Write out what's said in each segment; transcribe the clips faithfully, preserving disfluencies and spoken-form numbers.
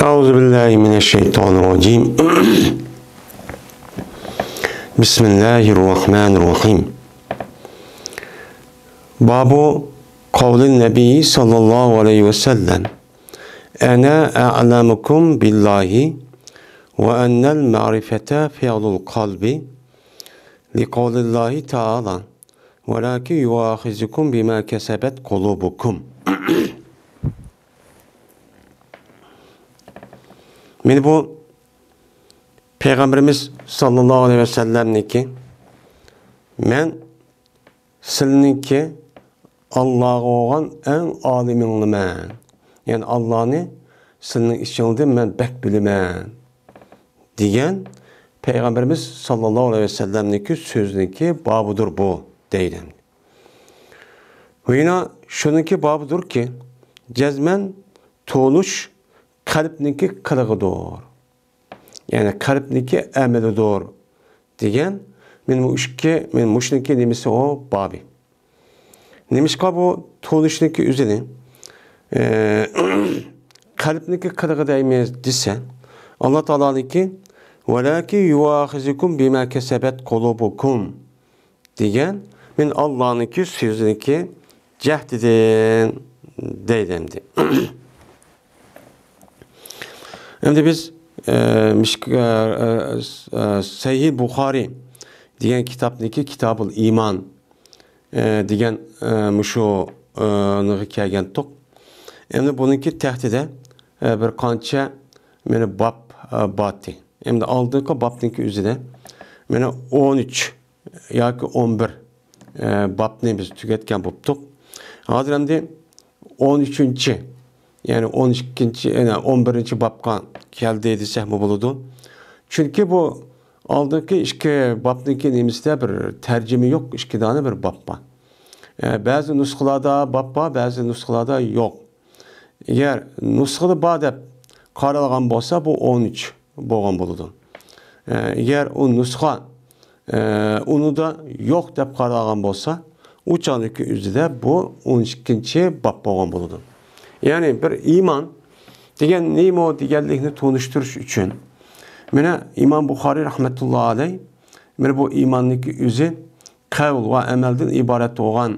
أعوذ بالله من الشيطان الرجيم. بسم الله الرحمن الرحيم. باب قول النبي صلى الله عليه وسلم: أنا أعلمكم بالله، وأن المعرفة فعل القلب، لقول الله تعالى: ولكن يؤاخذكم بما كسبت قلوبكم. مانا بۇ پەيغەمبىرىمىز ساللاللاھۇ ئەلەيھى ۋەسەللەمنىڭكى، مەن سىلىنىڭكى ئاللاغا بولغان ئەڭ ئالىمىڭلىمەن. يەنى ئاللانى سىلىنىڭ ئىچىڭلىدىن مەن بەك بىلىمەن، دېگەن پەيغەمبىرىمىز ساللاللاھۇ ئەلەيھى ۋەسەللەمنىڭكى سۆزىنىڭكى بابىدۇر بۇ، دەيدۇ. ۋە يەنە شۇنىڭكى بابىدۇركى، جەزمەن تونۇش قەلبنىڭكى قىلىقىدۇر. يەنى قەلبنىڭكى ئەمىلىدۇر، دېگەن. مانا بۇ ئىككى، مانا مۇشۇنىڭكى نېمىسى ئۇ بابى. نېمىشقا بۇ تونۇشنىڭكى ئۆزىنى، ئە، قەلبنىڭكى قىلىقى دەيمىز دېسە، ئاللا تائالانىڭكى: «ۋەلەكىن يۇئاخىزۇكۇم بىما كەسەبەت قۇلۇبۇكۇم» دېگەن، مانا ئاللانىڭكى سۆزىنىڭكى جەھدىدىن دەيدۇ ئەمدى. ئەمدى بىز، ئە، مىشك-، ئە، ئە، ئە، سەھىھ بۇخارى دېگەن كىتابنىڭكى كىتابۇل ئىمان، ئە، دېگەن، ئە، مۇشۇ، ئە، نىغا كەلگەنتۇق. ئەمدى بۇنىڭكى تەختىدە، ئە، بىر قانچە مانا باب، ئە، باتى. ئەمدى ئالدىنقى بابنىڭكى ئۆزىدە مانا ئون ئۈچ ياكى ئون بىر، ئە، بابنى بىز تۈگەتكەن بوپتۇق. ھازىر ئەمدى ئون ئۈچىنچى، يەنى ئون ئىككىنچى، يەنى ئون بىرىنچى بابقا كەلدى دېسەكمۇ بولىدۇ. چۈنكى بۇ ئالدىنقى ئىككى بابنىڭكى نېمىسىدە بىر تەرجىمە يوق، ئىككى دانە بىر باب بار. ئە، بەزى نۇسخىلاردا باب بار، بەزى نۇسخىلاردا يوق. ئەگەر نۇسخىدا بار دەپ قارالغان بولسا، بۇ ئون ئۈچ بولغان بولىدۇ. ئە، ئەگەر ئۇ نۇسخا، ئە، ئۇنىدا يوق دەپ قارالغان بولسا، ئۇ چاغدىكى ئۆزىدە بۇ ئون ئىككىنچى باب بولغان بولىدۇ. يەنى بىر ئىمان دېگەن نېمە دېگەنلىكنى تونۇشتۇرۇش ئۈچۈن، مانا ئىمام بۇخارىي رەھمەتۇللا ئەلەي، مانا بۇ ئىماننىڭكى ئۆزى قەۋل ۋە ئەمەلدىن ئىبارەت بولغان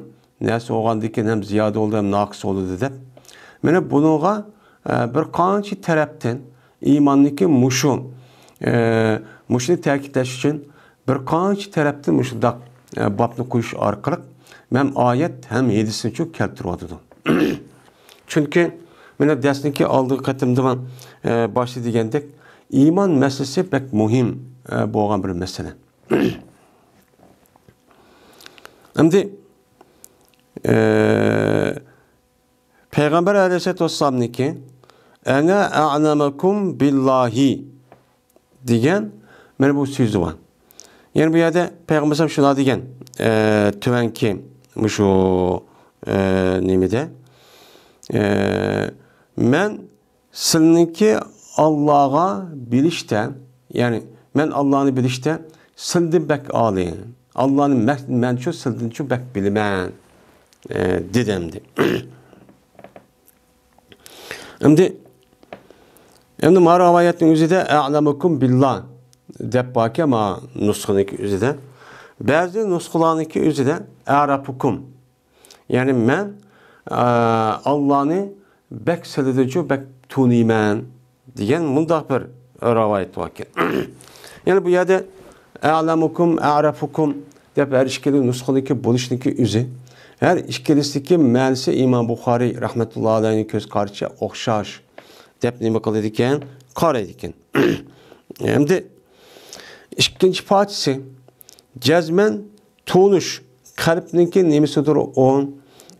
نەرسە بولغاندىكىن ھەم زىيادە بولدى، ھەم ناقىس بولدى دەپ. مانا بۇنىڭغا، ئە، بىر قانچە تەرەپتىن ئىماننىڭكى مۇشۇ، ئە، مۇشۇنى تەكىتلەش ئۈچۈن بىر قانچە تەرەپتىن مۇشۇنداق، ئە، بابنى قويۇش ئارقىلىق ھەم ئايەت، ھەم ھەدىسنىچۇ كەلتۈرۈۋاتىدۇ. چۈنكى مانا دەرسنىڭكى ئالدىنقى قېتىمدىمۇ، ئە، باشتا دېگەندەك، ئىمان مەسىلىسى بەك مۇھىم، ئە، بولغان بىر مەسىلە. ئەمدى، ئە، پەيغەمبەر ئەلەيھىسسالاتۇ ۋەسسالامنىڭكى «ئەنە ئەئلەمۇكۇم بىللاھى» دېگەن مانا بۇ سۆزى بار. يەنى بۇ يەردە پەيغەمبەر ئەلەيھىسسالام شۇنداق دېگەن، ئە، تۆۋەنكى مۇشۇ، ئە، نېمىدە، ئە، مەن سىلىنىڭكى ئاللاغا بىلىشتە، يەنى مەن ئاللانى بىلىشتە سىلدىن بەك ئالىي. ئاللانى مە-، مەنچۇ سىلدىنچۇ بەك بىلىمەن، ئە، دېدى ئەمدى. ئەمدى، ئەمدى ما رىۋايەتنىڭ ئۆزىدە «ئەئلەمۇكۇم بىللا» دەپ باركەن، ما نۇسخىنىڭكى ئۆزىدە. بەزى نۇسخىلارنىڭكى ئۆزىدە «ئەئرەفۇكۇم». يەنى مەن، ئە، ئاللانى بەك سىلىدىنچۇ بەك تونۇيمەن دېگەن مۇنداق بىر رىۋايەت باركەن. يەنى بۇ يەردە «ئەئلەمۇكۇم، ئەئرەفۇكۇم» دەپ ھەر ئىككىلا نۇسخىنىڭكى بولۇشىنىڭكى ئۆزى، ھەر ئىككىلىسىدىكى مەنىسى ئىمام بۇخارىي رەھمەتۇللا ئەلەيھنىڭ كۆز قارىشىچە ئوخشاش دەپ نېمە قىلىدىكەن، قارايدىكەن. ئەمدى ئىككىنچى پارچىسى، جەزمەن تونۇش قەلبنىڭكى نېمىسىدۇر ئۇ،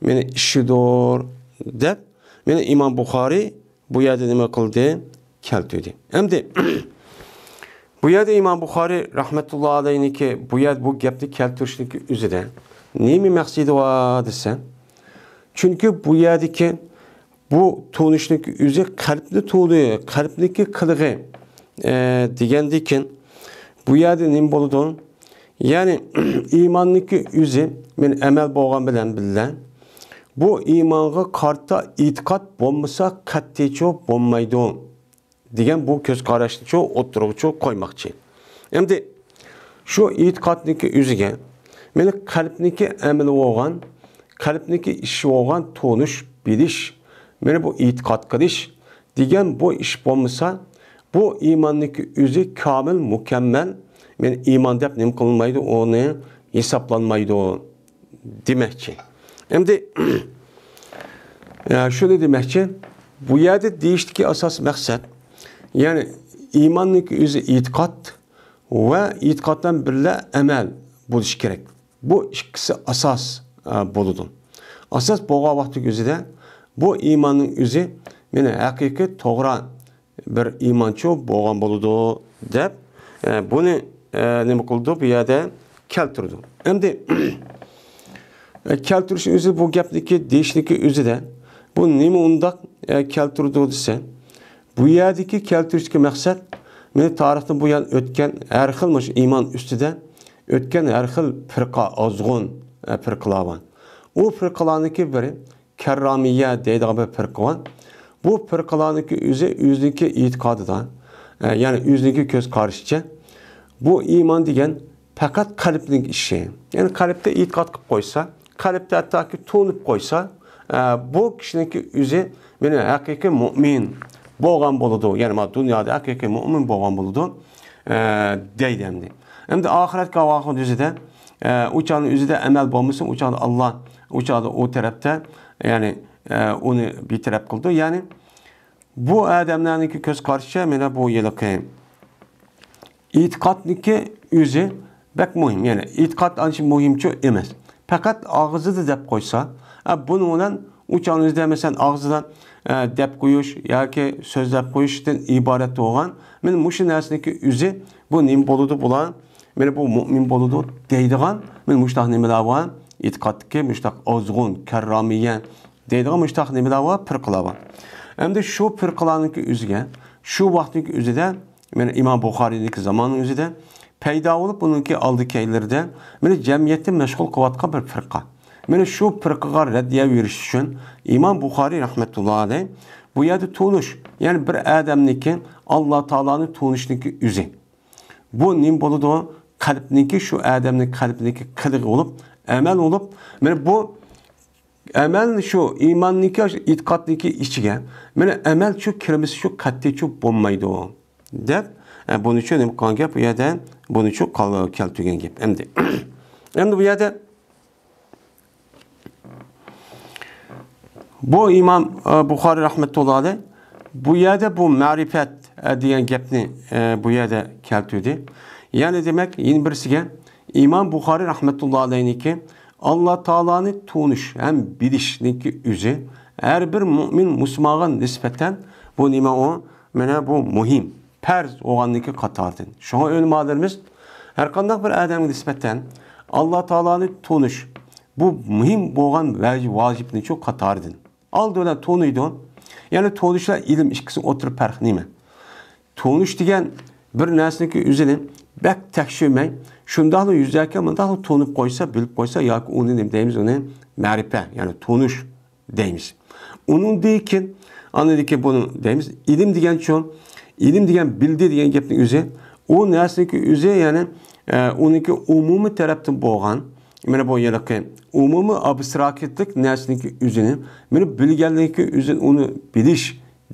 مېنى ئىشىدۇر دەپ، مېنى ئىمام بۇخارىي بۇ يەردە نېمە قىلدى؟ كەلتۈردى. ئەمدى بۇ يەردە ئىمام بۇخارىي رەھمەتۇللا ئەلەيھنىڭكى بۇ يەر، بۇ گەپنى كەلتۈرۈشنىڭكى ئۆزىدە نېمە مەقسىتى بار دېسە، چۈنكى بۇ يەردىكى بۇ تونۇشنىڭكى ئۆزى قەلبنى تونۇي، قەلبنىڭكى قىلىقى، ئە، دېگەندىكىن، بۇ يەردە نېمە بولىدۇ؟ يەنى ئىماننىڭكى ئۆزى، مەن ئەمەل بولغان بىلەن بىللە، بۇ ئىمانغا قارىتا ئېتىقاد بولمىسا قەتئىيچۇ بولمايدۇ. دېگەن بۇ كۆز قاراشنىچۇ ئوتتۇرىغىچۇ قويماقچى. ئەمدى شۇ ئېتىقادنىڭكى ئۆزىگە، مانا قەلبنىڭكى ئەمىلى بولغان، قەلبنىڭكى ئىشى بولغان تونۇش، بىلىش، مانا بۇ ئېتىقاد قىلىش دېگەن بۇ ئىش بولمىسا، بۇ ئىماننىڭكى ئۆزى كامىل، مۇكەممەل، مانا ئىمان دەپ نېمە قىلىنمايدۇ، ئۇنى ھېسابلانمايدۇ دېمەكچى. ئەمدى، ئە، شۇنى دېمەكچى، بۇ يەردە دېيىشتىكى ئاساسىي مەقسەت، يەنى ئىماننىڭكى ئۆزى ئېتىقاد ۋە ئېتىقاد بىلەن بىللە ئەمەل بولۇشى كېرەك. بۇ ئىككىسى ئاساس، ئە، بولىدۇ. ئاساس بولغان ۋاقتىنىڭ ئۆزىدە بۇ ئىماننىڭ ئۆزى، مانا ھەقىقىي توغرا بىر ئىمانچۇ بولغان بولىدۇ دەپ، ئە، بۇنى، ئە، نېمە قىلىدۇ؟ بۇ يەردە كەلتۈرىدۇ. ئەمدى، ئە، كەلتۈرۈش ئۆزى بۇ گەپنىكى، دېيىشنىكى ئۆزىدە بۇ نېمە ئۇنداق، ئە، كەلتۈرىدۇ دېسە، بۇ يەردىكى كەلتۈرۈشتىكى مەقسەت، مانا تارىختىن بۇيان ئۆتكەن ھەر خىل مۇشۇ ئىمان ئۈستىدە ئۆتكەن ھەر خىل پىرقە، ئازغۇن، ئە، پىرقىلار بار. ئۇ پىرقىلارنىڭكى بىرى كەررامىيە دەيدىغان بىر پىرقە بار. بۇ پىرقىلارنىڭكى ئۆزى، ئۆزىنىڭكى ئېتىقادىدا، ئە، يەنى ئۆزىنىڭكى كۆز قارىشىچە، بۇ ئىمان دېگەن پەقەت قەلبنىڭ ئىشى. يەنى قەلبتە ئېتىقاد قىلىپ قويسا، قەلبتە ھەتتاكى تونۇپ قويسا، ئە، بۇ كىشىنىڭكى ئۆزى مانا ھەقىقىي مۇئمىن بولغان بولىدۇ. يەنى مانا دۇنيادا ھەقىقىي مۇئمىن بولغان بولىدۇ، ئە، دەيدۇ ئەمدى. ئەمدى ئاخىرەتكە ۋاقىت ئۆزىدە، ئە، ئۇ چاغنىڭ ئۆزىدە ئەمەل بولمىسا، ئۇ چاغدا ئاللا، ئۇ چاغدا ئۇ تەرەپتە، يەنى، ئە، ئۇنى بىتەرەپ قىلىدۇ. يەنى بۇ ئادەملەرنىڭكى كۆز قارىشىچە مانا بۇ ھېلىقى ئېتىقادنىڭكى ئۆزى بەك مۇھىم. يەنى ئېتىقاد ئانچە مۇھىمچۇ ئەمەس. پەقەت ئاغزىدا دەپ قويسا، ئە، بۇنىڭ بىلەن ئۇ چاغنىڭ ئۆزىدە، مەسىلەن، ئاغزىدا، ئە، دەپ قويۇش ياكى سۆزلەپ قويۇشتىن ئىبارەت بولغان، مانا مۇشۇ نەرسىنىڭكى ئۆزى، بۇ نېمە بولىدۇ بۇلار؟ مانا بۇ مۇئمىن بولىدۇ دەيدىغان، مانا مۇشۇنداق نېمىلەر بار؟ ئېتىقادتىكى مۇشۇنداق ئازغۇن، كەررامىيە دەيدىغان مۇشۇنداق نېمىلەر بار؟ پىرقىلار بار. ئەمدى شۇ پىرقىلارنىڭكى ئۆزىگە، شۇ ۋاقىتنىڭكى ئۆزىدە، مانا ئىمام بۇخارىينىڭكى زامانىنىڭ ئۆزىدە پەيدا بولۇپ، ئۇنىڭكى ئالدى كەينىلىرىدە، مانا جەمئىيەتنى مەشغۇل قىلىۋاتقان بىر پىرقە. مانا شۇ پىرقىغا رەددىيە بېرىش ئۈچۈن ئىمام بۇخارىي رەھمەتۇللا ئەلەيھ بۇ يەردە تونۇش، يەنى بىر ئادەمنىڭكى ئاللا تائالانى تونۇشنىڭكى ئۆزى. بۇ نېمە بولىدۇ؟ قەلبنىڭكى، شۇ ئادەمنىڭ قەلبىنىڭكى قىلىقى بولۇپ، ئەمەل بولۇپ، مانا بۇ ئەمەل شۇ ئىماننىڭكى، ئېتىقادنىڭكى ئىچىگە، مانا ئەمەل شۇ كىرمىسە شۇ قەتئىيچۇ بولمايدۇ، دەپ، ئە، بۇنىچۇ نېمە قىلغان گەپ بۇ يەردە؟ بۇنىچۇ قال-، كەلتۈرگەن گەپ. ئەمدى، ئەمدى بۇ يەردە بۇ ئىمام، ئە، بۇخارىي رەھمەتۇللا ئەلەيھ بۇ يەردە بۇ مەرىپەت، ئە، دېگەن گەپنى، ئە، بۇ يەردە كەلتۈردى. يەنى دېمەك، يەنە بىرسىگە ئىمام بۇخارىي رەھمەتۇللا ئەلەيھنىڭكى ئاللا تائالانى تونۇش ھەم بىلىشنىڭكى ئۆزى ھەر بىر مۇئمىن مۇسۇلمانغا نىسبەتەن بۇ نېمە ئۇ؟ مانا بۇ مۇھىم، پەرز بولغاننىڭكى قاتارىدىن. شۇڭا ئۆلىمالىرىمىز ھەرقانداق بىر ئادەمگە نىسبەتەن ئاللا تائالانى تونۇش، بۇ مۇھىم بولغان ۋەج-، ۋاجىپنىچۇ قاتارىدىن. ئالدى بىلەن تونۇيدۇ. يەنى تونۇش بىلەن ئىلىم ئىككىسىنىڭ ئوتتۇرا پەرقى نېمە؟ تونۇش دېگەن بىر نەرسىنىڭكى ئۆزىنى بەك تەكشۈرمەي، شۇنداقلا يۈزەكى مۇنداقلا تونۇپ قويسا، بىلىپ قويسا ياكى ئۇنى نېمە دەيمىز، ئۇنى مەرىپە، يەنى تونۇش دەيمىز. ئۇنىڭدىن كېيىن، ئاندىن كېيىن بۇنى دەيمىز، ئىلىم دېگەنچۇ، ئىلىم دېگەن بىلدى دېگەن گەپنىڭ ئۆزى، ئۇ نەرسىنىڭكى ئۆزى، يەنى، ئە، ئۇنىڭكى ئومۇمىي تەرەپتىن بولغان، مانا بۇ ھېلىقى ئومۇمىي ئابستراكتلىق نەرسىنىڭكى ئۆزىنى، مانا بىلگەنلىكى ئۆزىنى ئۇنى بىلىش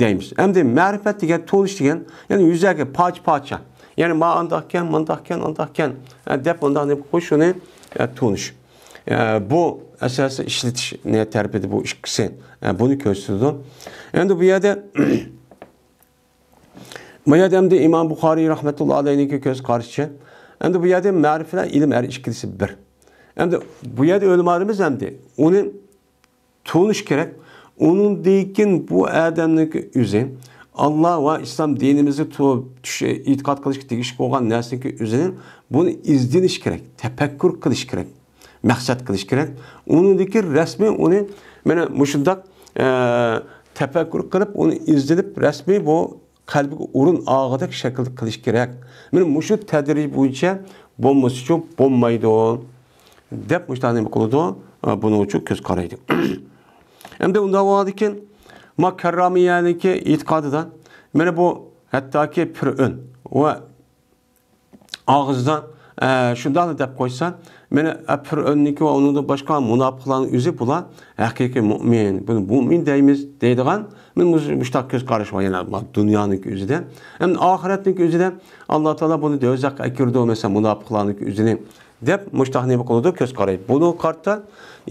دەيمىز. ئەمدى مەرىپەت دېگەن، تونۇش دېگەن، يەنى يۈزەكى پارچە-پارچە. يەنى ما ئانداقكەن، مۇنداقكەن، ئانداقكەن، ئە، دەپ مۇنداق نېمە قىلىش شۇنى، ئە، تونۇش. ئە، بۇ ئەساسىي ئىشلىتىش نە-، تەرىپىدە بۇ ئىككىسى، ئە، بۇنى كۆرسىتىدۇ. ئەمدى بۇ يەردە بۇ يەردە ئەمدى ئىمام بۇخارىي رەھمەتۇللا ئەلەيھنىڭكى كۆز قارىشىچە، ئەمدى بۇ يەردە مەرىپەت بىلەن ئىلىم ھەر ئىككىلىسى بىر. ئەمدى بۇ يەردە ئۆلىمالىرىمىز ئەمدى ئۇنى تونۇش كېرەك. ئۇنىڭدىن كېيىن بۇ ئادەمنىڭكى ئۆزى ئاللا ۋە ئىسلام دىنىمىزدا تو-، چۈش-، ئېتىقاد قىلىشقا تېگىشلىك بولغان نەرسىنىڭكى ئۆزىنى بۇنى ئىزدىنىش كېرەك، تەپەككۇر قىلىش كېرەك. مەقسەت قىلىش كېرەك. ئۇنىڭدىكى رەسمىي ئۇنى مانا مۇشۇنداق، ئە، تەپەككۇر قىلىپ، ئۇنى ئىزدىنىپ، رەسمىي بۇ قەلبىگە ئورۇن ئالغۇدەك شەكىلدە قىلىش كېرەك. مانا مۇشۇ تەدرىج بويىچە بولمىسىچۇ بولمايدۇ، دەپ مۇشۇنداق نېمە قىلىدۇ؟ ئە، بۇنىڭ ئۈچۈن كۆز قارايدۇ. ئەمدى ئۇنداق بولغاندىكىن، ما كاررامىيەنىڭكى ئېتىقادىدا، مانا بۇ ھەتتاكى پىرئۆن ۋە ئاغزىدا، ئە، شۇنداقلا دەپ قويسا، مانا، ئە، پىرئۆننىڭكى ۋە ئۇنىڭدىن باشقا مۇناپىقلارنىڭ ئۆزى بۇلار ھەقىقىي مۇئمىن، بۇنى مۇئمىن دەيمىز دەيدىغان، مانا، مۇش-، مۇشۇنداق كۆز قاراش بار. يەنە دۇنيانىڭكى ئۆزىدە، ئەمدى ئاخىرەتنىڭكى ئۆزىدە ئاللا تائالا بۇنى دوزاخقا ئەكىرىدۇ، مەسىلەن، مۇناپىقلارنىڭكى ئۆزىنى دەپ مۇشۇنداق نېمە قىلىدۇ، كۆز قارايدۇ. بۇنىڭغا قارىتا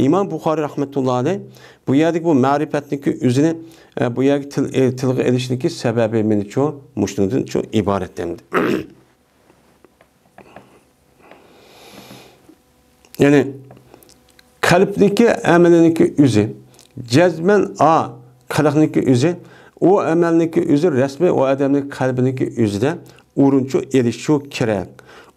ئىمام بۇخارىي رەھمەتۇللا ئەلەيھ بۇ يەردىكى بۇ مەرىپەتنىڭكى ئۆزىنى، ئە، بۇ يەرگە تىل-، ئە، تىلغا ئېلىشنىڭكى سەۋەبى مېنىچۇ مۇشۇنىڭدىن شۇ ئىبارەت ئەمدى. يەنى قەلبنىڭكى ئەمىلىنىڭكى ئۆزى، جەزمەن ئا قىلىقنىڭكى ئۆزى، ئۇ ئەمەلنىڭكى ئۆزى رەسمىي ئۇ ئادەمنىڭ قەلبىنىڭكى ئۆزىدە ئورۇنچۇ ئېلىشچۇ كېرەك.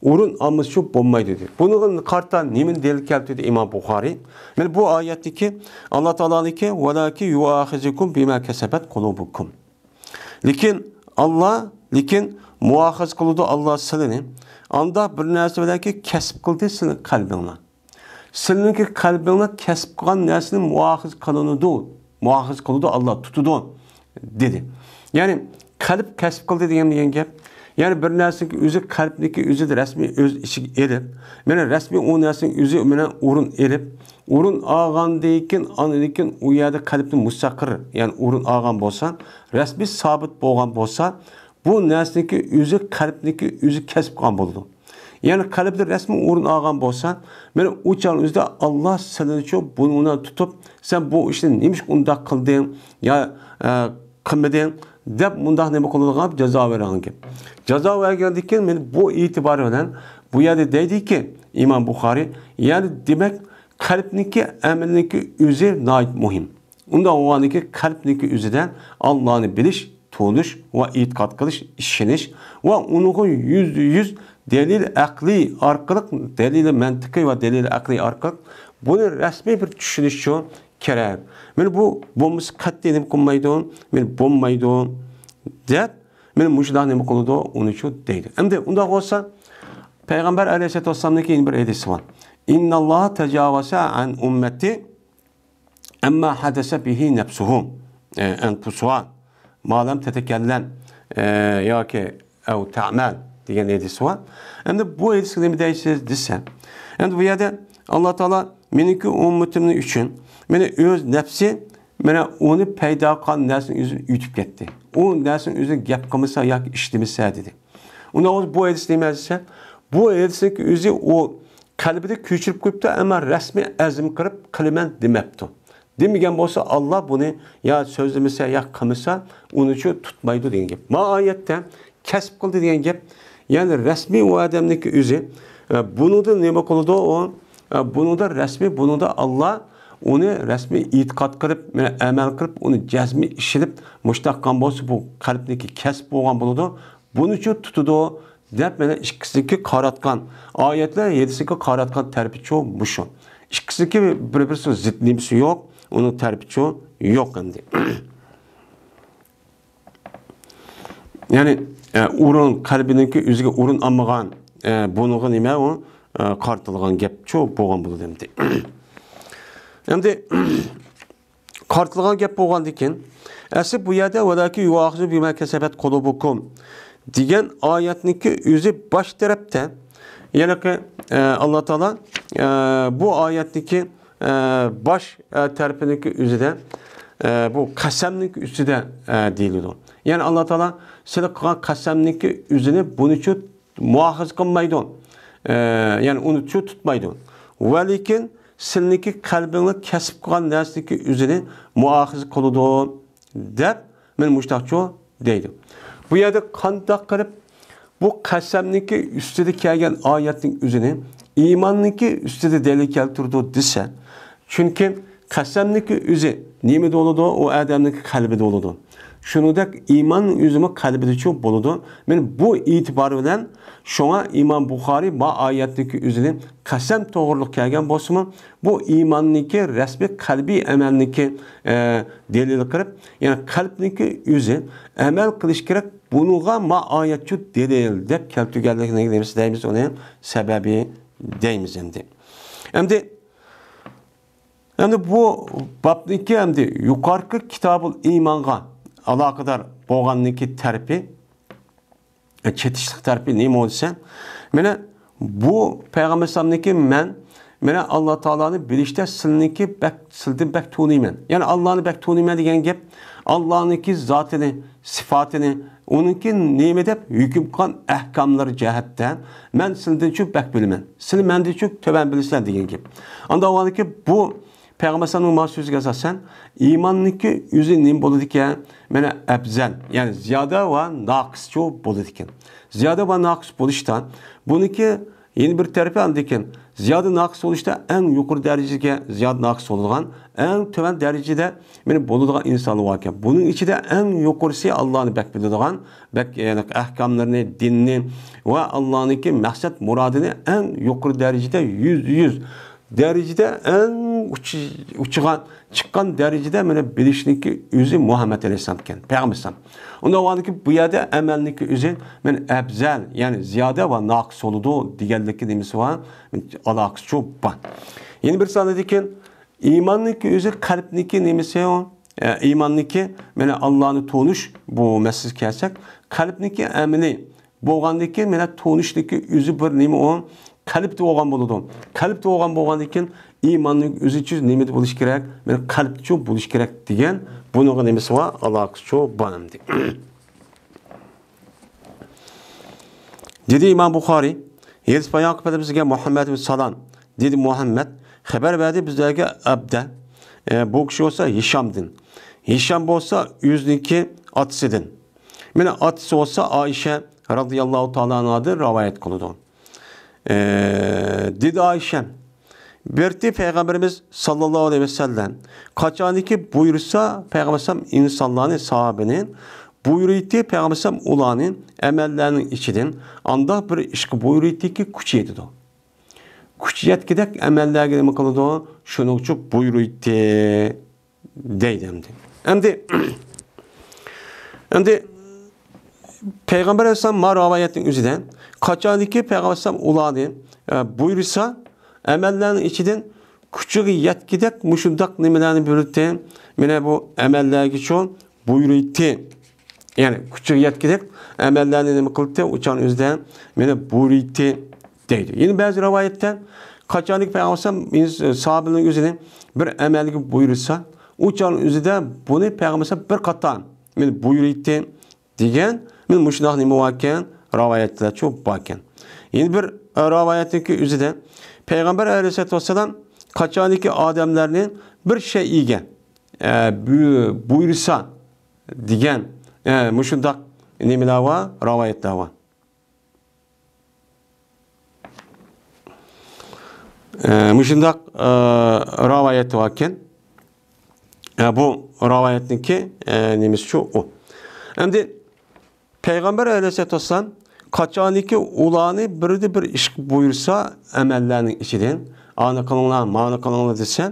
ئورۇن ئالمىسىچۇ بولمايدۇ دېدى. بۇنىڭغا قارىتا نېمىنى دەلىل كەلتۈردى ئىمام بۇخارىي؟ مانا بۇ ئايەتتىكى، ئاللا تائالانىڭكى، ۋالاكىن يۇئاخىزۇكۇم بىما كەسەبەت قۇلۇبۇكۇم. لېكىن ئاللا، لېكىن مۇئاخىزە قىلىدۇ ئاللا سىلىنى. ئاندا بىر نەرسە بىلەنكى كەسىپ قىلدى سىلىنىڭ قەلبىڭلار. سىلىنىڭكى قەلبىڭلار كەسىپ قىلغان نەرسىنى مۇئاخىزە قىلىنىدۇ، مۇئاخىزە قىلىدۇ، ئاللا تۇتىدۇ، دېدى. يەنى قەلب كەسىپ قىلدى دېگەن، دېگەن گەپ. يەنى بىر نەرسىنىڭكى ئۆزى قەلبنىڭكى ئۆزىدە رەسمىي ئۆز ئىچىگە ئېلىپ، مانا رەسمىي ئۇ نەرسىنىڭ ئۆزى مانا ئورۇن ئېلىپ، ئورۇن ئالغاندىن كېيىن، ئاندىن كېيىن ئۇ يەردە قەلبتىن مۇستەقىر، يەنى ئورۇن ئالغان بولسا، رەسمىي سابىت بولغان بولسا، بۇ نەرسىنىڭكى ئۆزى قەلبنىڭكى ئۆزى كەسىپ قىلغان بولىدۇ. يەنى قەلبىدە رەسمىي ئورۇن ئالغان بولسا، مانا ئۇ چاغنىڭ ئۆزىدە ئاللا سىلىنى شۇ بۇنى تۇتۇپ، سەن بۇ ئىشنى نېمىشقا ئۇنداق قىلدىڭ يا، ئە، قىلمىدىڭ دەپ مۇنداق نېمە قىلىدىغان جازا بېرىدىغان گەپ. جازا بەرگەندىن كېيىن مانا بۇ ئېتىبارى بىلەن بۇ يەردە دەيدىكى ئىمام بۇخارىي، يەنى دېمەك قەلبنىڭكى ئەمىلنىڭكى ئۆزى ناھايىتى مۇھىم. ئۇنداق بولغاندىكىن قەلبنىڭكى ئۆزىدە ئاللانى بىلىش، تونۇش ۋە ئېتىقاد قىلىش، ئىشىنىش ۋە ئۇنىڭغا يۈزدە يۈز دەلىل ئەقلىي ئارقىلىق، دەلىل مەنتىقىي ۋە دەلىل ئەقلىي ئارقىلىق بۇنى رەسمىي بىر چۈشىنىش ئۈچۈن كېرەك. مانا بۇ بولمىسا قەتئىي نېمە قىلمايدۇ، مانا بولمايدۇ دەپ، مانا مۇشۇنداق نېمە قىلىدۇ، ئۇنى شۇ دەيدۇ. ئەمدى ئۇنداق بولسا، پەيغەمبەر ئەلەيھىسسالاتۇ ۋەسسالامنىڭكى يەنە بىر ھەدىسى بار. ئىنناللاھە تەجاۋەزە ئەن ئۈممەتى ئەمما ھەدەسە بىھى نەپسۇھۇ، ئە، ئەنفۇسۇھا، ما لەم تەتەكەللەم، ئە، ياكى ئەۋ تەئمەل دېگەن ھەدىس بار. ئەمدى بۇ ھەدىسكە نېمە دەيسىز دېسە، ئەمدى بۇ يەردە ئاللا تائالا مېنىڭكى ئۈممىتىمنىڭ ئۈچۈن مېنى ئۆز نەپسى، مانا ئۇنى پەيدا قىلغان نەرسىنى ئۆزى ئۆتۈپ كەتتى. ئۇ نەرسىنى ئۆزى گەپ قىلمىسا ياكى ئىشلىمىسە دېدى. ئۇنداق بولسا بۇ ھەدىس نېمە دېسە، بۇ ھەدىسنىڭكى ئۆزى ئۇ قەلبىدە كۆچۈرۈپ قويۇپتۇ، ئەمما رەسمىي ئەزم قىلىپ قىلىمەن دېمەپتۇ. دېمىگەن بولسا، ئاللا بۇنى يا سۆزلىمىسە، يا قىلمىسا، ئۇنى شۇ تۇتمايدۇ دېگەن گەپ. ما ئايەتتە كەسىپ قىلدى دېگەن گەپ، يەنى رەسمىي ئۇ ئادەمنىڭكى ئۆزى، ئە، بۇنىڭدا نېمە قىلىدۇ ئۇ؟ ئە، بۇنىڭدا رەسمىي، بۇنىڭدا ئاللا ئۇنى رەسمىي ئېتىقاد قىلىپ، مانا ئەمەل قىلىپ، ئۇنى جەزمىي ئىشىنىپ، مۇشۇنداق قىلغان بولسا، بۇ قەلبنىڭكى كەسىپ بولغان بولىدۇ. بۇنىچۇ تۇتىدۇ دەپ، مانا ئىككىسىگە قاراتقان ئايەتلەر، ھەدىسكە قاراتقان تەرىپىچۇ مۇشۇ. ئىككىسىنىڭكى بىر-بىرسى زىت نېمىسى يوق، ئۇنىڭ تەرىپىچۇ يوق ئەمدى. يەنى، ئە، ئورۇن، قەلبىنىڭكى ئۆزىگە ئورۇن ئالمىغان، ئە، بۇنىڭغا نېمە ئۇ، ئە، قارىتىلغان گەپچۇ بولغان بولىدۇ ئەمدى. ئەمدى قارىتىلغان گەپ بولغاندىكىن، ئەسلى بۇ يەردە ۋەلاكىن يۇئاخىزۇ بىما كەسەبەت قۇلۇبۇكۇم دېگەن ئايەتنىڭكى ئۆزى باش تەرەپتە، يەنى، ئە، ئاللا تائالا، ئە، بۇ ئايەتنىڭكى، ئە، باش، ئە، تەرىپىنىڭكى ئۆزىدە، ئە، بۇ قەسەمنىڭكى ئۈستىدە، ئە، دېيىلىدۇ. يەنى ئاللا تائالا سىلى قىلغان قەسەمنىڭكى ئۆزىنى بۇنىچۇ مۇئاخىزە قىلمايدۇ. ئە، يەنى ئۇنى شۇ تۇتمايدۇ. ۋەلىكىن سىلىنىڭكى قەلبىڭلار كەسىپ قىلغان نەرسىنىڭكى ئۆزىنى مۇئاخىزە قىلىدۇ، دەپ مەن مۇشتاقچۇ دەيدۇ. بۇ يەردە قانداق قىلىپ بۇ قەسەمنىڭكى ئۈستىدە كەلگەن ئايەتنىڭ ئۆزىنى ئىماننىڭكى ئۈستىدە دەلىل كەلتۈرىدۇ دېسە، چۈنكى قەسەمنىڭكى ئۆزى نېمىدە بولىدۇ؟ ئۇ ئادەمنىڭكى قەلبىدە بولىدۇ. شۇنىڭدەك ئىماننىڭ ئۆزىمۇ قەلبىدىچۇ بولىدۇ. مانا بۇ ئېتىبار بىلەن شۇڭا ئىمام بۇخارىي ما ئايەتنىڭكى ئۆزىنى قەسەم توغرۇلۇق كەلگەن بولسىمۇ، بۇ ئىماننىڭكى رەسمىي قەلبىي ئەمەلنىڭكى، ئە، دەلىلى قىلىپ، يەنى قەلبنىڭكى ئۆزى ئەمەل قىلىش كېرەك، بۇنىڭغا ما ئايەتچۇ دەلىل دەپ كەلتۈرگەنلىكىنى نېمىسى دەيمىز، ئۇنى سەۋەبى دەيمىز ئەمدى. ئەمدى ئەمدى بۇ بابنىڭكى ئەمدى يۇقارقى كىتابۇل ئىمانغا ئالاقىدار بولغاننىڭكى تەرىپى، چېتىشلىق تەرىپى نېمە دېسە، مانا بۇ پەيغەمبەر ئەلەيھىسسالامنىڭكى مەن، مانا ئاللا تائالانى بىلىشتە سىلىنىڭكى بەك، سىلىدىن بەك تونۇيمەن. يەنى ئاللانى بەك تونۇيمەن دېگەن گەپ، ئاللانىڭكى زاتىنى، سىپاتىنى، ئۇنىڭكى نېمە دەپ ھۆكۈم قىلغان ئەھكاملىرى جەھەتتە مەن سىلىدىنچۇ بەك بىلىمەن. سىلى مەندىنچۇ تۆۋەن بىلىسىلەر دېگەن گەپ. ئانداق بولغاندىكىن بۇ پەيغەمبەر ئەلەيھىسسالامنىڭ مانا سۆزىگە ئاساسەن، ئىماننىڭكى ئۆزى نېمە بولىدىكەن؟ مانا ئەپزەل، يەنى زىيادە ۋە ناقىسچۇ بولىدىكەن. زىيادە ۋە ناقىس بولۇشتا، بۇنىڭكى يەنە بىر تەرىپى ئاندىكىن، زىيادە ناقىس بولۇشتا ئەڭ يۇقىرى دەرىجىگە زىيادە ناقىس بولىدىغان، ئەڭ تۆۋەن دەرىجىدە مانا بولىدىغان ئىنسانلار باركەن. بۇنىڭ ئىچىدە ئەڭ يۇقىرىسى ئاللانى بەك بىلىدىغان، بەك، يەنى ئەھكاملىرىنى، دىننى ۋە ئاللانىڭكى مەقسەت مۇرادىنى ئەڭ يۇقىرى دەرىجىدە يۈزدە يۈز دەرىجىدە ئەڭ ئۇچ-، ئۇچىغان، چىققان دەرىجىدە مانا بىلىشنىڭكى ئۆزى مۇھەممەد ئەلەيھىسسالام ئىكەن، پەيغەمبەر ئەلەيھىسسالام. ئۇنداق بولغاندىكىن بۇ يەردە ئەمەلنىڭكى ئۆزى مانا ئەپزەل، يەنى زىيادە ۋە ناقىس بولىدۇ دېگەنلىككە نېمىسى بار؟ ئالاقىسى شۇ بار. يەنە بىر سانىدىكىن ئىماننىڭكى ئۆزى قەلبنىڭكى نېمىسى ئۇ؟ ئە، ئىماننىڭكى مانا ئاللانى تونۇش، بۇ مەسىلىگە كەلسەك، قەلبنىڭكى ئەمىلى بولغاندىن كېيىن، مانا تونۇشنىڭكى ئۆزى بىر نېمە ئۇ؟ قەلبتە بولغان بولىدۇ. قەلبتە بولغان بولغاندىن كېيىن، ئىماننىڭ ئۆزىچۇ نېمىدە بولۇش كېرەك؟ مانا قەلبتىچۇ بولۇش كېرەك دېگەن بۇنىڭغا نېمىسى بار؟ ئالاقىسىچۇ بار ئەمدى. دېدى ئىمام بۇخارىي، ھەدىس بايان قىلىپ بىزگە مۇھەممەد بىن سالام، دېدى مۇھەممەد، خەۋەر بەردى بىزلەرگە ئەبدە، ئە، بۇ كىشى بولسا ھىشامدىن، ھىشام بولسا ئۆزىنىڭكى ئاتىسىدىن. مانا ئاتىسى بولسا ئائىشە رازىياللاھۇ تائالا ئەنھادىن رىۋايەت قىلىدۇ. ئە، دېدى ئائىشە، بېرىتى پەيغەمبىرىمىز ساللاللاھۇ ئەلەيھى ۋەسەللەم قاچانكى بۇيرۇسا پەيغەمبەر ئەلەيھىسسالام ئىنسانلارنى، ساھابىنى، بۇيرۇيتتى پەيغەمبەر ئەلەيھىسسالام ئۇلارنى ئەمەللەرنىڭ ئىچىدىن ئانداق بىر ئىشقا بۇيرۇيتتىكى كۈچى يېتىدۇ. كۈچى يەتكۈدەك ئەمەللەرگە نېمە قىلىدۇ؟ شۇنىڭ ئۈچۈن بۇيرۇيتتى. دەيدۇ ئەمدى. ئەمدى، ئەمدى پەيغەمبەر ئەلەيھىسسالام ما رىۋايەتنىڭ ئۆزىدە قاچانكى پەيغەمبەر ئەلەيھىسسالام ئۇلارنى، ئە، بۇيرۇسا، ئەمەللەرنىڭ ئىچىدىن كۈچىگە يەتكۈدەك مۇشۇنداق نېمىلەرنى بۇيرۇتتى. مانا بۇ ئەمەللەرگىچۇ بۇيرۇيتتى. يەنى كۈچىگە يەتكۈدەك ئەمەللەرنى نېمە قىلدى؟ ئۇ چاغنىڭ ئۆزىدە مانا بۇيرۇيتتى دەيدۇ. يەنە بەزى رىۋايەتتە قاچانكى پەيغەمبەر ئەلەيھىسسالام ئىنس-، ساھابىلەرنىڭ ئۆزىنى بىر ئەمەلگە بۇيرۇسا، ئۇ چاغنىڭ ئۆزىدە بۇنى پەيغەمبەر ئەلەيھىسسالام بىر قاتار مانا بۇيرۇيتتى دېگەن، مانا مۇشۇنداق نېمە باركەن؟ رىۋايەتلەرچۇ باركەن. يەنە بىر، ئە، رىۋايەتنىڭكى ئۆزىدە پەيغەمبەر ئەلەيھىسسالاتۇ ۋەسسالام قاچانكى ئادەملەرنى بىر شەيئىگە، ئە، بۇ-، بۇيرۇسا دېگەن، ئە، مۇشۇنداق نېمىلەر بار؟ رىۋايەتلەر بار. ئە، مۇشۇنداق، ئە، رىۋايەت باركەن. ئە، بۇ رىۋايەتنىڭكى، ئە، نېمىسىچۇ ئۇ. ئەمدى پەيغەمبەر ئەلەيھىسسالاتۇ ۋەسسالام قاچانكى ئۇلارنى بىردە بىر ئىشقا بۇيرۇسا ئەمەللەرنىڭ ئىچىدىن، ئانى قىلىڭلار، مانى قىلىڭلار دېسە،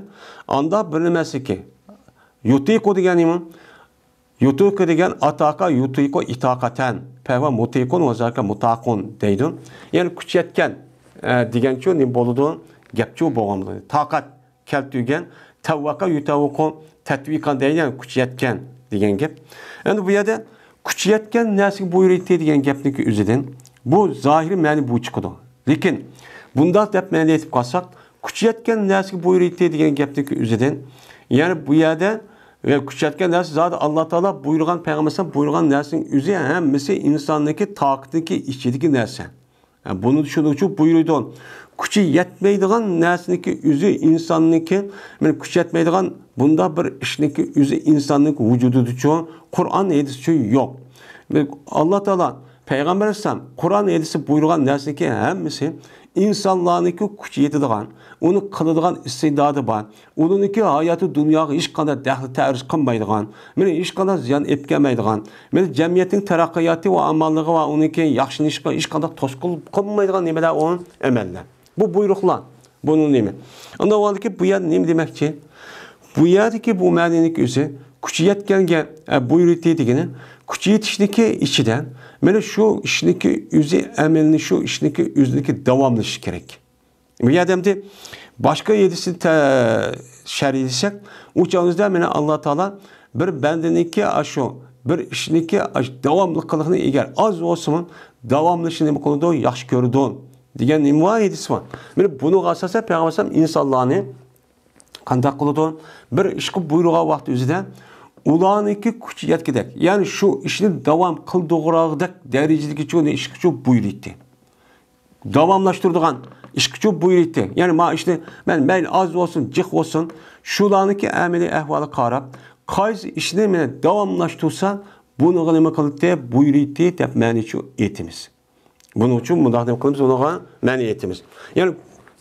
ئاندا بىر نېمەسىكى، يۇتىقۇ دېگەن نېمە؟ يۇتىقۇ دېگەن ئاتاقە يۇتىقۇ ئىتاقەتەن، پەھۋە مۇتىقۇن ۋە زاكە مۇتاقۇن دەيدۇ. يەنى كۈچ يەتكەن، ئە، دېگەنچۇ نېمە بولىدۇ؟ گەپچۇ بولغان بولىدۇ. تاقەت كەلتۈرگەن، تەۋۋەقە يۇتەۋۋىقۇ تەتۋىقەن دەيدۇ، يەنى كۈچ يەتكەن دېگەن گەپ. ئەمدى بۇ يەردە كۈچ يەتكەن نەرسىگە بۇيرۇيتتى دېگەن گەپنىڭكى ئۆزىدىن بۇ زاھىرىي مەنە بۇ چىقىدۇ. لېكىن بۇنداق دەپ مەنە ئېيتىپ قالساق، كۈچ يەتكەن نەرسىگە بۇيرۇيتتى دېگەن گەپنىڭكى ئۆزىدىن، يەنى بۇ يەردە، ئە، كۈچ يەتكەن نەرسە زادى ئاللا تائالا بۇيرۇغان، پەيغەمبەر ئەلەيھىسسالام بۇيرۇغان نەرسىنىڭ ئۆزى ھەممىسى ئىنساننىڭكى تاقىتىنىڭكى ئىچىدىكى نەرسە. ھە، بۇنى شۇنىڭ ئۈچۈن بۇيرۇيدۇ. كۈچى يەتمەيدىغان نەرسىنىڭكى ئۆزى ئىنساننىڭكى، مانا كۈچ يەتمەيدىغان بۇنداق بىر ئىشنىڭكى ئۆزى ئىنساننىڭكى ۋۇجۇدىدىچۇ، قۇرئان ھەدىسچۇ يوق. ئاللا تائالا پەيغەمبەر ئەلەيھىسسالام قۇرئان ھەدىسى بۇيرۇغان نەرسىنىڭكى ھەممىسى ئىنسانلارنىڭكى كۈچى يېتىدىغان، ئۇنى قىلىدىغان ئىستىدادى بار. ئۇنىڭكى ھاياتى دۇنياغا ھېچقانداق دەخلى تەرۇز قىلمايدىغان، مېنى ھېچقانداق زىيان ئېلىپ كەلمەيدىغان، مېنى جەمئىيەتنىڭ تەرەققىياتى ۋە ئامانلىقى ۋە ئۇنىڭكى ياخشىلىنىشىغا ھېچقانداق توسقۇنلۇق قىلمايدىغان نېمىلەر ئۇ ئەمەللەر. بۇ بۇيرۇقلار. بۇنىڭ نېمە؟ ئۇنداق بولغاندىكىن بۇ يەردە نېمە دېمەكچى؟ بۇ يەردىكى بۇ مەنىنىڭكى ئۆزى كۈچى يەتكەنگە، ئە، بۇيرۇيتتى دېگىنى، كۈچى يېتىشنىڭكى ئىچىدە، مانا شۇ ئىشنىڭكى ئۆزى ئەمەلنى، شۇ ئىشنىڭكى ئۆزىنىڭكى داۋاملىشىشى كېرەك. بۇ يەردە ئەمدى باشقا ھەدىسنى تە-، شەرھلىسەك، ئۇ چاغىمىزدا مانا ئاللا تائالا بىر بەندىنىڭكى ئاشۇ بىر ئىشنىكى داۋاملىق قىلىقنى ئېگەر ئاز بولسىمۇ، داۋاملىشىشنى نېمە قىلىدۇ؟ ياخشى كۆرىدۇ، دېگەن نېمە ھەدىس بار. مانا بۇنىڭغا ئاساسەن پەيغەمبەر ئەلەيھىسسالام ئىنسانلارنى قانداق قىلىدۇ؟ بىر ئىشقا بۇيرۇغان ۋاقتى ئۆزىدە ئۇلارنىڭكى كۈچى يەتكۈدەك، يەنى شۇ ئىشنى داۋام قىلدۇرغۇدەك دەرىجىدىكى شۇ ئىشقا شۇ بۇيرۇيتتى. داۋاملاشتۇرىدىغان ئىشقىچۇ بۇيرۇيتتى. يەنى ما ئىشنى مەن مەيلى ئاز بولسۇن، جىق بولسۇن، شۇلارنىڭكى ئەمەلىي ئەھۋالىغا قاراپ، قايسى ئىشنى مەن داۋاملاشتۇرسا، بۇنىغا نېمە قىلدى، بۇيرۇيتتى دەپ مەنىچۇ ئېيتىمىز. بۇنىڭ ئۈچۈن مۇنداق نېمە قىلىمىز، ئۇنىڭغا مەنە ئېيتىمىز. يەنى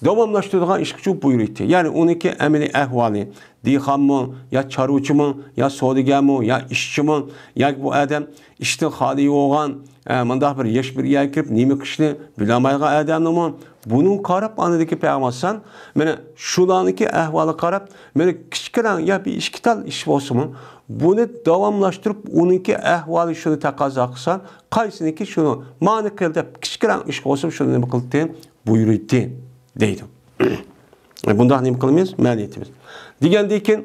داۋاملاشتۇرىدىغان ئىشقىچۇ بۇيرۇيتتى. يەنى ئۇنىڭكى ئەمەلىي ئەھۋالى، دېھقانمۇ، يا چارۋىچىمۇ، يا سودىگەرمۇ، يا ئىشچىمۇ، ياكى بۇ ئادەم ئىشتىن خالىي بولغان، ئە، مۇنداق بىر ياش بىر يەرگە كىرىپ نېمە قىلىشنى بىلەلمەيدىغان ئادەمنىمۇ، بۇنىڭغا قاراپ ئاندىكى پەيغەمبەر ئەلەيھىسسالام، مانا شۇلارنىڭكى ئەھۋالىغا قاراپ، مانا كىچىككىنە يا بىر ئىككى تال ئىش بولسىمۇ، بۇنى داۋاملاشتۇرۇپ، ئۇنىڭكى ئەھۋالى شۇنى تەقەززا قىلسا، قايسىنىكى شۇنى، مانا قىل دەپ كىچىككىنە ئىش بولسىمۇ، شۇنى نېمە قىلدى؟ بۇيرۇيتتى دەيدۇ. بۇنداق نېمە قىلىمىز؟ مەنە ئېيتىمىز. دېگەندىن كېيىن،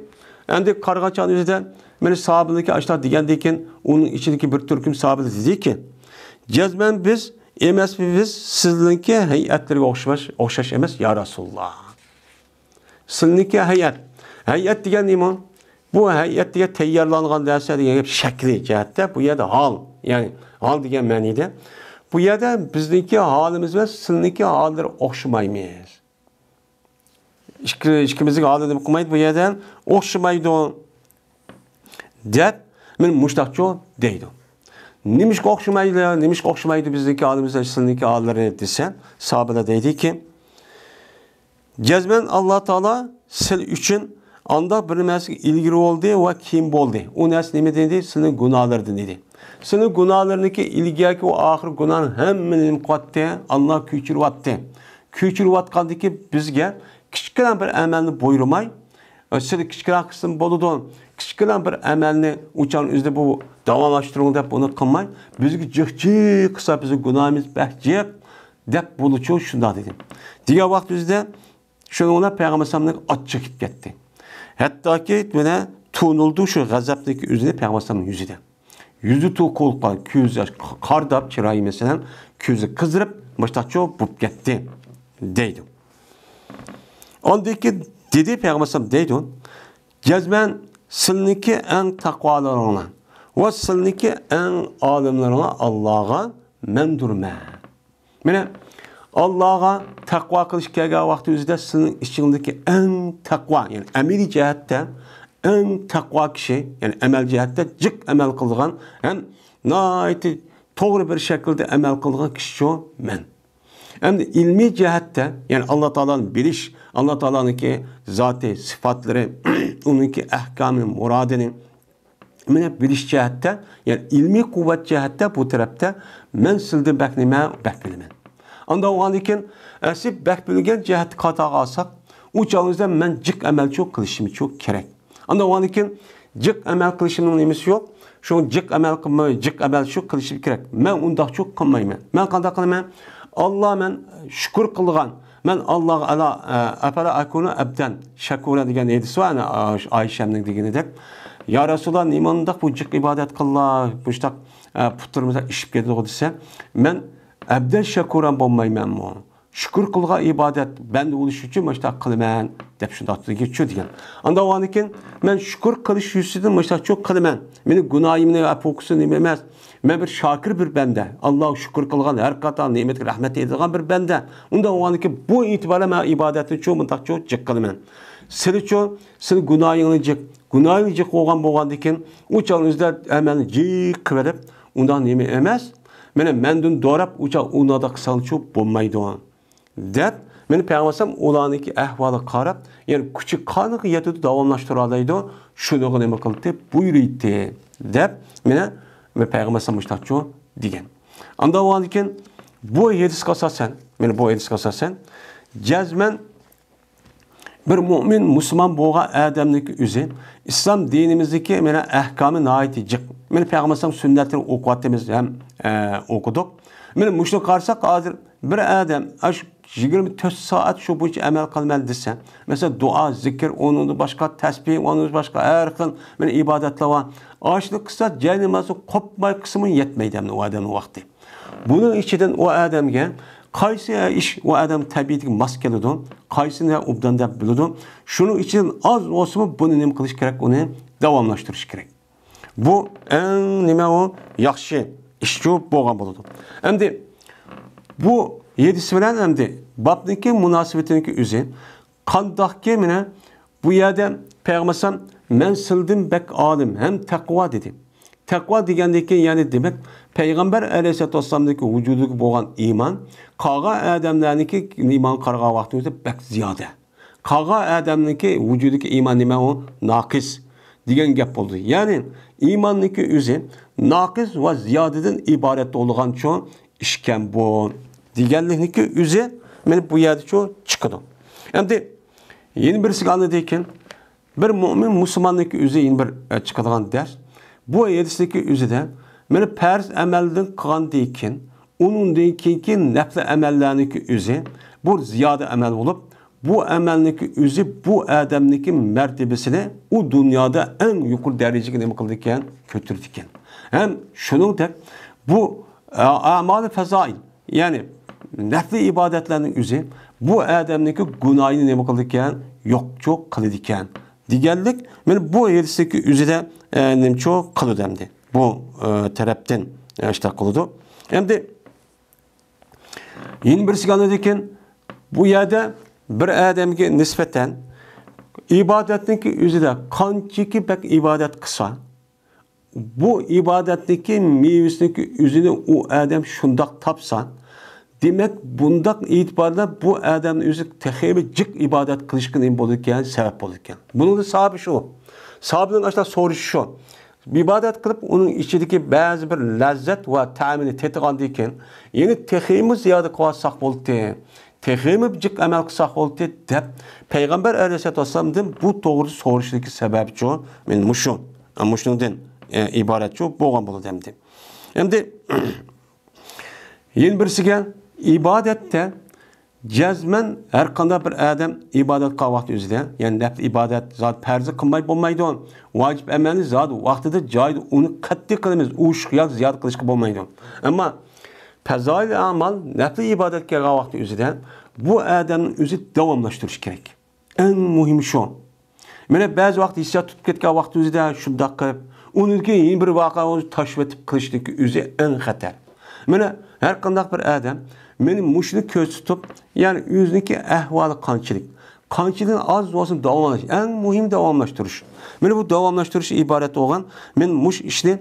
ئەمدى قارىغان چاغدا ئۆزىدە، مانا ساھابىلىكى ئاشۇنداق دېگەندىن كېيىن، ئۇنىڭ ئىچىدىكى بىر تۈركۈم ساھابىلەر دېدىكى، جەزمەن بىز ئەمەسمىز سىزنىڭكى ھەيئەتلىرىگە ئوخشاش، ئوخشاش ئەمەس، يا رەسۇلاللا. سىلىنىڭكى ھەيئەت. ھەيئەت دېگەن نېمە؟ بۇ ھەيئەت دېگەن تەييارلانغان نەرسە دېگەن گەپ، شەكلى جەھەتتە بۇ يەردە ھال، يەنى ھال دېگەن مەنىدە. بۇ يەردە بىزنىڭكى ھالىمىز بىلەن سىلىنىڭكى ھاللىرى ئوخشىمايمىز. ئىككى، ئىككىمىزنىڭ ھالى نېمە قىلمايدۇ بۇ يەردە؟ ئوخشىمايدۇ دەپ، مانا مۇشتاقچۇ دەيدۇ. نېمىشقا ئوخشىمايدۇ؟ نېمىشقا ئوخشىمايدۇ بىزنىڭكى ھالىمىز بىلەن سىلىنىڭكى ھاللىرى دېسە، ساھابىلەر دەيدىكى، جەزمەن ئاللا تائالا سىل ئۈچۈن ئانداق بىر نەرسىگە ئىلگىرى بولدى ۋە كېيىن بولدى. ئۇ نەرسە نېمە دېدى؟ سىلىنىڭ گۇناھلىرىدىن دېدى. سىلىنىڭ گۇناھلىرىنىڭكى ئىلگىرىكى ۋە ئاخىرقى گۇناھنى ھەممىنى نېمە قىلىۋەتتى؟ ئاللا كۆچۈرۈۋەتتى. كۆچۈرۈۋاتقاندىكى بىزگە كىچىككىنە بىر ئەمەلنى بۇيرۇماي، سىلى كىچىككىنە قىلسىمۇ بولىدۇ، كىچىككىنە بىر ئەمەلنى ئۇچان ئۆزىدە بۇ داۋاملاشتۇرۇڭ دەپ بۇنى قىلماي، بىزگە جىق جىق قىلسا، بىزنىڭ گۇناھىمىز بەك جىق دەپ بولىچۇ شۇنداق دېدى. دېگەن ۋاقىت ئۆزىدە شۇنىڭ بىلەن پەيغەمبەر ئەلەيھىسسالامنىڭ ئاچچىقى كېتىپ كەتتى. ھەتتاكى مانا تونۇلدى شۇ غەزەپنىڭكى ئۆزىنى پەيغەمبەر ئەلەيھىسسالامنىڭ يۈزىدە. يۈزى توقۇلۇپ قالدى، كۆزى ياش قارداپ، چىرايى مەسىلەن، كۆزى قىزىرىپ، مۇشتاقچۇ بولۇپ كەتتى، دەيدۇ. ئاندىن كېيىن دېدى پەيغەمبەر ئەلەيھىسسالام دەيدۇ، جەزمەن سىلىنىڭكى ئەڭ تەقۋالىرىڭلار ۋە سىلىنىڭكى ئەڭ ئالىملىرىڭلار ئاللاغا مەندۇرمەن. مانا، ئاللاغا تەقۋا قىلىش كەلگەن ۋاقتى ئۆزىدە سىلىنىڭ ئىچىڭدىكى ئەڭ تەقۋا، يەنى ئەمەلىي جەھەتتە ئەڭ تەقۋا كىشى، يەنى ئەمەل جەھەتتە جىق ئەمەل قىلىدىغان ھەم ناھايىتى توغرا بىر شەكىلدە ئەمەل قىلىدىغان كىشىچۇ مەن. ئەمدى ئىلمىي جەھەتتە، يەنى ئاللا تائالانى بىلىش، ئاللا تائالانىڭكى زاتى، سىپاتلىرى، ئۇنىڭكى ئەھكامى، مۇرادىنى، مانا بىلىش جەھەتتە، يەنى ئىلمىي قۇۋۋەت جەھەتتە بۇ تەرەپتە مەن سىلىدىن بەك نېمە، بەك بىلىمەن. ئانداق بولغاندىن كېيىن، ئەسلى بەك بىلگەن جەھەتتە قاتارغا ئالساق، ئۇ چاغىمىزدا مەن جىق ئەمەلچۇ قىلىشىمچۇ كېرەك. ئانداق بولغاندىن كېيىن، جىق ئەمەل قىلىشىمنىڭ نېمىسى يوق؟ شۇڭا جىق ئەمەل قىلماي، جىق ئەمەلچۇ قىلىشىم كېرەك. مەن ئۇنداقچۇ قىلمايمەن. مەن قانداق قىلىمەن؟ ئاللا مەن شۈكۈر قىلغان، مەن ئاللاغا ئەلا، ئە، ئەپەلا ئەكۇنۇ ئەبدەن شەكۇرا دېگەن ھەدىس بار، ئەنە، ئا، ئايشەمنىڭ دېگىنىدەك. يا رەسۇلاللا، نېمانداق بۇ جىق ئىبادەت قىللا، مۇشتاق، ئە، پۇتلىرىمىز ئىششىپ كېتىدىغۇ دېسە، مەن ئەبدەن شەكۇرا بولمايمەنمۇ؟ شۈكۈر قىلغان ئىبادەت بەندە بولۇش ئۈچۈن مۇشتاق قىلىمەن، دەپ شۇنداق دېگۈچۇ دېگەن. ئانداق بولغاندىكىن، مەن شۈكۈر قىلىش يۈزىسىدىن مۇشتاقچۇ قىلىمەن. مېنىڭ گۇناھىمنى ئەپۇ قىلسۇن نېمە ئەمەس. مەن بىر شاكىر بىر بەندە. ئاللاغا شۈكۈر قىلغان، ھەر قېتىم نېمەتكە رەھمەت ئېيتىدىغان بىر بەندە. ئۇنداق بولغاندىكىن، بۇ ئېتىبار بىلەن مەن ئىبادەتنىچۇ مۇنداقچۇ جىق قىلىمەن. سىلىچۇ، سىلى گۇناھىڭلار جىق. گۇناھىڭ جىق بولغان بولغاندىكىن، ئۇ چاغنىڭ ئۆزىدە ئەمەلنى جىق قىلىۋېلىپ، ئۇنداق نېمە ئەمەس. مانا مەندىن دوراپ ئۇ چاغ ئۇنداق قىلساڭچۇ بولمايدۇ. دەپ، مانا پەيغەمبەر ئەلەيھىسسالام ئۇلارنىڭكى ئەھۋالىغا قاراپ، يەنى كۈچى قانىغا يەتىدۇ، داۋاملاشتۇرالايدۇ، شۇنىڭغا نېمە قىلدى؟ بۇيرۇيتتى، دەپ، مانا، مانا پەيغەمبەر ئەلەيھىسسالام مۇشتاقچۇ دېگەن. ئانداق بولغاندىكىن، بۇ ھەدىسكە ئاساسەن، مانا بۇ ھەدىسكە ئاساسەن، جەزمەن بىر مۇئمىن، مۇسۇلمان بولغان ئادەمنىڭكى ئۆزى، ئىسلام دىنىمىزدىكى، مانا، ئەھكامى ناھايىتى جىق. مانا پەيغەمبەر ئەلەيھىسسالام سۈننەتلىرىنى ئوقۇۋاتىمىز ھەم، ئە، ئوقۇدۇق. مانا مۇشۇنى قارىساق، ھازىر بىر ئادەم ئاشۇ يىگىرمە تۆت سائەت شۇ بويىچە ئەمەل قىلىمەن دېسە، مەسىلەن، دۇئا، زىكىر، ئۇنىڭدىن باشقا تەسبىھ، ئۇنىڭدىن باشقا ھەر خىل مانا ئىبادەتلەر بار. ئاشۇنى قىلسا، جەھەننەم ئالسا قوپماي قىلسىمۇ يەتمەيدۇ ئەمدى ئۇ ئادەمنىڭ ۋاقتى. بۇنىڭ ئىچىدىن ئۇ ئادەمگە قايسى ئىش ئۇ ئادەم تەبىئىتىگە ماس كېلىدۇ، قايسىنى ئوبدان دەپ بىلىدۇ، شۇنىڭ ئىچىدىن ئاز بولسىمۇ بۇنى نېمە قىلىش كېرەك؟ ئۇنى داۋاملاشتۇرۇش كېرەك. بۇ ئەڭ نېمە ئۇ ياخشى ئىشچۇ بولغان بولىدۇ. ئەمدى بۇ ھەدىس بىلەن ئەمدى بابنىڭكى مۇناسىۋىتىنىڭكى ئۆزى قانداقكى مانا بۇ يەردە پەيغەمبەر ئەلەيھىسسالام، «مەن سىلىدىن بەك ئالىم ھەم تەقۋا» دېدى. تەقۋا دېگەندىن كېيىن، يەنى دېمەك، پەيغەمبەر ئەلەيھىسسالاتۇ ۋەسسالامنىڭكى ۋۇجۇدىغا بولغان ئىمان قالغان ئادەملەرنىڭكى ئىمانغا قارىغان ۋاقتىمىزدا بەك زىيادە. قالغان ئادەمنىڭكى ۋۇجۇدىدىكى ئىمان نېمە ئۇ؟ ناقىس دېگەن گەپ بولدى. يەنى ئىماننىڭكى ئۆزى ناقىس ۋە زىيادىدىن ئىبارەت بولغانچۇ ئىشكەن بۇ دېگەنلىكنىڭكى ئۆزى مانا بۇ يەردىچۇ چىقىدۇ. ئەمدى يەنە بىرسىگە ئاندىن كېيىن بىر مۆمىن مۇسۇلماننىڭكى ئۆزى يەنە بىر، ئە، چىقىدىغان دەرس. بۇ ھەدىسنىڭكى ئۆزىدە مانا پەرز ئەمەلدىن قىلغاندىن كېيىن، ئۇنىڭدىن كېيىنكى نەپلى ئەمەللەرنىڭكى ئۆزى بۇ زىيادە ئەمەل بولۇپ، بۇ ئەمەلنىڭكى ئۆزى بۇ ئادەمنىڭكى مەرتىبىسىنى ئۇ دۇنيادا ئەڭ يۇقىرى دەرىجىگە نېمە قىلىدىكەن؟ كۆتۈرىدىكەن. ھەم شۇنىڭدەك بۇ، ئە، ئەمالى فەزائىل، يەنى نەپلى ئىبادەتلەرنىڭ ئۆزى بۇ ئادەمنىڭكى گۇناھىنى نېمە قىلىدىكەن؟ يوقچۇ قىلىدىكەن دېگەنلىك، مانا بۇ ھەدىسنىڭكى ئۆزىدە، ئە، نېمىچۇ قىلىدۇ ئەمدى. بۇ، ئە، تەرەپتىن، ئە، ئىشتە قىلىدۇ. ئەمدى يەنە بىرسىگە ئاندىن كېيىن بۇ يەردە بىر ئادەمگە نىسبەتەن ئىبادەتنىڭكى ئۆزىدە قانچىكى بەك ئىبادەت قىلسا، بۇ ئىبادەتنىڭكى مېۋىسىنىڭكى ئۆزىنى ئۇ ئادەم شۇنداق تاپسا، دېمەك، بۇنداق ئېتىباردا بۇ ئادەمنىڭ ئۆزى تېخىمۇ جىق ئىبادەت قىلىشقا نېمە بولىدىكەن؟ سەۋەب بولىدىكەن. بۇنىڭدا سەۋەبى شۇ. سەۋەبىنىڭ ئاشۇنداق سورىشى شۇ. ئىبادەت قىلىپ، ئۇنىڭ ئىچىدىكى بەزى بىر لەززەت ۋە تەمىنى تېتىغاندىن كېيىن، يەنە تېخىمۇ زىيادە قىلىۋالساق بولدى، تېخىمۇ جىق ئەمەل قىلساق بولدى، دەپ پەيغەمبەر ئەلەيھىسسالاتۇ ۋەسسالامدىن بۇ توغرىدا سورىشىدىكى سەۋەبچۇ، مانا مۇشۇ، مۇشۇنىڭدىن، ئە، ئىبارەتچۇ بولغان بولىدۇ ئەمدى. ئەمدى يەنە بىرسىگە ئىبادەتتە جەزمەن ھەر قانداق بىر ئادەم ئىبادەت قىلغان ۋاقتى ئۆزىدە، يەنى نەپلى ئىبادەت زادى پەرزى قىلماي بولمايدۇ. ۋاجىپ ئەمەلنى زادى ۋاقتىدا، جايىدا ئۇنى قەتئىي قىلىمىز، ئۇ ئىشقا ياكى زىيادە قىلىشقا بولمايدۇ. ئەمما پەزائىل ئەمال، نەپلى ئىبادەت كەلگەن ۋاقتى ئۆزىدە بۇ ئادەمنىڭ ئۆزى داۋاملاشتۇرۇشى كېرەك. ئەڭ مۇھىمى شۇ. مانا بەزى ۋاقىت ھېسسىيات تۇتۇپ كەتكەن ۋاقتىمىزدا شۇنداق قىلىپ، ئۇنىڭدىن كېيىن يەنە بىر ۋەقەنى تاشلىۋېتىپ قىلىشنىڭكى ئۆزى ئەڭ خەتەر. مانا ھەر قانداق بىر ئادەم، مانا مۇشۇنى كۆزدە تۇتۇپ، يەنى ئۆزىنىڭكى ئەھۋالى قانچىلىك، قانچىدىن ئاز بولسۇن داۋاملاش، ئەڭ مۇھىم داۋاملاشتۇرۇش. مانا بۇ داۋاملاشتۇرۇش ئىبارەت بولغان، مانا مۇشۇ ئىشنى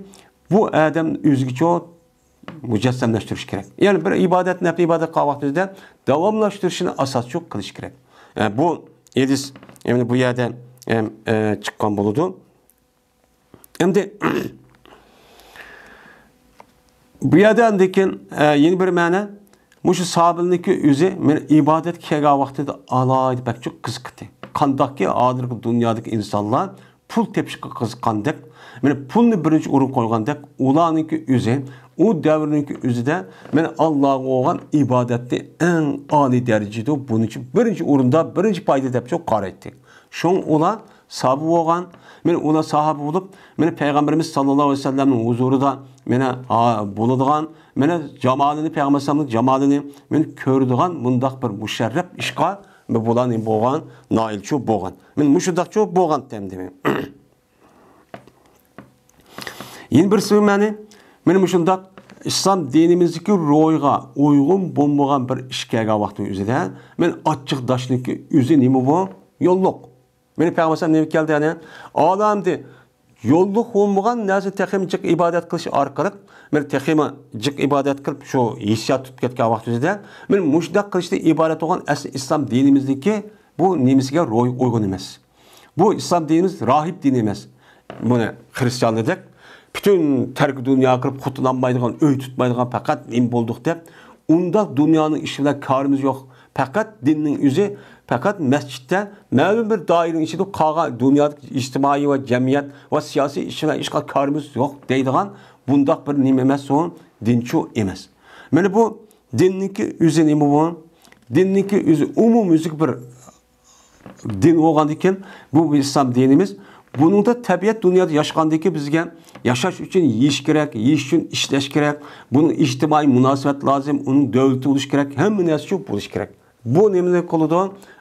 بۇ ئادەم ئۆزىگىچە مۇجەسسەملەشتۈرۈش كېرەك. يەنى بىر ئىبادەت، نەپلى ئىبادەت قىلغان ۋاقتىمىزدا داۋاملاشتۇرۇشنى ئاساسچۇ قىلىش كېرەك. ئە، بۇ ھەدىس، يەنى بۇ يەردە، ئەم، ئە، چىققان بولىدۇ. ئەمدى بۇ يەردە ئاندىن كېيىن، ئە، يەنە بىر مەنە، مۇشۇ سابىلنىڭكى ئۆزى مانا ئىبادەتكە كەلگەن ۋاقتىدا ئالاھىدە بەك جىق قىزىقتى. قانداقكى ھازىرقى دۇنيادىكى ئىنسانلار پۇل تېپىشقا قىزىققاندەك، مانا پۇلنى بىرىنچى ئورۇنغا قويغاندەك، ئۇلارنىڭكى ئۆزى، ئۇ دەۋرنىڭكى ئۆزىدە مانا ئاللاغا بولغان ئىبادەتنى ئەڭ ئالىي دەرىجىدە، بۇنىڭ ئۈچۈن بىرىنچى ئورۇندا، بىرىنچى پايدا دەپ قارايتتى. شۇڭا ئۇلار ساھابە بولغان، مانا ئۇلار ساھابە بولۇپ، مانا پەيغەمبىرىمىز ساللاللاھۇ ئەلەيھى ۋەسەللەمنىڭ ھۇزۇرىدا مانا، ھا، بولىدىغان، مانا جامالىنى، پەيغەمبەر ئەلەيھىسسالامنىڭ جامالىنى مانا كۆرىدىغان مۇنداق بىر مۇشەررەپ ئىشقا بۇلار نېمە بولغان؟ نائىلچۇ بولغان. مانا مۇشۇنداقچۇ بولغان دېمەكمەن. يەنە بىرسى مەنى، مانا مۇشۇنداق ئىسلام دىنىمىزدىكى روھىغا ئۇيغۇن بولمىغان بىر ئىش كەلگەن ۋاقتى ئۆزىدە، مانا ئاچچىق داشنىڭكى ئۆزى نېمە بۇ؟ يوللۇق. مانا پەيغەمبەر ئەلەيھىسسالام نېمە كەلدى يەنە؟ ئالەمدە يوللۇق بولمىغان نەرسە تېخىمۇ جىق ئىبادەت قىلىش ئارقىلىق، مانا تېخىمۇ جىق ئىبادەت قىلىپ، شۇ ھېسسىيات تۇتۇپ كەتكەن ۋاقتى ئۆزىدە، مانا مۇشۇنداق قىلىشتىن ئىبارەت بولغان ئەسلى ئىسلام دىنىمىزدىكى بۇ نېمىسىگە روھى ئۇيغۇن ئەمەس. بۇ ئىسلام دىنىمىز راھىب دىنى ئەمەس. بۇنى خرىستىيانلاردەك پۈتۈن تەركى دۇنياغا كىرىپ، خوتۇن ئالمايدىغان، ئۆي تۇتمايدىغان، پەقەت نېمە بولدۇق دەپ، ئۇنداق دۇنيانىڭ ئىشى بىلەن كارىمىز يوق. پەقەت دىننىڭ ئۆزى، پەقەت مەسچىتتە مەلۇم بىر دائىرىنىڭ ئىچىدە قالغان، دۇنيادىكى ئىجتىمائىي ۋە جەمئىيەت ۋە سىياسىي ئىش بىلەن ھېچقانداق كارىمىز يوق دەيدىغان بۇنداق بىر نېمە ئەمەس، ئۇ دىنچۇ ئەمەس. مانا بۇ دىننىڭكى ئۆزى نېمە بۇ؟ دىننىڭكى ئۆزى ئومۇميۈزلۈك بىر دىن بولغاندىكىن، بۇ ئىسلام دىنىمىز. بۇنىڭدا تەبىئەت دۇنيادا ياشىغاندىكىن بىزگە ياشاش ئۈچۈن يېيىش كېرەك، يېيىش ئۈچۈن ئىشلەش كېرەك، بۇنىڭ ئىجتىمائىي مۇناسىۋەت لازىم، ئۇنىڭ دۆلىتى بولۇش كېرەك، ھەممە نەرسە شۇ بولۇش كېرەك. بۇ نېمىنى قىلىدۇ؟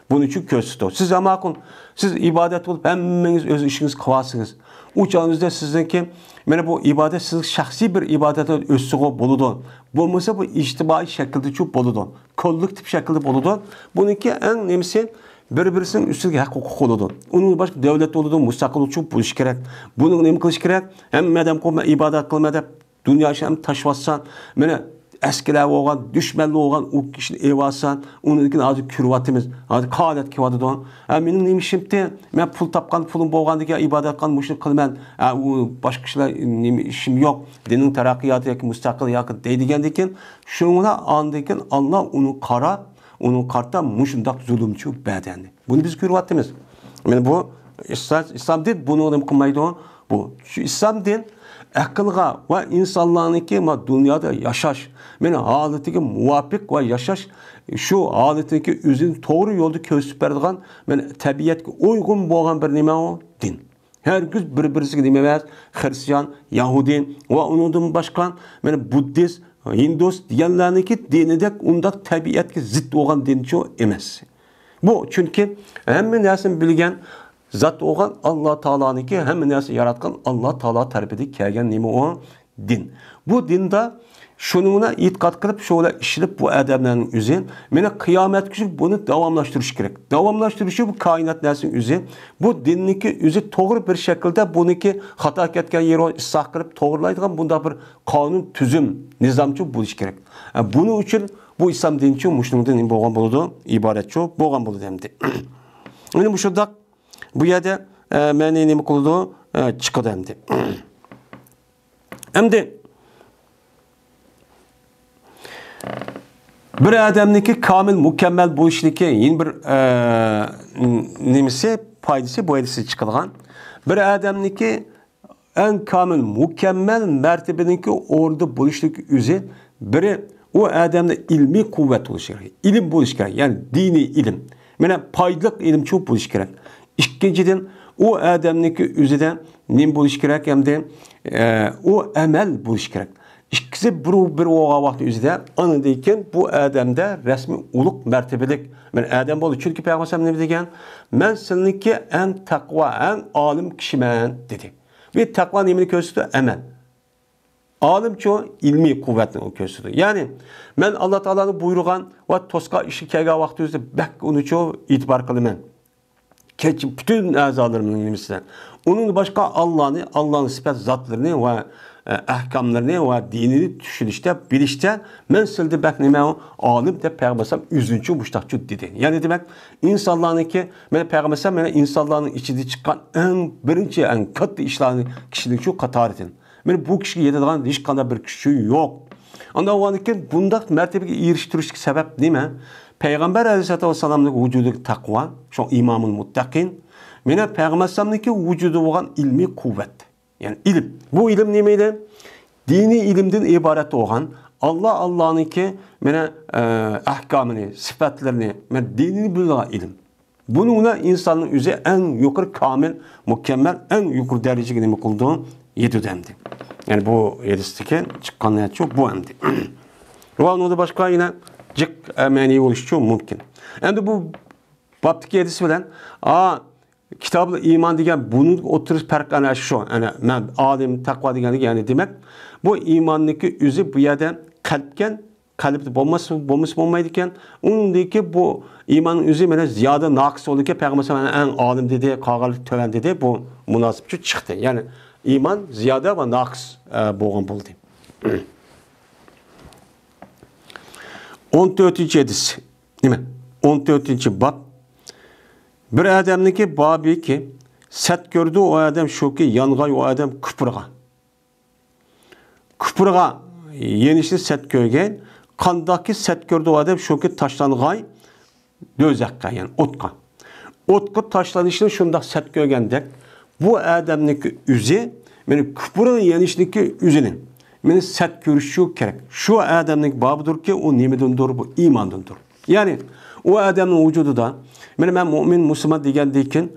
بۇنى شۇ كۆرسىتىدۇ. سىز ھەم ماقۇل، سىز ئىبادەت قىلىپ، ھەممىڭىز ئۆز ئىشىڭىزنى قىلىۋالسىڭىز، ئۇ چاغىڭىزدا سىزنىڭكى، مانا بۇ ئىبادەت سىزنىڭ شەخسىي بىر ئىبادەت ئۆتسىغۇ بولىدۇ. بولمىسا بۇ ئىجتىمائىي شەكىلدىچۇ بولىدۇ. كوللېكتىپ شەكىلدە بولىدۇ. بۇنىڭكى ئەڭ نېمىسى، بىر-بىرىسىنىڭ ئۈستىدىكى ھەق ھوقۇق بولىدۇ. ئۇنىڭ باشقا دۆلەت بولىدۇ، مۇستەقىللىقچۇ بولۇش كېرەك. بۇنىڭ نېمە قىلىش كېرەك؟ ھەممە ئادەم قويۇپ، مەن ئىبادەت قىلىمەن دەپ، دۇنيا ئىشىنى ھەم تاشلىۋاتسان، مانا ئەسكىلەر بولغان، دۈشمەنلەر بولغان ئۇ كىشىنى ئېلىۋالسان، ئۇنىڭدىن كېيىن ھازىر كۆرۈۋاتىمىز. ھازىر قانات كېلىۋاتىدۇ. ھە، مېنىڭ نېمە ئىشىمتى؟ مەن پۇل تاپقان، پۇلۇم بولغاندىكىن ئىبادەت قىلغان مۇشۇنى قىلىمەن. ھە، ئۇ باشقا ئىشلار نېمە ئىشىم يوق. دىننىڭ تەرەققىياتى ياكى مۇستەقىل ياكى دەيدىغاندىكىن، شۇنىڭغا ئاندىن كېيىن ئاللا ئۇنى قاراپ، ئۇنىڭ قارىتا مۇشۇنداق زۇلۇمچۇ بەدەننى. بۇنى بىز كۆرۈۋاتىمىز. مانا بۇ ئىسلام، ئىسلام دىن بۇنى نېمە قىلمايدۇ. بۇ، شۇ ئىسلام دىن ئەقىلغا ۋە ئىنسانلارنىڭكى ما دۇنيادا ياشاش، مانا ھالىتىگە مۇۋاپىق ۋە ياشاش، شۇ ھالىتىدىكى ئۆزىنى توغرا يولدا كۆرسىتىپ بەرىدىغان، مانا تەبىئەتكە ئۇيغۇن بولغان بىر نېمە ئۇ دىن. ھەرگىز بىر-بىرسىگە نېمە ئەمەس، خرىستىيان، يەھۇدىي ۋە ئۇنىڭدىن باشقا، مانا بۇددىست، ھىندۇس دېگەنلەرنىڭكى دىنىدەك ئۇنداق تەبىئەتكە زىت بولغان دىنچۇ ئەمەس. بۇ چۈنكى ھەممە نەرسىنى بىلگەن زات بولغان ئاللا تائالانىڭكى، ھەممە نەرسىنى ياراتقان ئاللا تائالا تەرىپىدىن كەلگەن نېمە ئۇ؟ دىن. بۇ دىندا شۇنىڭغا ئېتىقاد قىلىپ، شۇ بىلەن ئىشلىنىپ، بۇ ئادەملەرنىڭ ئۆزى مانا قىيامەتكىچە بۇنى داۋاملاشتۇرۇش كېرەك. داۋاملاشتۇرۇشى بۇ كائىنات نەرسىنىڭ ئۆزى. بۇ دىننىڭكى ئۆزى توغرا بىر شەكىلدە بۇنىڭكى خاتا كەتكەن يېرى ئىسلاھ قىلىپ توغرىلايدىغان بۇنداق بىر قانۇن، تۈزۈم، نىزامچۇ بولۇشى كېرەك. ئە، بۇنىڭ ئۈچۈن بۇ ئىسلام دىنىچۇ مۇشۇنىڭدىن نېمە بولغان بولىدۇ؟ ئىبارەتچۇ بولغان بولىدۇ ئەمدى. ئەمدى مۇشۇنداق بۇ يەردە، ئە، مەنى نېمە قىلىدۇ؟ ئە، چىقىدۇ ئەمدى. ئەمدى بىر ئادەمنىڭكى كامىل، مۇكەممەل بولۇشىدىكى يەنە بىر، ئە، نېمىسى، پايدىسى، بۇ يەردە سىز چىقىدىغان. بىر ئادەمنىڭكى ئەڭ كامىل، مۇكەممەل مەرتىبىنىڭكى ئورنىدا بولۇشلۇق ئۆزى، بىرى، ئۇ ئادەمدە ئىلمىي قۇۋۋەت بولۇشى كېرەك، ئىلىم بولۇشى كېرەك، يەنى دىنىي ئىلىم. مانا پايدىلىق ئىلىمچۇ بولۇشى كېرەك. ئىككىنچىدىن، ئۇ ئادەمنىڭكى ئۆزىدە نېمە بولۇشى كېرەك ئەمدى؟ ئە، ئۇ ئەمەل بولۇشى كېرەك. ئىككىسى بىر، بىر بولغان ۋاقىت ئۆزىدە، ئاندىن كېيىن بۇ ئادەمدە رەسمىي ئۇلۇغ مەرتىبىلىك، مانا ئادەم بولدى. چۈنكى پەيغەمبەر ئەلەيھىسسالام نېمە دېگەن؟ مەن سىلىنىڭكى ئەڭ تەقۋا، ئەڭ ئالىم كىشىمەن، دېدى. بۇ تەقۋا نېمىنى كۆرسىتىدۇ؟ ئەمەل. ئالىمچۇ، ئىلمىي قۇۋۋەتنى ئۇ كۆرسىتىدۇ. يەنى، مەن ئاللا تائالانىڭ بۇيرۇغان ۋە توسقان ئىشقا كەلگەن ۋاقتىمىزدا بەك ئۇنىچۇ ئېتىبار قىلىمەن. كەچ-، پۈتۈن ئەزالىرىمنىڭ نېمىسىدە. ئۇنىڭدىن باشقا ئاللانى، ئاللانىڭ سۈپەت زاتلىرىنى ۋە، ئە، ئەھكاملىرىنى ۋە دىنىنى چۈشىنىشتە، بىلىشتە مەن سىلىدە بەك نېمە، ئالىم دەپ پەيغەمبەر ئەلەيھىسسالام ئۆزىنىچۇ مۇشتاقچۇ دېدى. يەنى دېمەك، ئىنسانلارنىڭكى، مانا پەيغەمبەر ئەلەيھىسسالام مانا ئىنسانلارنىڭ ئىچىدە چىققان ئەڭ بىرىنچى، ئەڭ كاتتا ئىشلارنىڭ كىشىلىكچۇ قاتارىدىن. مانا بۇ كىشىگە يېتىدىغان ھېچقانداق بىر كۈچى يوق. ئاندىن ئۇنىڭدىن كېيىن بۇنداق مەرتىۋىگە ئېرىشتۈرۈشتىكى سەۋەب نېمە؟ پەيغەمبەر ئەلەيھىسسالاتۇ ۋەسسالامنىڭ ۋۇجۇدىدىكى تەقۋا، شۇ ئىمامۇل مۇتتەقىن. مانا پەيغەمبەر ئەلەيھىسسالامنىڭكى ۋۇجۇدىدا بولغان ئىلمىي قۇۋۋەت. يەنى ئىلىم. بۇ ئىلىم نېمە ئىلىم؟ دىنىي ئىلىمدىن ئىبارەت بولغان، ئاللا، ئاللانىڭكى مانا، ئە، ئەھكامىنى، سۈپەتلىرىنى، مانا دىنىنى بىلىدىغان ئىلىم. بۇنىڭ بىلەن ئىنساننىڭ ئۆزى ئەڭ يۇقىرى كامىل، مۇكەممەل، ئەڭ يۇقىرى دەرىجىگە نېمە قىلىدۇ؟ يېتىدۇ ئەمدى. يەنى بۇ ھەدىستىكى چىققان نەچچە بۇ ئەمدى. ۋە ئۇنىڭدا باشقا يەنە جىق، ئە، مەنىي بولۇشىچۇ مۇمكىن. ئەمدى بۇ بابتىكى ھەدىس بىلەن، ئا، كىتابۇل ئىمان دېگەن بۇنىڭ ئوتتۇرىسى پەرق ئەنە شۇ. ئەنە مەن ئالىم، تەقۋا دېگەندىكى، يەنى دېمەك، بۇ ئىماننىڭكى ئۆزى بۇ يەردە قەلبكەن، قەلبتە بولماس-، بولمىسا بولمايدىكەن. ئۇنىڭدىكى بۇ ئىمان ئۆزى مانا زىيادە ناقىس بولىدىكەن. پەيغەمبەر سەللەللاھۇ ئەلەيھى ۋەسەللەم ئەڭ ئالىم دېدى، قالغانلىرى تۆۋەن دېدى. بۇ مۇناسىپ چىقتى. يەنى ئىمان زىيادە ۋە ناقىس، ئە، بولغان بولدى. ئون تۆتىنچى ھەدىس. نېمە؟ ئون تۆتىنچى باب. بىر ئادەمنىڭكى بابىكى سەت كۆرىدۇ، ئۇ ئادەم شۇكى، يانغاي ئۇ ئادەم كۇپۇرغا. كۇپۇرغا يېنىشنى سەت كۆرگەن، قانداقكى سەت كۆردى ئۇ ئادەم، شۇكى تاشلانغاي دوزاخقا، يەنى ئوتقا. ئوتقا تاشلىنىشنى شۇنداق سەت كۆرگەندەك، بۇ ئادەمنىڭكى ئۆزى، مانا كۇپۇرغا يېنىشنىڭكى ئۆزىنى، مېنى سەت كۆرۈشى كېرەك. شۇ ئادەمنىڭ بابىدۇركى، ئۇ نېمىدىندۇر؟ بۇ ئىماندىندۇر. يەنى ئۇ ئادەمنىڭ ۋۇجۇدىدا، مېنى مەن مۇئمىن، مۇسۇلمان دېگەندىن كېيىن،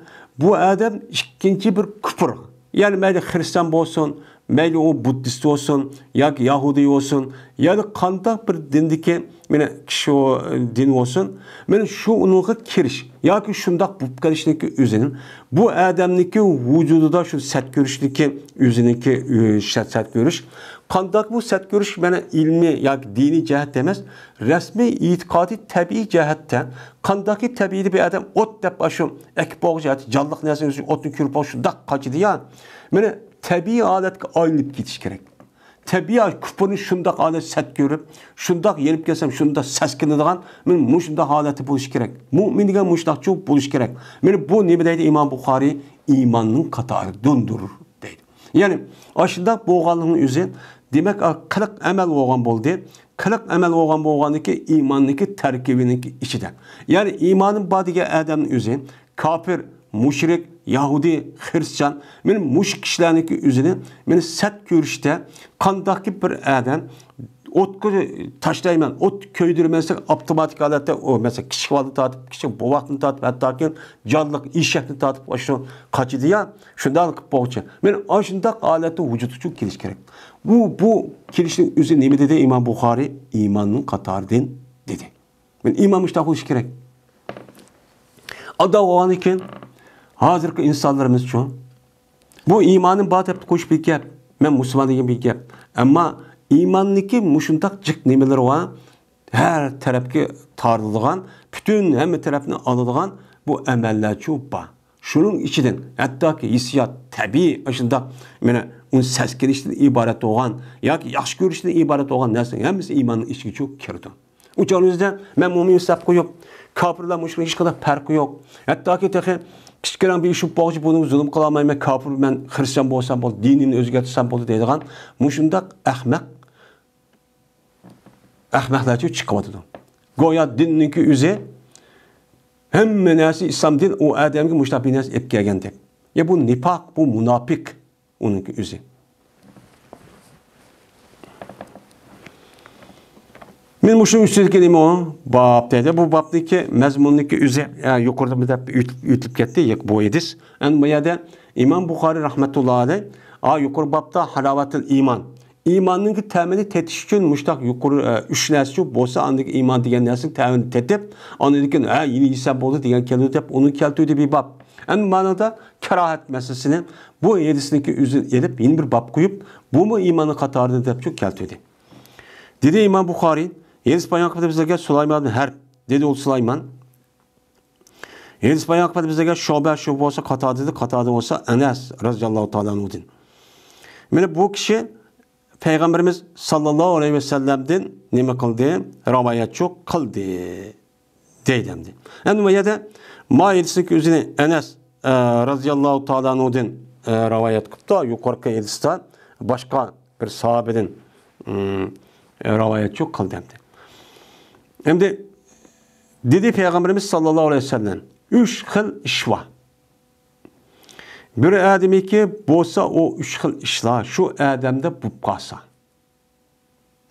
بۇ ئادەم ئىككىنچى بىر كۇپۇر، يەنى مەيلى خىرىستىيان بولسۇن، مەيلى ئۇ بۇددىست بولسۇن، ياكى يەھۇدىي بولسۇن، يەنى قانداق بىر دىندىكى، مېنى كىشى ئۇ دىن بولسۇن، مېنى شۇ ئۇنىڭغا كىرىش ياكى شۇنداق بولۇپ قېلىشنىڭكى ئۆزىنىڭ، بۇ ئادەمنىڭكى ۋۇجۇدىدا شۇ سەت كۆرۈشنىڭكى ئۆزىنىڭكى، ئۆ، سەت، سەت كۆرۈش قانداق بۇ سەت كۆرۈش مانا ئىلمىي ياكى دىنىي جەھەتتە ئەمەس، رەسمىي ئېتىقادىي تەبىئىي جەھەتتە قانداقكى تەبىئىيدە بىر ئادەم ئوت دەپ ئاشۇ ئەكىپ بولغۇچە جانلىق نەرسىنى ئۆزى ئوتنى كۆرۈپ شۇنداق قاچىدۇ يا. مانا تەبىئىي ھالەتكە ئايلىنىپ كېتىش كېرەك. تەبىئىي كۇپۇرنى شۇنداق ھالەت سەت كۆرۈپ، شۇنداق يېنىپ كەلسەم شۇنداق سەسكىنىدىغان، مانا مۇشۇنداق ھالەتتە بولۇش كېرەك. مۇئمىن دېگەن مۇشۇنداقچۇ بولۇش كېرەك. مانا بۇ نېمە دەيدۇ ئىمام بۇخارىي؟ ئىماننىڭ قاتارىدىندۇر دەيدۇ. يەنى ئاشۇنداق بولغانلىقنىڭ ئۆزى، دېمەك، قىلىق ئەمەل بولغان بولدى. قىلىق ئەمەل بولغان بولغاندىكى ئىماننىڭكى تەركىبىنىڭكى ئىچىدە. يەنى ئىمانى بار دېگەن ئادەمنىڭ ئۆزى كاپىر، مۇشرىك، يەھۇدىي، خىرىستىيان، مانا مۇشۇ كىشىلەرنىڭكى ئۆزىنى مانا سەت كۆرۈشتە قانداقكى بىر ئادەم ئوتقا تاشلايمەن، ئوت كۆيدۈرمەسلىك ئاپتوماتىك ھالەتتە ئۇ، مەسىلەن، كىچىك بالىنى تارتىپ، كىچىك بوۋاقنى تارتىپ، ھەتتاكى جانلىق ئېشەكنى تارتىپ ئاشۇ قاچىدى يا، شۇنداق قىلىپ بولغۇچە. مانا ئاشۇنداق ھالەتتە ۋۇجۇدقا كېلىش كېرەك. بۇ، بۇ كېلىشنىڭ ئۆزى نېمە دېدى ئىمام بۇخارىي؟ ئىماننىڭ قاتارىدىن دېدى. مانا ئىمان مۇشۇنداق بولۇشى كېرەك. ئانداق بولغاندىن كېيىن ھازىرقى ئىنسانلىرىمىزچۇ؟ بۇ ئىمانىم بار دەپ قويۇش بىر گەپ. مەن مۇسۇلمان دېگەن بىر گەپ. ئەمما ئىماننىڭكى مۇشۇنداق جىق نېمىلىرى بار، ھەر تەرەپكە تارىلىدىغان، پۈتۈن ھەممە تەرەپنى ئالىدىغان بۇ ئەمەللەرچۇ بار. شۇنىڭ ئىچىدىن ھەتتاكى ھېسسىيات، تەبىئىي ئاشۇنداق، مانا، ئۇنى سەسكىنىشتىن ئىبارەت بولغان ياكى ياخشى كۆرۈشتىن ئىبارەت بولغان نەرسىنىڭ ھەممىسى ئىماننىڭ ئىچىگىچۇ كىرىدۇ. ئۇ چاغنىڭ ئۆزىدە مەن مۇئمىن دەپ قويۇپ، كاپىرلار مۇشۇنىڭ ھېچقانداق پەرقى يوق. ھەتتاكى تېخى كىچىككىنە بىر ئىش بولۇپ قالغۇچە بۇنىڭغا زۇلۇم قىلالمايمەن، كاپىر مەن خىرىستىيان بولسام بولدى، دىنىمنى ئۆزگەرتسەم بولدى دەيدىغان مۇشۇنداق ئەخمەق، ئەخمەقلەرچۇ چىقىۋاتىدۇ. گويا دىننىڭكى ئۆزى ھەممە نەرسە ئىسلام دىن ئۇ ئادەمگە مۇشۇنداق بىر نەرسە ئېلىپ كەلگەندەك. يا بۇ نىپاق، بۇ مۇناپىق. ئۇنىڭكى ئۆزى. مەن مۇشۇنىڭ ئۈستىدىكى نېمە ئۇ؟ باب دەيدۇ. بۇ بابنىڭكى مەزمۇننىڭكى ئۆزى، ئە، يۇقىرىدا بىر دەپ ئۆتۈپ، ئۆتۈپ كەتتى، ياق، بۇ ھەدىس. ئەمدى بۇ يەردە ئىمام بۇخارىي رەھمەتۇللا ئەلەيھ، ئا، يۇقىرى بابتا ھالاۋەتىل ئىمان. ئىماننىڭكى تەمىنى تېتىش ئۈچۈن مۇشۇنداق يۇقىرى، ئە، ئۈچ نەرسە بولسا، ئاندىن ئىمان دېگەن نەرسىنىڭ تەمىنى تېتىپ، ئاندىن كېيىن، ھە، يەنە يېسە بولدى دېگەن كېلىدۇ دەپ ئۇنى كەلتۈردى بىر باب. ئەمدى مانىدا كاراھەت مەسىلىسىنى بۇ ھەدىسنىڭكى ئۆزىنى ئېلىپ، يەنە بىر باب قويۇپ، بۇمۇ ئىماننىڭ قاتارىدا دەپچۇ كەلتۈردى. دېدى ئىمام بۇخارىي، ھەدىس بايان قىلىپ بىزگە سۇلايمان بىن ھەرب، دېدى ئۇ سۇلايمان. ھەدىس بايان قىلىپ بىزگە شۇبە، شۇبە بولسا قاتادىدىن، قاتادە بولسا ئەنەس رەزىياللاھۇ تائالا ئەنھۇدىن. مانا بۇ كىشى پەيغەمبىرىمىز ساللاللاھۇ ئەلەيھى ۋەسەللەمدىن نېمە قىلدى؟ رىۋايەتچۇ قىلدى. دەيدۇ ئەمدى. ئەمدى بۇ يەردە ما ھەدىسنىڭكى ئۆزىنى ئەنەس، ئە، رازىياللاھۇ تائالا ئەنھۇدىن، ئە، رىۋايەت قىپتۇ. يۇقىرىقى ھەدىستە باشقا بىر ساھابىدىن، ئىم، رىۋايەتچۇ قىلدى ئەمدى. ئەمدى دېدى پەيغەمبىرىمىز ساللاللاھۇ ئەلەيھى ۋەسەللەم، ئۈچ خىل ئىش بار. بىر ئادەمنىڭكى بولسا ئۇ ئۈچ خىل ئىشلار شۇ ئادەمدە بولۇپ قالسا.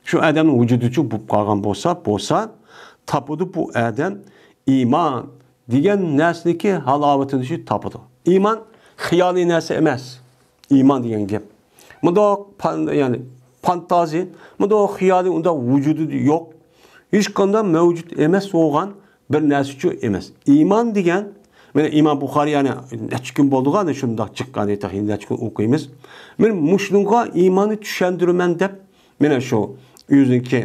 شۇ ئادەمنىڭ ۋۇجۇدىچۇ بولۇپ قالغان بولسا، بولسا، تاپىدۇ بۇ ئادەم ئىمان دېگەن نەرسىنىڭكى ھالاۋىتىنى شۇ تاپىدۇ. ئىمان خىيالىي نەرسە ئەمەس. ئىمان دېگەن گەپ. مۇنداق پان-، يەنى فانتازىيە، مۇنداق خىيالىي، ئۇنداق ۋۇجۇدى يوق. ھېچقانداق مەۋجۇت ئەمەس بولغان بىر نەرسىچۇ ئەمەس. ئىمان دېگەن، مانا ئىمام بۇخارىي يەنە نەچچە كۈن بولدىغان شۇنداق چىققان، تېخى نەچچە كۈن ئوقۇيمىز. مانا مۇشۇنىڭغا ئىماننى چۈشەندۈرىمەن دەپ، مانا شۇ ئۆزىنىڭكى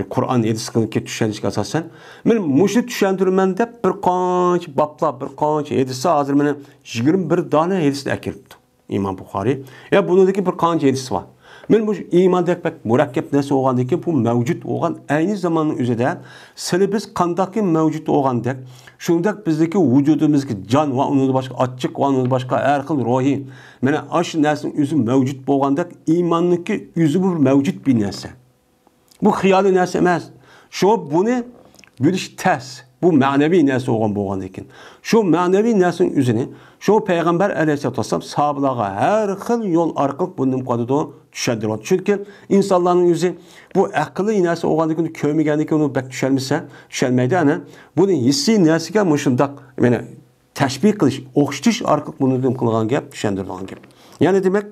قۇرئان ھەدىسكە چۈشەنچىگە ئاساسەن، مانا مۇشۇنى چۈشەندۈرىمەن دەپ بىر قانچە بابلار، بىر قانچە ھەدىسلەر، ھازىر مانا يىگىرمە بىر دانە ھەدىسنى ئەكىرىپتۇ. ئىمام بۇخارىي. يا بۇنىڭدىكى بىر قانچە ھەدىس بار. مەن مۇشۇ ئىمان دەك بەك مۇرەككەپ نەرسە بولغاندىكى بۇ مەۋجۇت بولغان ئەينى زاماننىڭ ئۆزىدە سىلى بىز قانداقكى مەۋجۇت بولغاندەك، شۇنداق بىزدىكى ۋۇجۇدىمىزدىكى جان ۋە ئۇنىڭدىن باشقا ئاچچىق ۋە ئۇنىڭدىن باشقا ھەر خىل روھىي، مانا ئاشۇ نەرسىنىڭ ئۆزى مەۋجۇت بولغاندەك ئىماننىڭكى ئۆزى بىر مەۋجۇت بىر نەرسە. بۇ خىيالىي نەرسە ئەمەس. شۇ بۇنى بىلىش تەس. بۇ مەنىۋى نەرسە بولغان بولغاندىكىن. شۇ مەنىۋى نەرسىنىڭ ئۆزىنى شۇ پەيغەمبەر ئەلەيھىسسالاتۇ ۋەسسالام ساھابىلارغا ھەر خىل يول ئارقىلىق بۇنى نېمە قىلىدۇ؟ چۈشەندۈرۈۋاتىدۇ. چۈنكى ئىنسانلارنىڭ ئۆزى بۇ ئەقلىي نەرسە بولغاندىكىن، كۆرمىگەندىكىن ئۇنى بەك چۈشەنمىسە، چۈشەنمەيدۇ. ئەنە بۇنى ھېسسىي نەرسىگە مۇشۇنداق، مانا، تەشبىھ قىلىش، ئوخشىتىش ئارقىلىق بۇنى نېمە قىلغان گەپ، چۈشەندۈرىدىغان گەپ. يەنە دېمەك،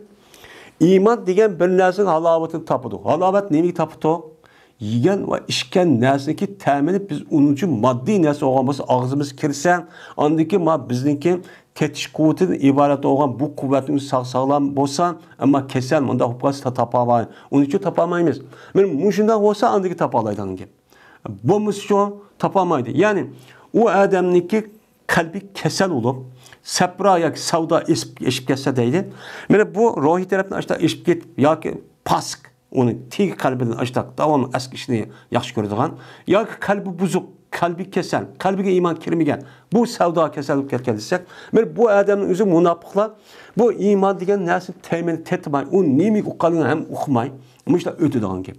ئىمان دېگەن بىر نەرسىنىڭ ھالاۋىتىنى تاپىدۇ. ھالاۋەت نېمىگە تاپىدۇ؟ يېگەن ۋە ئىچكەن نەرسىنىڭكى تەمىنى بىز ئۇنىڭ ئۈچۈن ماددىي نەرسە بولغان بولسا، ئاغزىمىزغا كىرسە، ئاندىن كېيىن ما بىزنىڭكى تېتىش قۇۋۋىتىدىن ئىبارەت بولغان بۇ قۇۋۋەتنىڭ ساغ-ساغلام بولسا، ئەمما كېسەل مۇنداق بولۇپ قالسا تاپالماي. ئۇنىڭ ئۈچۈن تاپالمايمىز. مانا مۇشۇنداق بولسا ئاندىن كېيىن تاپالايدىغان گەپ. بولمىسىچۇ تاپالمايدۇ. يەنى ئۇ ئادەمنىڭكى قەلبى كېسەل بولۇپ، سەپرا ياكى سەۋدا ئېسىپ، ئېشىپ كەتسە دەيدۇ. مانا بۇ روھىي تەرەپتىن ئاشتا ئېشىپ كېتىپ ياكى پاسىق، ئۇنى تېگى قەلبىدىن ئاشتا داۋاملىق ئەسكى ئىشنى ياخشى كۆرىدىغان ياكى قەلبى بۇزۇق، قەلبى كېسەل، قەلبىگە ئىمان كىرمىگەن، بۇ سەۋدا كېسەل بولۇپ كەتكەن دېسەك، مانا بۇ ئادەمنىڭ ئۆزى مۇناپىقلار بۇ ئىمان دېگەن نەرسىنى تەمىنى تېتىماي، ئۇ نېمىگە ئۇققانلىقىنى ھەم ئۇقماي، مۇشۇنداق ئۆتىدىغان گەپ.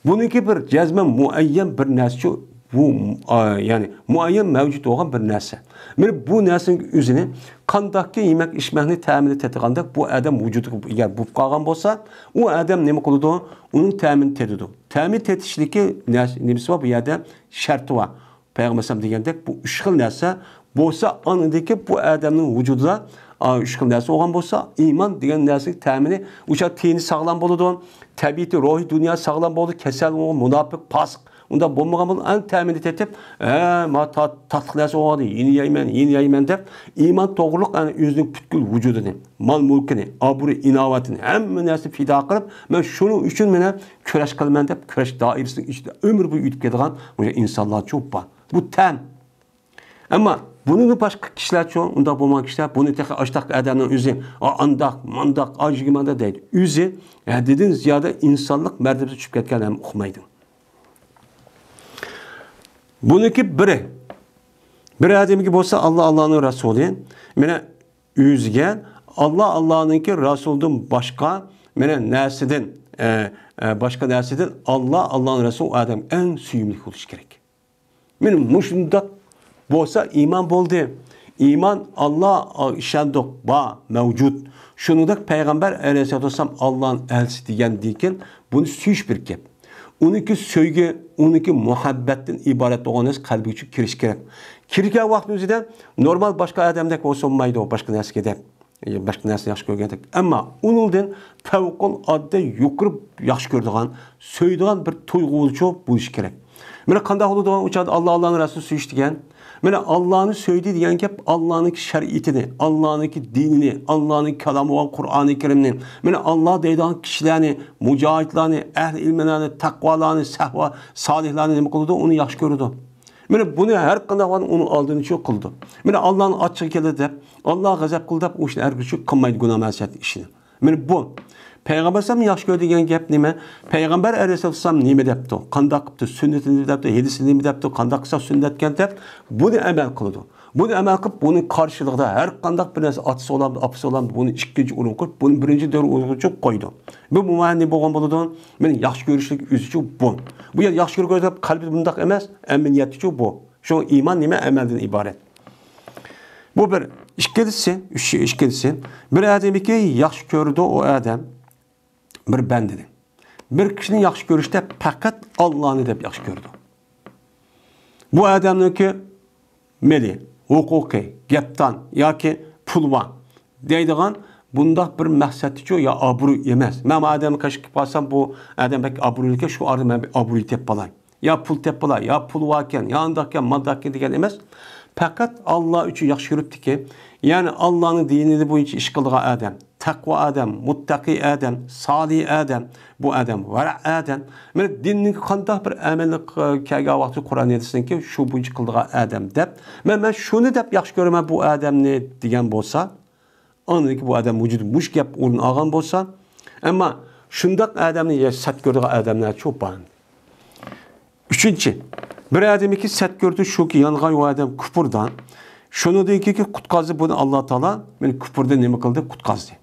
بۇنىڭكى بىر جەزمەن مۇئەييەن بىر نەرسىچۇ، بۇ، ئا، يەنى مۇئەييەن مەۋجۇت بولغان بىر نەرسە. مانا بۇ نەرسىنىڭ ئۆزىنى قانداقكى يېمەك ئىچمەكنى تەمىنى تېتىغاندەك بۇ ئادەم ۋۇجۇدىغا ئىگە بولۇپ قالغان بولسا، ئۇ ئادەم نېمە قىلىدۇ؟ ئۇنىڭ تەمىنى تېتىدۇ. تەمى تېتىشلىكى نەرسە، نېمىسى بار بۇ يەردە؟ شەرتى بار. پەيغەمبەر ئەلەيھىسسالام دېگەندەك، بۇ ئۈچ خىل نەرسە بولسا، ئاندىن كېيىن بۇ ئادەمنىڭ ۋۇجۇدىدا، ئا، ئۈچ خىل نەرسە بولغان بولسا، ئىمان دېگەن نەرسىنىڭ تەمىنى، ئۇ چاغ تېنى ساغلام بولىدۇ، تەبىئىتى، روھىي دۇنيا ساغلام بولىدۇ، كېسەل بولغان، مۇناپىق، پاسىق، ئۇنداق بولمىغان بولىدۇ، ئەڭ تەمىنى تېتىپ، ھە، ما تا-، تاتلىق نەرسە بولغاندا يېنى يەيمەن، يېنى يەيمەن دەپ، ئىمان توغرۇلۇق، ئەنە ئۆزىنىڭ پۈتكۈل ۋۇجۇدىنى، مال-مۈلكىنى، ئابرۇي-ئىناۋىتىنى، ھەممە نەرسىنى پىدا قىلىپ، مەن شۇنىڭ ئۈچۈن مانا كۈرەش قىلىمەن دەپ، كۈرەش دائىرىسىنىڭ ئىچىدە ئۆمۈر بويى ئۆتۈپ كېتىدىغان مۇشۇ ئىنسانلارچۇ بار. بۇ تەن. ئەمما بۇنىڭدىن باشقا كىشىلەرچۇ، ئۇنداق بولمىغان كىشىلەر بۇنى تېخى ئاشتاق ئادەمنىڭ ئۆزى، ئا، ئانداق، مانداق، ئاجىگىماندا دەيدۇ. ئۆزى ھەددىدىن زىيادە ئىنسانلىق مەرتىۋىسى چۈشۈپ كەتكەن ھەم ئۇقمايدۇ. بۇنىڭكى بىرى، بىر ئادەمگە بولسا ئاللا، ئاللانىڭ رەسۇلى، مانا ئۆزىگە ئاللا، ئاللانىڭكى رەسۇلىدىن باشقا، مانا نەرسىدىن، ئە، ئە، باشقا نەرسىدىن ئاللا، ئاللانىڭ رەسۇلى ئۇ ئادەم ئەڭ سۆيۈملۈك بولۇشى كېرەك. مانا مۇشۇنداق بولسا ئىمان بولدى. ئىمان، ئاللا، ئىشەندۇق، بار، مەۋجۇت. شۇنىڭدەك پەيغەمبەر ئەلەيھىسسالاتۇ ۋەسسالام ئاللانىڭ ئەلچىسى دېگەندىن كېيىن بۇنى سۆيۈش بىر گەپ. ئۇنىڭكى سۆيگۈ، ئۇنىڭكى مۇھەببەتتىن ئىبارەت بولغان نەرسە قەلبىگە چۈ-، كىرىشى كېرەك. كىرگەن ۋاقىتنىڭ ئۆزىدە نورمال باشقا ئادەمدەك بولسا بولمايدۇ، باشقا نەرسىگە دەپ. باشقا نەرسىنى ياخشى كۆرگەندەك. ئەمما ئۇنىڭدىن پەۋقۇلئاددە يۇقىرى ياخشى كۆرىدىغان، سۆيىدىغان بىر تۇيغۇچۇ بولۇشى كېرەك. مانا قانداق بولىدۇ ئۇ چاغدا ئاللا، ئاللانىڭ رەسۇلى سۆيۈش دېگەن؟ مانا ئاللانى سۆيدى دېگەن گەپ ئاللانىڭكى شەرىئىتىنى، ئاللانىڭكى دىنىنى، ئاللانىڭ كالامى بولغان قۇرئانى كەرىمنى، مانا ئاللا دەيدىغان كىشىلەرنى، مۇجاھىدلارنى، ئەھلى ئىلمىلەرنى، تەقۋالارنى، سەھۋا، سالىھلارنى نېمە قىلىدۇ؟ ئۇنى ياخشى كۆرىدۇ. مانا بۇنى ھەر قانداق ۋاقىت ئۇنىڭ ئالدىنى شۇ قىلىدۇ. مانا ئاللانىڭ ئاچچىقى كەلدى دەپ، ئاللا غەزەپ قىلدى دەپ، ئۇ ئىشنى ھەرگىز شۇ قىلمايدۇ، گۇناھ مەسىيەت ئىشىنى. مانا بۇ. پەيغەمبەر ئەلەيھىسسالام ياخشى كۆرىدىغان گەپ نېمە؟ پەيغەمبەر ئەلەيھىسسالام نېمە دەپتۇ؟ قانداق قىپتۇ؟ سۈننىتى نېمە دەپتۇ؟ ھەدىسى نېمە دەپتۇ؟ قانداق قىلسا سۈننەتكەن دەپ، بۇنى ئەمەل قىلىدۇ. بۇنى ئەمەل قىلىپ، بۇنىڭ قارشىلىقىدا ھەر قانداق بىر نەرسە ئاتىسى بولامدۇ، ئاپىسى بولامدۇ، بۇنى ئىككىنچى ئورۇنغا قويۇپ، بۇنى بىرىنچى دەۋر ئورۇنغا قويۇپ قويىدۇ. بۇ مۇمەننى بولغان بولىدۇ. مېنى ياخشى كۆرۈشلۈك ئۆزىچۇ بۇ. بۇ يەر ياخشى كۆرۈپ قەلبى بۇنداق ئەمەس، ئەمەلىيەتتىچۇ بۇ. شۇ ئىمان نېمە؟ ئەمەلدىن ئىبارەت. بۇ بىر. ئىككىنچىسى، ئۈچ، ئىككىنچىسى، بىر ئادەمكى ياخشى كۆرىدۇ ئۇ ئادەم بىر بەندىنى. بىر كىشىنى ياخشى كۆرۈشتە پەقەت ئاللانى دەپ ياخشى كۆرىدۇ. بۇ ئادەمنىڭكى مېلى، ھوقۇقى، گەپدان ياكى پۇلى بار دەيدىغان بۇنداق بىر مەقسەتتىچۇ يا ئابرۇي ئەمەس. مەن بۇ ئادەمنى قېشىغا كېلىپ قالسام، بۇ ئادەم بەك ئابرۇيلۇكەن، شۇ ئارىدا مەن بىر ئابرۇي تېپىپ قالاي. يا پۇل تېپىپ قالاي، يا پۇلى باركەن، يا ئانداقكەن، مانداقكەن دېگەن ئەمەس. پەقەت ئاللا ئۈچۈن ياخشى كۆرۈپتىكى، يەنى ئاللانىڭ دىنى بويىچە ئىش قىلىدىغان ئادەم، تەقۋا ئادەم، مۇتتەقىي ئادەم، سالىھ ئادەم، بۇ ئادەم ۋەرە ئادەم. مانا دىننىڭ قانداق بىر ئەمەلنى ق-، كەلگەن ۋاقتى قۇرئان ھەدىسنىڭكى شۇ بويىچە قىلىدىغان ئادەم دەپ، مەن، مەن شۇنى دەپ ياخشى كۆرىمەن بۇ ئادەمنى دېگەن بولسا، ئاندىن كېيىن بۇ ئادەم ۋۇجۇدى مۇشۇ گەپ ئورۇن ئالغان بولسا، ئەمما شۇنداق ئادەمنى يا سەت كۆرىدىغان ئادەملەرچۇ بار. ئۈچىنچى، بىر ئادەمنىڭكى سەت كۆرىدۇ شۇكى يانغان ئۇ ئادەم كۇپۇردان. شۇنىڭدىن كېيىن قۇتقازدى بۇنى ئاللا تائالا، مېنى كۇپۇردىن نېمە قىلدى؟ قۇتقازدى.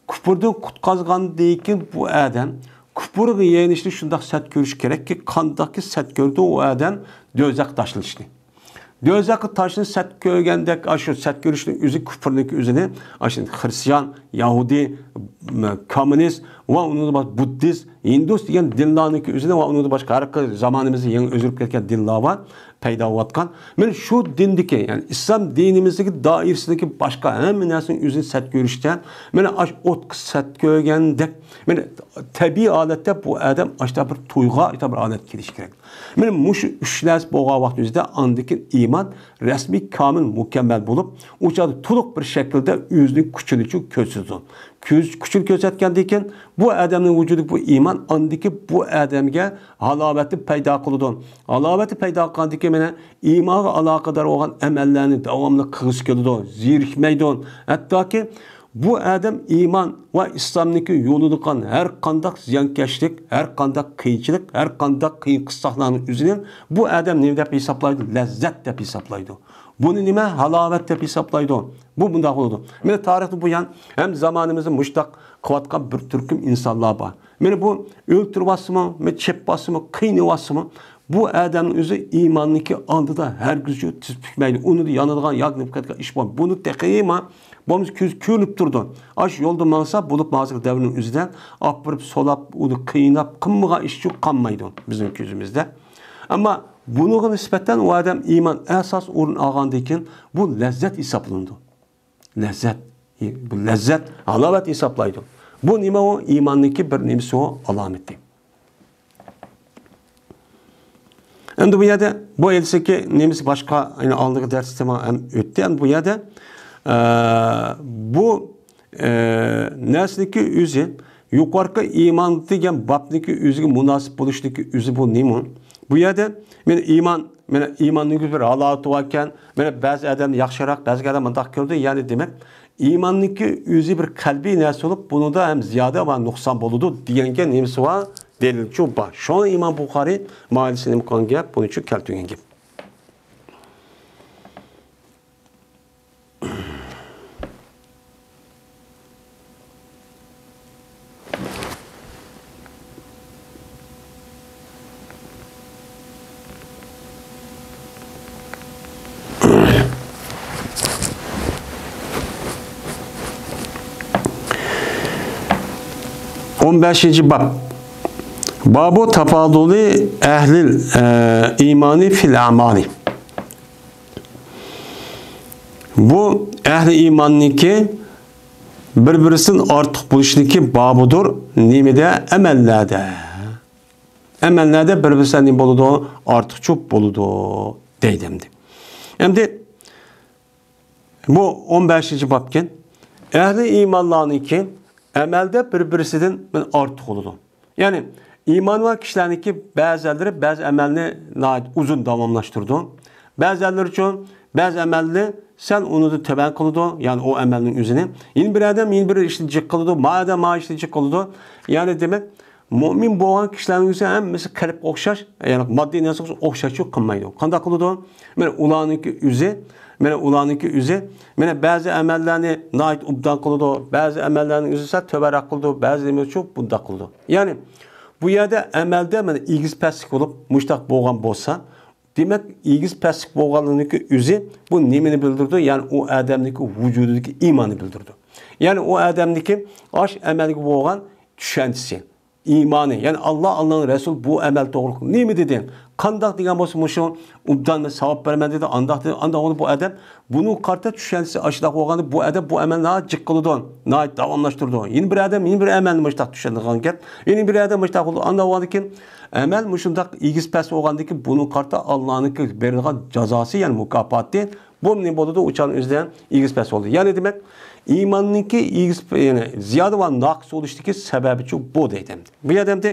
كۇپۇردىن قۇتقازغاندىن كېيىن بۇ ئادەم كۇپۇرغا يېنىشنى شۇنداق سەت كۆرۈش كېرەككى، قانداقكى سەت كۆرىدۇ ئۇ ئادەم دوزاخقا تاشلىنىشنى. دوزاخقا تاشلىنىش سەت كۆرگەندەك، ئاشۇ سەت كۆرۈشنىڭ ئۆزى كۇپۇرنىڭكى ئۆزىنى، ئاشۇ خرىستىيان، يەھۇدىي، م-، كوممۇنىست، ۋە ئۇنىڭدىن باشقا بۇددىست، ھىندۇس دېگەن دىنلارنىڭكى ئۆزىنى ۋە ئۇنىڭدىن باشقا ھەر خىل زامانىمىزدا يېڭى ئۆزگىرىپ كەتكەن دىنلار بار، پەيدا بولۇۋاتقان. مانا شۇ دىندىكى، يەنى ئىسلام دىنىمىزدىكى دائىرىسىدىكى باشقا ھەممە نەرسىنىڭ ئۆزىنى سەت كۆرۈشتە، مانا ئاشۇ ئوتقا سەت كۆرگەندەك، مانا تەبىئىي ھالەتتە بۇ ئادەم ئاشۇنداق بىر تۇيغۇ، ئاشۇنداق بىر ھالەتكە كېلىشى كېرەك. مانا مۇشۇ ئۈچ نەرسە بولغان ۋاقىت ئۆزىدە ئاندىن كېيىن ئىمان رەسمىي، كامىل، مۇكەممەل بولۇپ، ئۇ چاغدا تولۇق بىر شەكىلدە ئۆزىنىڭ كۈچىنى كۆرسىتىدۇ. كۈچ-، كۈچىنى كۆرسەتكەندىن كېيىن، بۇ ئادەمنىڭ ۋۇجۇدىدىكى بۇ ئىمان ئاندىن كېيىن بۇ ئادەمگە ھالاۋەتنى پەيدا قىلىدۇ. ھالاۋەتنى پەيدا قىلغاندىن كېيىن، مانا ئىمانغا ئالاقىدار بولغان ئەمەللەرنى داۋاملىق قىلغۇسى كېلىدۇ، زېرىكمەيدۇ. ھەتتاكى بۇ ئادەم ئىمان ۋە ئىسلامنىڭكى يولىدا قىلغان ھەر قانداق زىيانكەشلىك، ھەر قانداق قىيىنچىلىق، ھەر قانداق قىيىن قىستاقلارنىڭ ئۆزىنى بۇ ئادەم نېمە دەپ ھېسابلايدۇ؟ لەززەت دەپ ھېسابلايدۇ. بۇنى نېمە؟ ھالاۋەت دەپ ھېسابلايدۇ. بۇ مۇنداق بولىدۇ. مانا تارىختىن بۇيان ھەم زامانىمىزدا مۇشۇنداق قىلىۋاتقان بىر تۈركۈم ئىنسانلار بار. مانا بۇ ئۆلتۈرۈۋاتسىمۇ، مانا چېپىۋاتسىمۇ، قىينىۋاتسىمۇ، بۇ ئادەمنىڭ ئۆزى ئىماننىڭكى ئالدىدا ھەرگىزچە تىز پۈكمەيدۇ. ئۇنىڭدا يانىدىغان ياكى نېمە قىلىدىغان ئىش بار. بۇنى تېخىمۇ بولمىسا كۆز كۆرۈنۈپ تۇرىدۇ. ئاشۇ يولدا ماڭسا، بولۇپ ھازىرقى دەۋرنىڭ ئۆزىدە ئاپىرىپ، سولاپ، ئۇنى قىيناپ، قىلمىغان ئىش يوق قالمايدۇ بىزنىڭ كۆزىمىزدە. ئەمما بۇنىڭغا نىسبەتەن ئۇ ئادەم ئىمان ئاساس ئورۇن ئالغاندىن كېيىن بۇ لەززەت ھېسابلىنىدۇ. لەززەت. بۇ لەززەت، ھالاۋەت ھېسابلايدۇ. بۇ نېمە ئۇ؟ ئىماننىڭكى بىر نېمىسى ئۇ؟ ئالامىتى. ئەمدى بۇ يەردە بۇ ئەلسىكى نېمىسى باشقا، يەنى ئالدىنقى دەرستە مانا ھەم ئۆتتى. ئەمدى بۇ يەردە، ئە، بۇ، ئە، نەرسىنىڭكى ئۆزى، يۇقىرىقى ئىمان دېگەن بابنىڭكى ئۆزىگە مۇناسىپ بولۇشنىڭكى ئۆزى بۇ نېمە؟ بۇ يەردە مانا ئىمان، مانا ئىماننىڭ بىر ھالاۋىتى باركەن، مانا بەزى ئادەم ياخشىراق، بەزى ئادەم مۇنداق كۆرىدۇ، يەنى دېمەك، ئىماننىڭكى ئۆزى بىر قەلبىي نەرسە بولۇپ، بۇنىڭدا ھەم زىيادە ۋە نۇقسان بولىدۇ دېگەنگە نېمىسى بار؟ دەلىلچۇ بار. شۇڭا ئىمام بۇخارىي ماۋۇ ھەدىسنى نېمە قىلغان گەپ؟ بۇنىڭ ئۈچۈن كەلتۈرگەن گەپ. ئون بەشىنچى باب. بابۇ تافادۇلى ئەھلىل، ئە، ئىمانى فىل ئەمالى. بۇ ئەھلى ئىماننىڭكى بىر-بىرىسىدىن ئارتۇق بولۇشنىڭكى بابىدۇر. نېمىدە؟ ئەمەللەردە. ئەمەللەردە بىر-بىرسىدىن نېمە بولىدۇ؟ ئارتۇقچە بولىدۇ دەيدۇ ئەمدى. ئەمدى بۇ ئون بەشىنچى بابكەن. ئەھلى ئىمانلارنىڭكى ئەمەلدە بىر-بىرسىدىن ئارتۇق بولىدۇ. يەنى ئىمان بار كىشىلەرنىڭكى بەزىلىرى بەزى ئەمەلنى ناھايىتى ئۇزۇن داۋاملاشتۇرىدۇ. بەزىلىرىچۇ بەزى ئەمەلنى سەل ئۇنىڭدىن تۆۋەن قىلىدۇ، يەنى ئۇ ئەمەلنىڭ ئۆزىنى. يەنە بىر ئادەم يەنە بىر ئىشنى جىق قىلىدۇ، ما ئادەم ما ئىشنى جىق قىلىدۇ. يەنى دېمەك، مۆمىن بولغان كىشىلەرنىڭ ئۆزى ھەممىسى قەلبكە ئوخشاش، يەنى ماددىي نەرسىگە ئوخشاشچۇ قىلمايدۇ. قانداق قىلىدۇ؟ مانا ئۇلارنىڭكى ئۆزى، مانا ئۇلارنىڭكى ئۆزى، مانا بەزى ئەمەللەرنى ناھايىتى ئوبدان قىلىدۇ، بەزى ئەمەللەرنىڭ ئۆزى سەل تۆۋەنرەك قىلىدۇ، بەزى نېمىچۇ بۇنداق قىلىدۇ. يەنى بۇ يەردە ئەمەلدە مانا ئېگىز پەسلىك بولۇپ، مۇشتاق بولغان بولسا، دېمەك، ئېگىز پەسلىك بولغانلىقىنىڭكى ئۆزى بۇ نېمىنى بىلدۈرىدۇ؟ يەنى ئۇ ئادەمنىڭكى ۋۇجۇدىدىكى ئىماننى بىلدۈرىدۇ. يەنى ئۇ ئادەمنىڭكى ئاش ئەمەلگە بولغان چۈشەنچىسى، ئىمانى، يەنى ئاللا، ئاللانىڭ رەسۇلى بۇ ئەمەل توغرۇلۇق نېمە دېدى؟ قانداق دېگەن بولسا مۇشۇ ئوبدان مەن ساۋاب بېرىمەن دېدى، ئانداق دېدى، ئانداق بولدى بۇ ئادەم. بۇنىڭغا قارىتا چۈشەنچىسى ئاشۇنداق بولغاندا بۇ ئادەم بۇ ئەمەلنى ناھايىتى جىق قىلىدۇ، ناھايىتى داۋاملاشتۇرىدۇ. يەنە بىر ئادەم يەنە بىر ئەمەلنى مۇشۇنداق چۈشەندۈرگەن گەپ. يەنە بىر ئادەم مۇشۇنداق قىلىدۇ، ئانداق بولغاندىكىن ئەمەل مۇشۇنداق ئېگىز پەس بولغاندىكىن بۇنىڭغا قارىتا ئاللانىڭكى بېرىدىغان جازاسى، يەنى مۇكاپاتى بۇ نېمە بولىدۇ؟ ئۇ چاغنىڭ ئۆزىدە ئېگىز پەس بولدى. يەنى دېمەك، ئىماننىڭكى ئېگىز، يەنى زىيادە ۋە ناقىس بولۇشتىكى سەۋەبىچۇ بۇ دەيدۇ. بۇ يەردە ئەمدى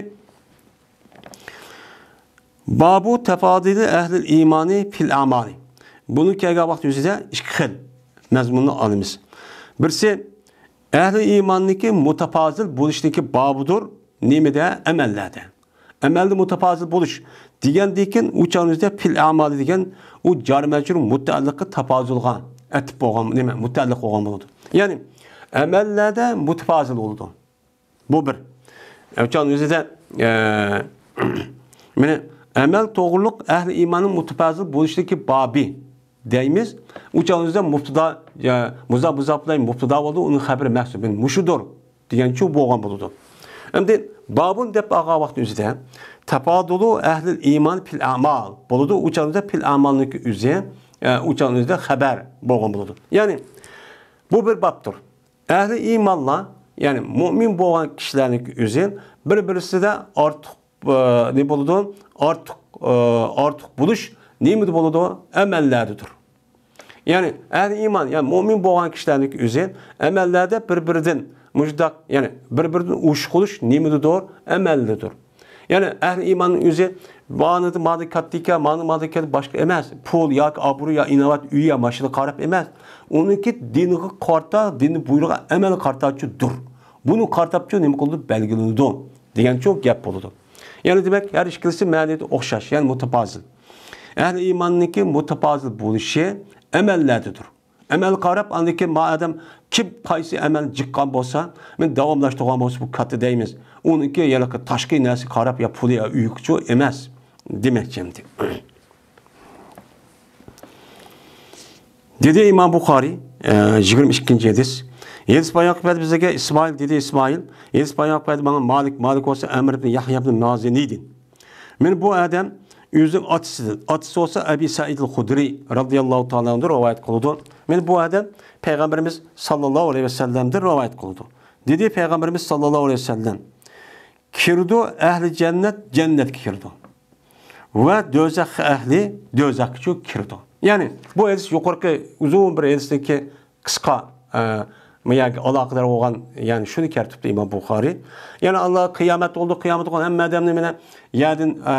بابۇ تەفادىلى ئەھلىل ئىمانى فىل ئەمالى. بۇنى كەلگەن ۋاقىت يۈزىدە ئىككى خىل مەزمۇننى ئالىمىز. بىرسى، ئەھلى ئىماننىڭكى مۇتەپازىل بولۇشنىڭكى بابىدۇر. نېمىدە؟ ئەمەللەردە. ئەمەلدە مۇتەپازىل بولۇش دېگەندىكىن، ئۇ چاغنىڭ ئۆزىدە پىل ئەمالى دېگەن ئۇ جار مەجرۇر مۇتەئەللىققە تاپازۇلغا ئەتىپ بولغان، نېمە، مۇتەئەللىق بولغان بولىدۇ. يەنى ئەمەللەردە مۇتەپازىل بولىدۇ. بۇ بىر. ئۇ چاغنىڭ ئۆزىدە، ئە، مانا ئەمەل توغرۇلۇق ئەھلى ئىماننىڭ مۇتەپازىل بولۇشتىكى بابى دەيمىز. ئۇ چاغنىڭ ئۆزىدە مۇپتىدا، يا، مۇزاپ، مۇزاپلاي مۇپتىدا بولىدۇ، ئۇنىڭ خەبىرى مەھسۇب، مۇشۇدۇر دېگەنچۇ بولغان بولىدۇ. ئەمدى بابۇن دەپ ئالغان ۋاقىتنىڭ ئۆزىدە تەپادۇلۇ ئەھلىل ئىمان پىل ئەمال بولىدۇ. ئۇ چاغدا پىل ئەمالنىڭكى ئۆزى، ئە، ئۇ چاغنىڭ ئۆزىدە خەبەر بولغان بولىدۇ. يەنى بۇ بىر بابتۇر. ئەھلى ئىمانلار، يەنى مۇئمىن بولغان كىشىلەرنىڭكى ئۆزى بىر-بىرسىدە ئارتۇق، ئە، نېمە بولىدۇ؟ ئارتۇق، ئە، ئارتۇق بولۇش نېمىدە بولىدۇ؟ ئەمەللەردىدۇر. يەنى ئەھلى ئىمان، يەنى مۇئمىن بولغان كىشىلەرنىڭكى ئۆزى ئەمەللەردە بىر-بىرىدىن مۇشۇنداق، يەنى بىر-بىرىدىن ئوشۇق بولۇش نېمىدىدۇر؟ ئەمەلدىدۇر. يەنى ئەھلى ئىماننىڭ ئۆزى مانىدا، مانىدا كاتتىكەن، مانىدا، مانىدا كەتتى، باشقا ئەمەس. پۇل ياكى ئابرۇ يا ئىناۋەت، ئۆي يا ماشىنا قاراپ ئەمەس. ئۇنىڭكى دىنغا قارىتا، دىننى بۇيرۇغان ئەمەل قارىتاچۇدۇر. بۇنى قارىتاپچۇ نېمە قىلىدۇ؟ بەلگىلىنىدۇ دېگەنچۇ گەپ بولىدۇ. يەنى دېمەك، ھەر ئىككىلىسى مەنىدە ئوخشاش، يەنى مۇتەپازىل. ئەھلى ئىماننىڭكى مۇتەپازىل بولۇشى ئەمەللەردىدۇر. ئەمەل قاراپ، ئاندىن كېيىن ما ئادەم كىم قايسى ئەمەل جىققان بولسا، مەن داۋاملاشتۇرغان بولسا، بۇ كاتتا دەيمىز. ئۇنىڭكى يەنە تاشقى نەرسە قاراپ، يا پۇلى، يا ئۆيىچۇ ئەمەس دېمەكچى ئەمدى. دېدى ئىمام بۇخارىي، ئە، يىگىرمە ئىككىنچى ھەدىس. ھەدىس بايان قىلىپ بەردى بىزگە ئىسمائىل، دېدى ئىسمائىل. ھەدىس بايان قىلىپ بەردى ماڭا مالىك، مالىك بولسا ئەمر ئىبن يەھيا ئىبن مازىنىدىن. مانا بۇ ئادەم ئۆزىنىڭ ئاتىسىدىن، ئاتىسى بولسا ئەبى سەئىدىل خۇدرىي رازىياللاھۇ تائالا ئەنھۇدىن رىۋايەت قىلىدۇ. مانا بۇ ئادەم پەيغەمبىرىمىز ساللاللاھۇ ئەلەيھى ۋەسەللەمدىن رىۋايەت قىلىدۇ. دېدى پەيغەمبىرىمىز ساللاللاھۇ ئەلەيھى ۋەسەللەم، كىرىدۇ ئەھلى جەننەت جەننەتكە كىرىدۇ. ۋە دوزاخ ئەھلى دوزاخقىچۇ كىرىدۇ. يەنى بۇ ھەدىس يۇقىرىقى ئۇزۇن بىر ھەدىستىكى قىسقا، ئە، مۇ يەرگە ئالاقىدار بولغان، يەنى شۇنى كەلتۈرۈپتۇ ئىمام بۇخارىي. يەنى ئاللا قىيامەت بولدى، قىيامەت بولغان ھەممە ئادەمنى مانا يەردىن، ئە،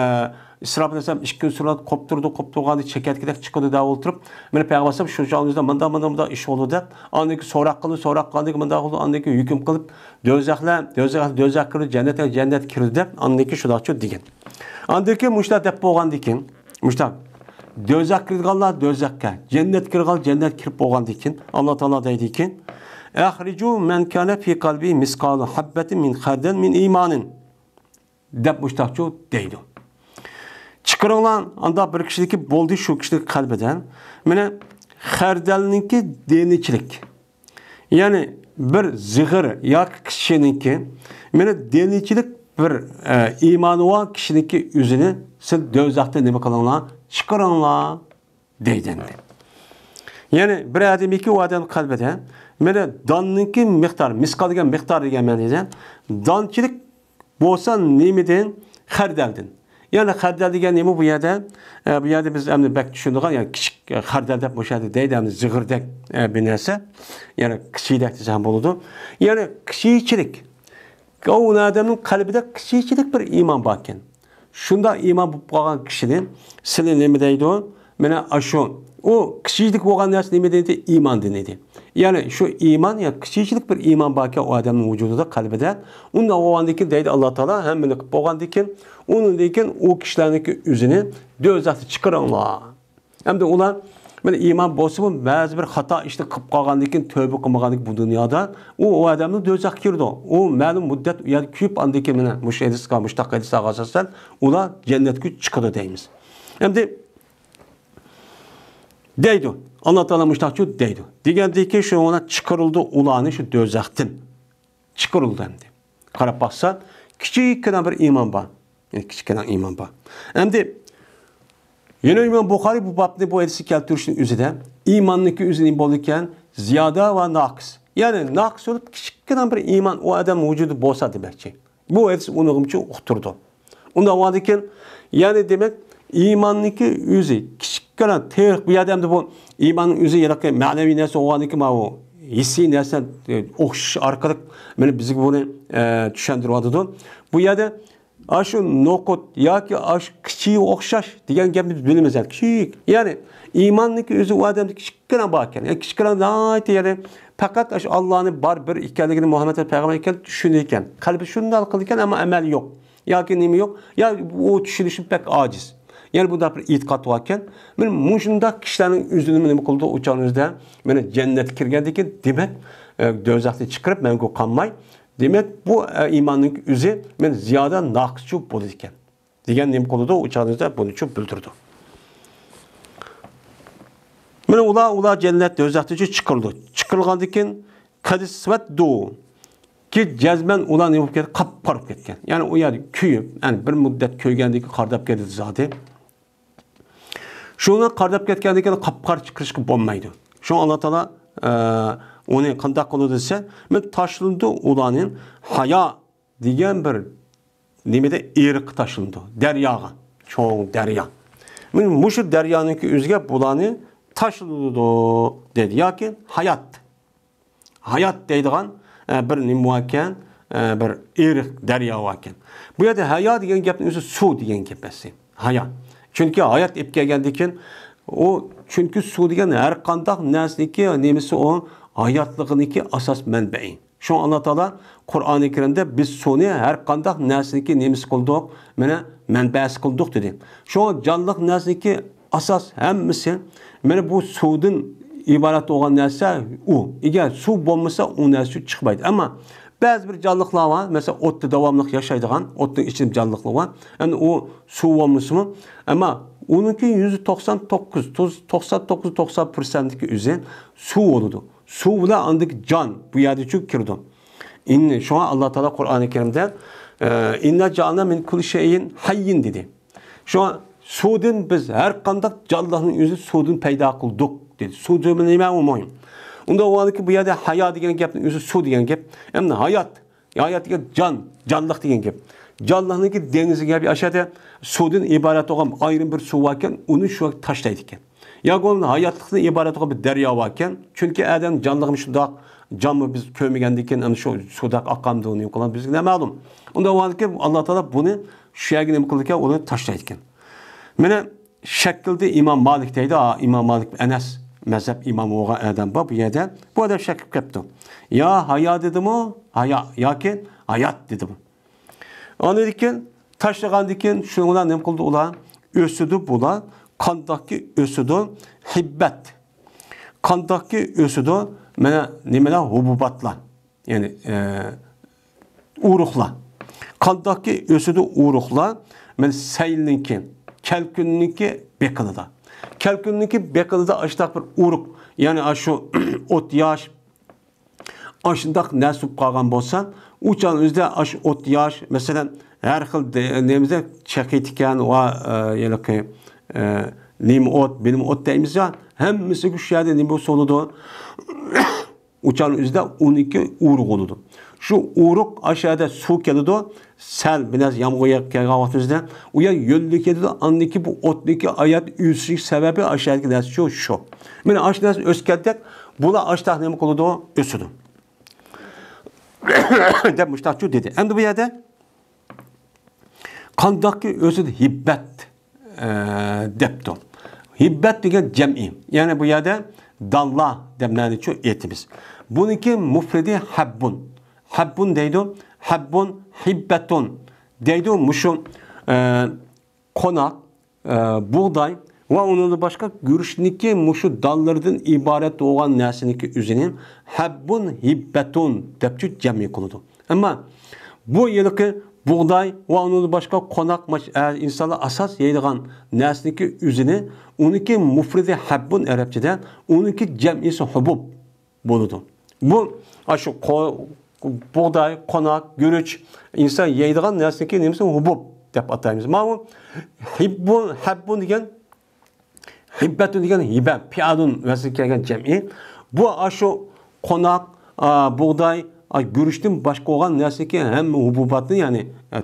ئىسراپىل ئەلەيھىسسالام ئىككى كۈن سۈرۈپ قوپتۇردى، قوپتۇرغاندا چېكەتكىدەك چىقىدۇ دەپ ئولتۇرۇپ، مانا پەيغەمبەر ئەلەيھىسسالام شۇ چاغدا مۇنداق، مۇنداق، مۇنداق ئىش بولدى دەپ، ئاندىن كېيىن سوراق قىلدى، سوراق قىلغاندىن كېيىن مۇنداق بولدى، ئاندىن كېيىن ھۆكۈم قىلىپ، دوزاخلار، دوزاخ، دوزاخ كىردى، جەننەت، جەننەت كىردى دەپ، ئاندىن كېيىن شۇنداقچۇ دېگەن. ئاندىن كېيىن مۇشۇنداق دەپ بولغاندىن كېيىن، مۇشۇنداق، دوزاخ كىرىدىغانلار دوزاخقا، جەننەت كىرىدىغانلار جەننەتكە كىرىپ بولغاندىن كېيىن، ئاللا تائالا دەيدىكى، «ئەخرىجۇ مەن كانە فى قەلبى مىسقالۇ ھەببەتىن مىن خەردەل مىن ئىمانىن» دەپ مۇشتاقچۇ دەيدۇ. چىقىرىڭلار، ئاندا بىر كىشىدىكى بولدى، شۇ كىشىنىڭ قەلبىدە، مانا، خەردەلنىڭكى دېنىچىلىك، يەنى بىر زىغىر ياكى قىچىنىڭكى، مانا، دېنىچىلىك بىر، ئە، ئىمانى بار كىشىنىڭكى ئۆزىنى سىز دوزاختىن نېمە قىلىڭلار؟ چىقىرىڭلار دەيدۇ ئەمدى. يەنى بىر ئادەمنىڭكى، ئۇ ئادەم قەلبىدە، مانا، داننىڭكى مىقدارى، مىسقال دېگەن مىقدار دېگەن مەنىدە، دانچىلىك بولسا نېمىدىن؟ خەردەلدىن. يەنى خەردەل دېگەن نېمە بۇ يەردە؟ ئە، بۇ يەردە بىز ئەمدى بەك چۈشىنىدىغان، يەنى كىچىك، ئە، خەردەل دەپ مۇشۇ يەردە دەيدۇ، ئەمدى زىغىردەك، ئە، بىر نەرسە. يەنى كىچىكدەك دېسە ھەم بولىدۇ. يەنى كىچىكچىلىك. ئۇ ئادەمنىڭ قەلبىدە كىچىكچىلىك بىر ئىمان باركەن. شۇنداق ئىمان بولۇپ قالغان كىشىنى سىلى نېمە دەيدۇ؟ مانا ئاشۇ، ئۇ كىچىكلىك بولغان نەرسە نېمە دەيدۇ؟ ئىمان دېيدۇ. يەنى شۇ ئىمان، يا كىچىكلىك بىر ئىمان باركەن ئۇ ئادەمنىڭ ۋۇجۇدىدا، قەلبىدە، ئۇنداق بولغاندىن كېيىن دەيدۇ ئاللا تائالا، ھەممىنى قىلىپ بولغاندىن كېيىن، ئۇنىڭدىن كېيىن ئۇ كىشىلەرنىڭكى ئۆزىنى دوزاختىن چىقىرىڭلار. ئەمدى ئۇلار، مانا، ئىمان بولسىمۇ، بەزى بىر خاتا ئىشنى قىلىپ قالغاندىن كېيىن، تۆبە قىلمىغاندىن كېيىن بۇ دۇنيادا، ئۇ، ئۇ ئادەمنى دوزاخقا كىرىدۇ. ئۇ مەلۇم مۇددەت ئۇ يەردە كۆيۈپ، ئاندىن كېيىن، مانا، مۇشۇ ھەدىسقا، مۇشۇنداق ھەدىسلەرگە ئاساسەن، ئۇلار جەننەتكە چىقىدۇ دەيمىز. ئەمدى دەيدۇ. ئاللا تائالا مۇشۇنداقچۇ دەيدۇ. دېگەندىكى شۇ چىقىرىلدى ئۇلارنى شۇ دوزاختىن. چىقىرىلدى ئەمدى. قاراپ باقسا، كىچىككىنە بىر ئىمان بار. يەنى كىچىككىنە ئىمان بار. ئەمدى يەنە ئىمام بۇخارىي بۇ بابنى، بۇ ھەدىسنى كەلتۈرۈشنىڭ ئۆزىدە ئىماننىڭكى ئۆزى نېمە بولىدىكەن؟ زىيادە ۋە ناقىس. يەنى ناقىس بولۇپ، كىچىككىنە بىر ئىمان ئۇ ئادەم ۋۇجۇدى بولسا دېمەكچى. بۇ ھەدىس ئۇنىڭغىمۇ ئۇقتۇرىدۇ. ئۇنداق بولغاندىكىن، يەنى دېمەك، ئىماننىڭكى ئۆزى كىچىككىنە تېرىق، بۇ يەردە ئەمدى بۇ ئىماننىڭ ئۆزى ھېلىقى مەنىۋى نەرسە بولغاندىكىن، ماۋۇ ھېسسىي نەرسە، ئە، ئوخشىشى ئارقىلىق مانا بىزگە بۇنى، ئە، چۈشەندۈرۈۋاتىدۇ. بۇ يەردە ئاشۇ نوقۇت ياكى ئاشۇ كىچىكى ئوخشاش دېگەن گەپنى بىز بىلىمىز، يەنى كىچىك. يەنى ئىماننىڭكى ئۆزى ئۇ ئادەمدە كىچىك كىچىككىنە بار ئىكەن. يەنى كىچىككىنە ناھايىتى، يەنى پەقەت ئاشۇ ئاللانى بار بىر ئىكەنلىكىنى، مۇھەممەد پەيغەمبەر ئىكەنلىكىنى چۈشىنىدىكەن. قەلبى شۇنداق قىلىدىكەن، ئەمما ئەمەل يوق. ياكى نېمە يوق؟ يا ئۇ چۈشىنىشى بەك ئاجىز. يەنى بۇنداق بىر ئېتىقاد باركەن. مانا مۇشۇنداق كىشىلەرنىڭ ئۆزىنى نېمە قىلىدۇ؟ ئۇ چاغنىڭىزدا مانا جەننەتكە كىرگەندىن كېيىن، دېمەك، ئە، دوزاختىن چىقىرىپ مەڭگۈ قالماي، دېمەك، بۇ، ئە، ئىماننىڭ ئۆزى مانا زىيادە ناقىسچۇ بولىدىكەن. دېگەن نېمە قىلىدۇ؟ ئۇ چاغدا بۇنىچۇ بىلدۈرىدۇ. مانا ئۇلار، ئۇلار جەننەت دوزاختىنچۇ چىقىرىلىدۇ. چىقىرىلغاندىن كېيىن، قەدىسۋەتدۇ. كى جەزمەن ئۇلار نېمە بولۇپ كەتتى؟ قاپقارا بولۇپ كەتكەن. يەنى ئۇ يەردە كۆيۈپ، يەنى بىر مۇددەت كۆيگەندىن كېيىن قارىداپ كېتىدۇ زادى. شۇنىڭ قارىداپ كەتكەندىن كېيىن قاپقارا چىقىرىشقا بولمايدۇ. شۇڭا ئاللا تائالا، ئە، ئۇنى قانداق قىلىدۇ دېسە، مەن تاشلىدۇ ئۇلارنى ھايا دېگەن بىر نېمىدە ئېرىققا تاشلىنىدۇ، دەرياغا، چوڭ دەريا. مەن مۇشۇ دەريانىڭكى ئۆزىگە بۇلارنى تاشلىدۇ دېدى ياكى ھايات. ھايات دەيدىغان، ئە، بىر نېمە باركەن، ئە، بىر ئېرىق، دەريا باركەن. بۇ يەردە ھايا دېگەن گەپنىڭ ئۆزى سۇ دېگەن گەپ ئەسلى. ھايا. چۈنكى ھايات ئېلىپ كەلگەندىن كېيىن، ئۇ، چۈنكى سۇ دېگەن ھەر قانداق نەرسىنىڭكى نېمىسى ئۇ، ھاياتلىقىنىڭكى ئاساس مەنبەئى. شۇڭا ئاللا تائالا قۇرئانى كەرىمدە بىز سۇنى ھەر قانداق نەرسىنىڭكى نېمىسى قىلدۇق، مانا مەنبەسى قىلدۇق دېدى. شۇڭا جانلىق نەرسىنىڭكى ئاساس ھەممىسى، مانا بۇ سۇدىن ئىبارەت بولغان نەرسە ئۇ. ئەگەر سۇ بولمىسا، ئۇ نەرسە چىقمايدۇ. ئەمما بەزى بىر جانلىقلار بار، مەسىلەن، ئوتتا داۋاملىق ياشايدىغان، ئوتنىڭ ئىچىدە جانلىقلار بار. يەنى ئۇ سۇ بولمىسىمۇ، ئەمما ئۇنىڭكى يۈزدە توقسان توققۇز، توقسان توققۇز، توقسان پىرسەنتلىكى ئۆزى سۇ بولىدۇ. سۇ بىلەن ئاندىكى جان بۇ يەردىچۇ كىرىدۇ. ئىن-، شۇڭا ئاللا تائالا قۇرئانى كەرىمدە، ئە، «ئىننا جائەلنا مىن كۇللى شەيئىن ھەييىن» دېدى. شۇڭا سۇدىن بىز ھەر قانداق جانلىقنىڭ ئۆزى سۇدىن پەيدا قىلدۇق دېدى. سۇ دېگەن نېمە ئۇ مۇھىم. ئۇندا ئۇ كى بۇ يەردە ھايا دېگەن گەپنىڭ ئۆزى سۇ دېگەن گەپ. ئەمدى ھايات، ھايات دېگەن جان، جانلىق دېگەن گەپ. جانلىقنىڭكى دېڭىزى گەپ ئاشۇ يەردە سۇدىن ئىبارەت بولغان ئايرىم بىر سۇ باركەن، ئۇنى شۇ تاشلايدىكەن. ياكى بولمىسا ھاياتلىقتىن ئىبارەت بولغان بىر دەريا باركەن. چۈنكى ئادەم جانلىقىمۇ شۇنداق، جانمۇ بىز كۆرمىگەندىكىن، ئەنە شۇ سۇدەك ئاقامدۇ، نېمە قىلغان بىزگە نامەلۇم. ئۇندا باركەن، ئاللا تائالا بۇنى شۇ يەرگە نېمە قىلىدىكەن، ئۇنى تاشلايدىكەن. مانا شەكىلدە ئىمام مالىك دەيدۇ، ئا، ئىمام مالىك ئەنەس مەزھەپ ئىمامى بولغان ئادەم بار بۇ يەردە. بۇ ئادەم شەك قىلىپ كەپتۇ. يا ھايا دېدىمۇ؟ ھايا ياكى ھايات دېدىمۇ؟ ئاندىن كېيىن تاشلىغاندىن كېيىن شۇنىڭ بىلەن نېمە قىلدى ئۇلار؟ ئۆسىدۇ بۇلار. قانداقكى ئۆسىدۇ؟ ھىببەت. قانداقكى ئۆسىدۇ؟ مانا نېمىلەر؟ ھۇبۇباتلار. يەنى، ئە، ئۇرۇقلار. قانداقكى ئۆسىدۇ ئۇرۇقلار؟ مانا سەيلنىڭكى، كەلكۈننىڭكى بېقىنىدا. كەلكۈننىڭكى بېقىنىدا ئاشۇنداق بىر ئۇرۇق، يەنى ئاشۇ ئوت ياش، ئاشۇنداق نەرسە بولۇپ قالغان بولسا، ئۇ چاغنىڭ ئۆزىدە ئاشۇ ئوت ياش، مەسىلەن، ھەر خىل دە-، نېمىزدە چېقىت ئىكەن ۋە، ئە، ھېلىقى، ئە، نېمە ئوت، بىلمە ئوت دەيمىز يا، ھەممىسىگە شۇ يەردە نېمە بولسا بولىدۇ؟ ئۇ چاغنىڭ ئۆزىدە ئون ئىككى ئۇرۇق بولىدۇ. شۇ ئۇرۇق ئاشۇ يەردە سۇ كېلىدۇ، سەل بىر نەرسە يامغۇر يېغىپ كەلگەن ۋاقتىمىزدا، ئۇ يەر يۆلىنىپ كېتىدۇ، ئاندىن كېيىن بۇ ئوتنىڭكى ھايات ئۆسۈشى سەۋەبى ئاشۇ يەردىكى نەرسە شۇ، شۇ. مانا ئاشۇ نەرسە ئۆسۈپ كەتتەك، بۇلار ئاشۇنداق نېمە قىلىدۇ؟ ئۆسىدۇ. دەپ مۇشۇنداقچۇ دېدى. ئەمدى بۇ يەردە قانداقكى ئۆسىدۇ ھىببەت، ئە، دەپتۇ. ھىببەت دېگەن جەمئىي. يەنى بۇ يەردە دانلار دەپ مەنىچۇ ئېيتىمىز. بۇنىڭكى مۇفرىدى ھەببۇن. ھەببۇن دەيدۇ. ھەببۇن، ھىببەتۇن دەيدۇ. مۇشۇ، ئە، قوناق، ئە، بۇغداي ۋە ئۇنىڭدىن باشقا گۈرۈچنىڭكى مۇشۇ دانلىرىدىن ئىبارەت بولغان نەرسىنىڭكى ئۆزىنى ھەببۇن ھىببەتۇن دەپچۇ جەمئىي قىلىدۇ. ئەمما بۇ ھېلىقى بۇغداي ۋە ئۇنىڭدىن باشقا قوناق ماش-، ئە، ئىنسانلار ئاساس يەيدىغان نەرسىنىڭكى ئۆزىنى، ئۇنىڭكى مۇفرىدى ھەببۇن ئەرەبچىدە، ئۇنىڭكى جەمئىسى ھۇبۇب بولىدۇ. بۇ، ئاشۇ قو-، بۇغداي، قوناق، گۈرۈچ، ئىنسان يەيدىغان نەرسىنىڭكى نېمىسى ھۇبۇب دەپ ئاتايمىز. ماۋۇ ھىببۇن، ھەببۇن دېگەن، ھىببەتۇن دېگەن ھىبە، پىئالۇن ۋەزنىگە كەلگەن جەمئى. بۇ ئاشۇ قوناق، ئا، بۇغداي، ئا، گۈرۈچتىن باشقا بولغان نەرسىنىڭكى ھەممە ھۇبۇباتنى، يەنى، ئە،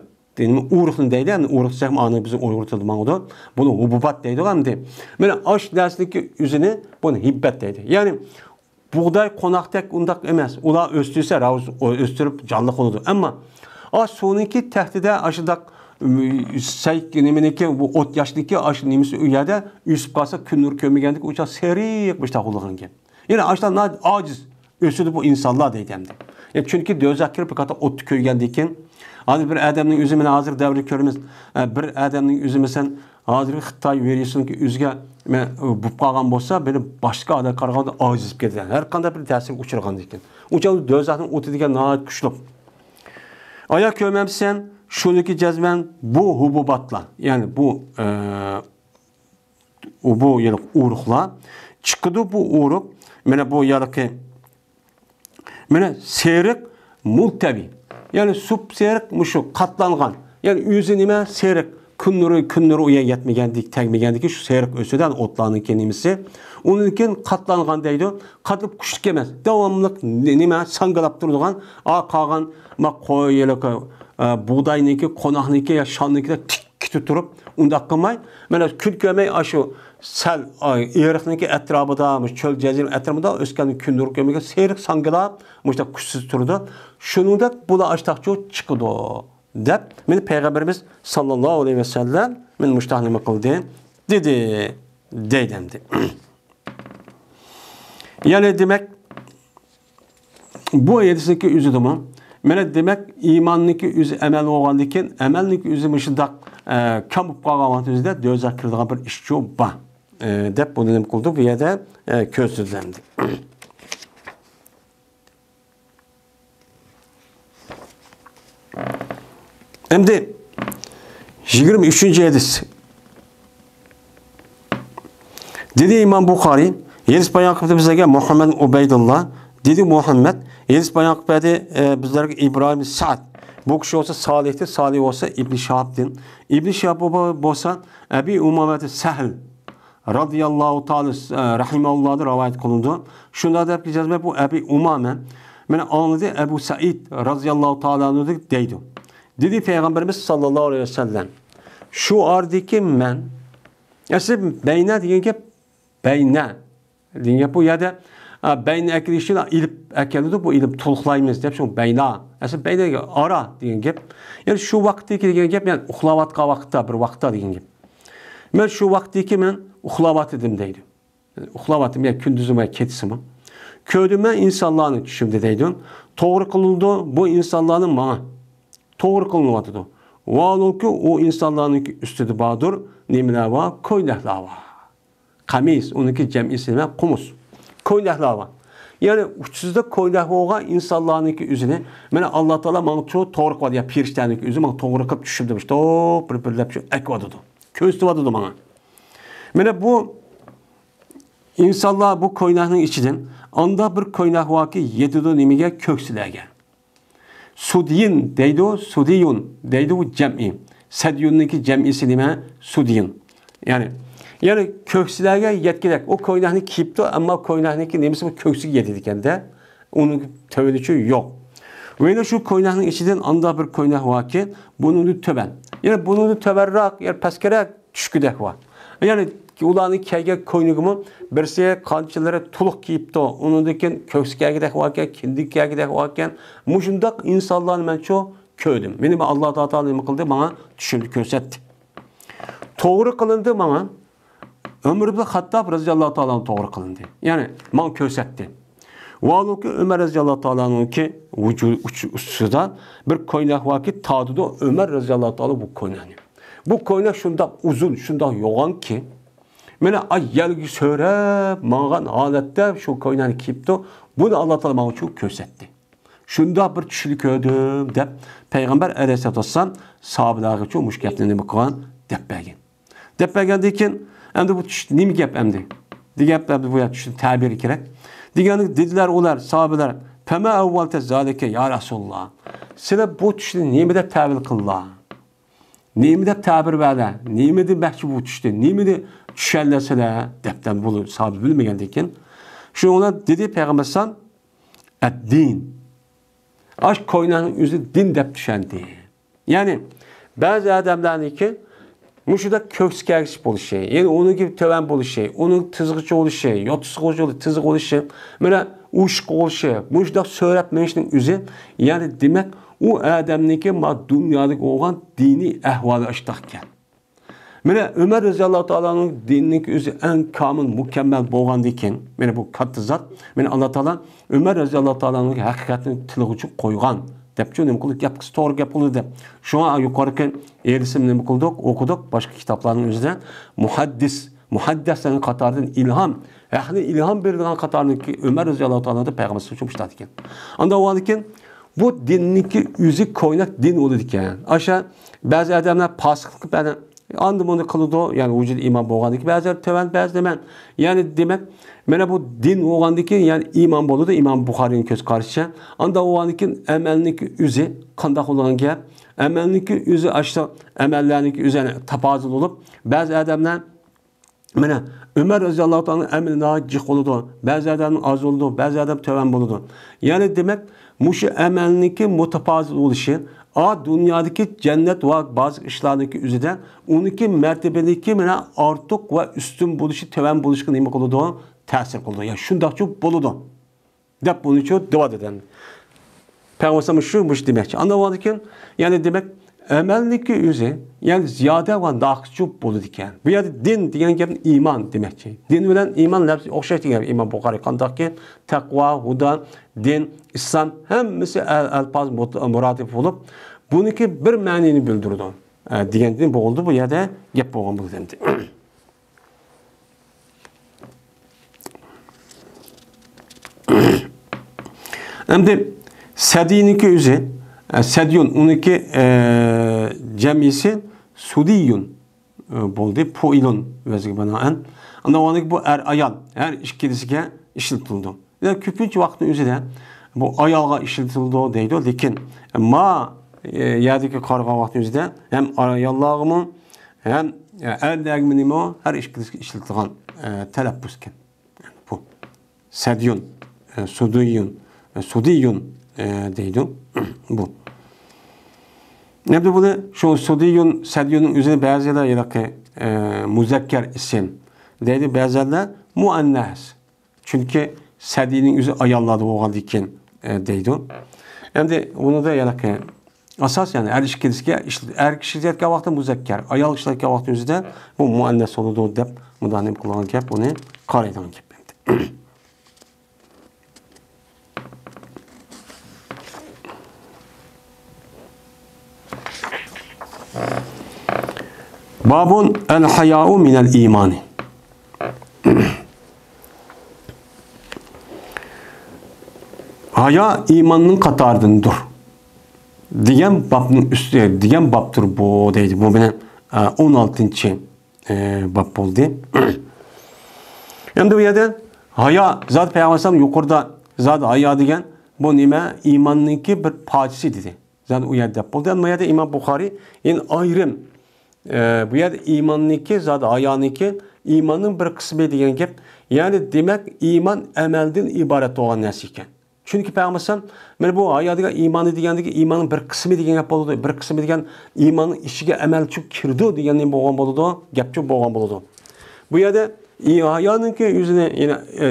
ئۇرۇقنى دەيلى، يەنى ئۇرۇق دېسەك، ئانا بىزنىڭ ئۇيغۇر تىلىدا ماڭىدۇ. بۇنى ھۇبۇبات دەيدۇ ئەمدى. مانا ئاشۇ نەرسىنىڭكى ئۆزىنى، بۇنى ھىببەت دەيدۇ. يەنى بۇغداي قوناقتەك ئۇنداق ئەمەس. ئۇلار ئۆستۈرسە، راۋۇز ئۆستۈرۈپ جانلىق بولىدۇ. ئەمما ئا سۇنىڭكى تەختىدە ئاشۇنداق، ئىم، سەي-، نېمىنىڭكى، بۇ ئوت ياشنىڭكى ئاشۇ نېمىسى ئۇ يەردە ئۆسۈپ قالسا، كۈن نۇرى كۆرمىگەندىكى ئۇ چاغ سېرىق بۇشتاق بولغان ئىكەن. يەنى ئاشۇنداق نا-، ئاجىز ئۆسىدۇ بۇ ئىنسانلار دەيدۇ ئەمدى. يەنى چۈنكى دوزاخ كىرىپ بىر قاتار ئوتتا كۆيگەندىن كېيىن، ھازىر بىر ئادەمنىڭ ئۆزى، مانا ھازىر دەۋرىدە كۆرىمىز، ئە، بىر ئادەمنىڭ ئۆزى مەسىلەن، ھازىرقى خىتاي ۋىرۇسىنىڭكى ئۆزىگە، مە-، بولۇپ قالغان بولسا، بىر باشقا ئادەمگە قارىغاندا ئاجىز بولۇپ كېتىدۇ. ھەر قانداق بىر تەسىرگە ئۇچرىغاندىن كېيىن. ئۇ چاغدا دوزاخنىڭ ئوتى دېگەن ناھايىتى كۈچلۈك. ئايا كۆرمەمسەن، شۇنىڭكى جەزمەن بۇ ھۇبۇباتلار، يەنى بۇ، ئە، ئۇ بۇ يەنى ئۇرۇقلار چىقىدۇ، بۇ ئۇرۇق، مانا بۇ يەنىكى مانا سېرىق، مۇلتەۋى. يەنى سۇپسېرىق مۇشۇ قاتلانغان. يەنى ئۆزى نېمە؟ سېرىق. كۈن نۇرى، كۈن نۇرى ئۇ يەرگە يەتمىگەندىكى، تەگمىگەندىكى شۇ سېرىق ئۆسىدۇ، ئوتلارنىڭكى نېمىسى. ئۇنىڭدىن كېيىن قاتلانغان دەيدۇ. قاتلىنىپ كۈچلۈك ئەمەس. داۋاملىق نېمە؟ ساڭگىلاپ تۇرىدىغان. ئا، قالغان، ما، قوي، ياكى، ئە، بۇغداينىڭكى، قوناقنىڭكى يا شاننىڭكىدەك تىك كېتىپ تۇرۇپ، ئۇنداق قىلماي، مانا كۈن كۆرمەي، ئاشۇ سەل، ئاي، ئېرىقنىڭكى ئەتراپىدا، مۇشۇ چۆل جەزىرە ئەتراپىدا ئۆسكەن كۈن نۇرى كۆرمىگەن سېرىق ساڭگىلاپ، مۇشۇنداق كۈچسىز تۇرىدۇ. شۇنىڭدەك بۇلار ئاشتاقچۇ چىقىدۇ، دەپ، مېنى پەيغەمبىرىمىز ساللاللاھۇ ئەلەيھى ۋەسەللەم مېنى مۇشتاق نېمە قىلدى، دېدى، دەيدۇ ئەمدى. يەنى دېمەك، بۇ ھەدىسنىڭكى ئۆزىدىمۇ، مانا دېمەك، ئىماننىڭكى ئۆزى ئەمەل بولغاندىكىن، ئەمەلنىڭكى ئۆزى مۇشۇنداق، ئە، كام بولۇپ قالغان ۋاقىت ئۆزىدە دوزاخ كىرىدىغان بىر ئىشچۇ بار، ئە، دەپ بۇنى نېمە قىلدى؟ بۇ يەردە، ئە، كۆرسىتىلدى. ئەمدى يىگىرمە ئۈچىنچى ھەدىس. دېدى ئىمام بۇخارىي، ھەدىس بايان قىلىپ بىزلەرگە مۇھەممەد ئۇبەيدۇللا، دېدى مۇھەممەد، ھەدىس بايان قىلىپ بەردى، ئە، بىزلەرگە ئىبراھىم سەئد. بۇ كىشى بولسا سالىھتىن، سالىھ بولسا ئىبنى شىھابتىن. ئىبنى شىھاب بو-، بولسا ئەبى ئۇمامەتى سەھل رازىياللاھۇ تائالا، ئە، رەھىمەھۇللاھدىن رىۋايەت قىلىنىدۇ. شۇنداق دەپ جەزمەن بۇ ئەبى ئۇمامە، مانا ئاڭلىدى ئەبۇ سەئىد رازىياللاھۇ تائالا ئەنھۇ دەيدۇ. دېدى پەيغەمبىرىمىز ساللاللاھۇ ئەلەيھى ۋەسەللەم، شۇ ئارىدىكى مەن، ئەسلى بەينە دېگەن گەپ، بەينە دېگەن گەپ بۇ يەردە، ئا، بەينە ئەكېلىشتىن ئېلىپ ئەكېلىدۇ، بۇ ئېلىپ تولۇقلايمىز دەپ، شۇ بەينا. ئەسلى بەينە دېگەن ئارا دېگەن گەپ. يەنى شۇ ۋاقىتتىكى دېگەن گەپ، يەنى ئۇخلاۋاتقان ۋاقىتتا، بىر ۋاقىتتا دېگەن گەپ. مەن شۇ ۋاقىتتىكى مەن ئۇخلاۋاتىدىم دەيدۇ. ئۇخلاۋاتىمەن، يا كۈندۈزمۇ، يا كېچىسىمۇ. كۆردۈم مەن ئىنسانلارنى چۈشۈمدە دەيدۇ. توغرا قىلىنىدۇ بۇ ئىنسانلارنى ماڭا. توغرا قىلىنىۋاتىدۇ. ۋاھالۇنكى ئۇ ئىنسانلارنىڭكى ئۈستىدە باردۇر، نېمىلەر بار؟ كوينەكلەر بار. قەمىس، ئۇنىڭكى جەمئىسى نېمە؟ قومۇس. كوينەكلەر بار. يەنى ئۇچىسىدا كوينەك بولغان ئىنسانلارنىڭكى ئۆزىنى، مانا، ئاللا تائالا ماڭا شۇ توغرا قىلىۋاتىدۇ، يا پەرىشتەنىڭكى ئۆزى ماڭا توغرا قىلىپ چۈشۈمدە مۇشۇنداق بىر بىرلەپ شۇ ئەكىۋاتىدۇ. كۆرسىتىۋاتىدۇ ماڭا. مانا بۇ ئىنسانلار بۇ كوينەكنىڭ ئىچىدىن ئاندا بىر كوينەك باركى، يېتىدۇ نېمىگە؟ كۆكسىلەرگە. سۇدىيىن دەيدۇ، سۇدىيۇن دەيدۇ، بۇ جەمئىي. سەديۇننىڭكى جەمئىسى نېمە؟ سۇدىيىن. يەنى، يەنى كۆكسىلەرگە يەتكۈدەك. ئۇ كوينەكنى كىيىپتۇ، ئەمما كوينەكنىڭكى نېمىسى بۇ كۆكسىگە يېتىدىكەن-دە. ئۇنىڭ تۆۋىنى چۈ يوق. ۋە يەنە شۇ كوينەكنىڭ ئىچىدىن ئاندا بىر كوينەك باركى، بۇنىڭدىن تۆۋەن. يەنى بۇنىڭدىن تۆۋەنرەك، يەنى پەسكىرەك چۈشكۈدەك بار. يەنى ئۇلارنىڭ كىيگەن كوينىكىمۇ بىرسى قانچىلىرى تولۇق كىيىپتۇ، ئۇنىڭدىن كېيىن كۆكسى كىيگۈدەك باركەن، كىندىك كىيگۈدەك باركەن. مۇشۇنداق ئىنسانلارنى مەن چۇ كۆردۈم. مېنى ئاللا تائالا نېمە قىلدى؟ ماڭا چۈشۈمدە كۆرسەتتى. توغرا قىلىندى ماڭا. ئۆمەر ئىبن خەتتاب رەزىياللاھۇ تائالا ئەنھۇ توغرا قىلىندى. يەنى ماڭا كۆرسەتتى. ۋاھالۇنكى ئۆمەر رەزىياللاھۇ تائالا ئەنھۇنىڭكى ۋۇجۇ-، ئۇچ-، ئۈستىدە بىر كوينەك باركى، تارتىدۇ ئۆمەر رەزىياللاھۇ تائالا بۇ كوينەكنى. بۇ كوينەك شۇنداق ئۇزۇن، شۇنداق يوغانكى، مانا ئاي يەلگە سۆرەپ ماڭغان ھالەتتە شۇ كوينەكنى كىيىپتۇ. بۇنى ئاللا تائالا ماڭا شۇ كۆرسەتتى. شۇنداق بىر چۈشنى كۆردۈم، دەپ پەيغەمبەر ئەلەيھىسسالاتۇ ۋەسسالام ساھابىلەرگە شۇ مۇشۇ گەپنى نېمە قىلغان؟ دەپ بەرگەن. دەپ بەرگەندىن كېيىن، ئەمدى بۇ چۈش نېمە گەپ ئەمدى؟ دېگەن گەپ ئەمدى بۇ يەر چۈشنى تەبىرى كېرەك. دېگەندە دېدىلەر ئۇلار، ساھابىلەر، فەما ئەۋۋەلتە زالىكە يا رەسۇلاللا. سىلەر بۇ چۈشنى نېمە دەپ تەۋىل قىلدىلا؟ نېمە دەپ تەبىر بەردى؟ نېمە دېمەكچى بۇ چۈشتە؟ نېمىنى چۈشەندى سىلەر؟ دەپتە بۇ ساھابە بىلمىگەندىن كېيىن. شۇنىڭ بىلەن دېدى پەيغەمبەر ئەلەيھىسسالام، ئەددىن. ئاش كوينانىڭ ئۆزى دىن دەپ چۈشەندى. يەنى بەزى ئادەملەرنىڭكى مۇشۇنداق كۆكسى كەگىچ بولۇشى، يەنى ئۇنىڭكى تۆۋەن بولۇشى، ئۇنىڭ تىزغىچە بولۇشى، يوتىسىغا بولۇشى، تىزغا بولۇشى، مانا ئۇششۇق بولۇشى، مۇشۇنداق سۆرەپ مېڭىشنىڭ ئۆزى، يەنى دېمەك، ئۇ ئادەمنىڭكى ما دۇنيادىكى بولغان دىنىي ئەھۋالى ئاشتاق ئىكەن. مانا ئۆمەر رەزىياللاھۇ تائالانىڭ دىنىنىڭكى ئۆزى ئەڭ كامىل، مۇكەممەل بولغاندىن كېيىن، مانا بۇ كاتتا زات، مانا ئاللا تائالا ئۆمەر رەزىياللاھۇ تائالانىڭ ھەقىقەتنى تىلغا قويغان دەپچۇ نېمە قىلدى؟ گەپ قىلسا توغرا گەپ قىلدى دەپ. شۇڭا يۇقىرىقى ھەدىسىمنى نېمە قىلدۇق؟ ئوقۇدۇق. باشقا كىتابلارنىڭ ئۆزىدە مۇھەددىس، مۇھەددەسلەرنىڭ قاتارىدىن ئىلھام، ھەقنى ئىلھام بېرىدىغان قاتارىدىكى ئۆمەر رەزىياللاھۇ تائالا پەيغەمبەر سۆزى مۇشۇنداق ئىكەن. ئاندىن ئۇ كېيىن بۇ دىننىڭكى ئۆزى كويناك دىن بولىدىكەن. ئاشا بەزى ئادەملەر پاسىقلىق قىلىپ، يەنى ئاندىن بۇنى قىلىدۇ، يەنى ۋۇجۇد ئىمان بولغاندىكىن بەزىلەر تۆۋەن، بەزىلەر تۆۋەن. يەنى دېمەك، مانا بۇ دىن بولغاندىكىن، يەنى ئىمان بولىدۇ، ئىمام بۇخارىينىڭ كۆز قارىشىچە. ئاندىن بولغاندىكىن ئەمەلنىڭكى ئۆزى قانداق بولغان گەپ؟ ئەمەلنىڭكى ئۆزى، ئاشۇ ئەمەللەرنىڭكى ئۆزى، يەنى تاپازىل بولۇپ، بەزى ئادەملەر، مانا، ئۆمەر رەزىياللاھۇ تائالا ئەمەل ناھايىتى جىق بولىدۇ، بەزى ئادەم ئاز بولىدۇ، بەزى ئادەم تۆۋەن بولىدۇ. يەنى دېمەك، مۇشۇ ئەمەلنىڭكى مۇتاپازىل بولۇشى، ئا، دۇنيادىكى جەننەت ۋە باشقا ئىشلارنىڭكى ئۆزىدە ئۇنىڭكى مەرتىبىنىڭكى مانا ئارتۇق ۋە ئۈستۈن بولۇشى، تۆۋەن بولۇشىغا نېمە قىلىدۇ؟ تەسىر قىلىدۇ. يا شۇنداقچۇ بولىدۇ. دەپ بۇنىچۇ دەۋاتىدۇ. پەيغەمبەر شۇ، مۇشۇ دېمەكچى. ئاندىن بولغاندىكىن، يەنى دېمەك، ئەمەلنىڭكى ئۆزى، يەنى زىيادە ۋە ناقىسچۇ بولىدىكەن. بۇ يەردە دىن دېگەن گەپ ئىمان دېمەكچى. دىن بىلەن ئىمان لەپزى ئوخشاش دېگەن ئىمام بۇخارىي قانداقكى، تەقۋا، ھۇدا، دىن، ئىسلام ھەممىسى ئەل-، ئەلپاز مۇت-، مۇرادىپ بولۇپ، بۇنىڭكى بىر مەنىنى بىلدۈرىدۇ. ئە، دېگەندىن بولدى، بۇ يەردە گەپ بولغان بولىدۇ ئەمدى. ئەمدى سەدىينىڭكى ئۆزى، ئە، سەدىيۇن، ئۇنىڭكى، ئە، جەمئىسى سۇدىيۇن، ئە، بولدى، پۇئىلۇن ۋەزنىگە بىنائەن. ئاندىن ئۇنىڭكى بۇ ئەر ئايال، ھەر ئىككىلىسىگە ئىشلىتىلىدۇ. يەنى كۆپىنچە ۋاقىتنىڭ ئۆزىدە بۇ ئايالغا ئىشلىتىلىدۇ دەيدۇ، لېكىن ما، ئە، يەردىكى قارىغان ۋاقىتنىڭ ئۆزىدە ھەم ئاياللارغىمۇ، ھەم، ئە، ئەرلەرگىمۇ نېمە، ھەر ئىككىلىسىگە ئىشلىتىلغان، ئە، تەلەپپۇزكەن. بۇ سەديۇن، ئە، سۇدىيۇن، ئە، سۇدىيۇن، ئە، دەيدۇ. بۇ. ئەمدى بۇنى شۇ سۇدىيۇن، سەديۇننىڭ ئۆزىنى بەزىلەر ھېلىقى، ئە، مۇزەككەر ئىسىم دەيدۇ، بەزىلەر مۇئەننەس. چۈنكى سەدىينىڭ ئۆزى ئاياللاردا بولغاندىكىن، ئە، دەيدۇ. ئەمدى بۇنىدا ھېلىقى ئاساس، يەنى ئەر ئىككىلىسىگە ئىشلىتىدۇ. ئەر كىشى ئىشلەتكەن ۋاقىتتا مۇزەككەر، ئايال ئىشلەتكەن ۋاقىتتا ئۆزىدە بۇ مۇئەننەس بولىدۇ دەپ مۇنداق نېمە قىلغان گەپ، بۇنى قارايدىغان گەپ ئەمدى. بابۇن ئەل ھايائۇ مىنەل ئىمانى. ھايا ئىماننىڭ قاتارىدىندۇر. دېگەن بابنىڭ ئۈستى، دېگەن بابتۇر بۇ دەيدۇ. بۇ مېنىڭ، ئە، ئون ئالتىنچى، ئە، باب بولدى. ئەمدى بۇ يەردە ھايا، زادى پەيغەمبەر ئەلەيھىسسالام يۇقىرىدا زادى ھايا دېگەن بۇ نېمە؟ ئىماننىڭكى بىر پارچىسى دېدى. زادى ئۇ يەردە دەپ بولدى. ئەمما بۇ يەردە ئىمام بۇخارىي يەنە ئايرىم، ئە، بۇ يەردە ئىماننىڭكى، زادى ھايانىڭكى ئىماننىڭ بىر قىسمى دېگەن گەپ. يەنى دېمەك، ئىمان ئەمەلدىن ئىبارەت بولغان نەرسە ئىكەن. چۈنكى پەيغەمبەر ئەلەيھىسسالام، مانا بۇ ھايا دېگەن ئىمانى دېگەندىكى ئىماننىڭ بىر قىسمى دېگەن گەپ بولىدۇ. بىر قىسمى دېگەن ئىماننىڭ ئىچىگە ئەمەلچۇ كىرىدۇ دېگەن نېمە بولغان بولىدۇ؟ گەپچۇ بولغان بولىدۇ. بۇ يەردە ئى-، ھايانىڭكى ئۆزىنى يەنە، ئە،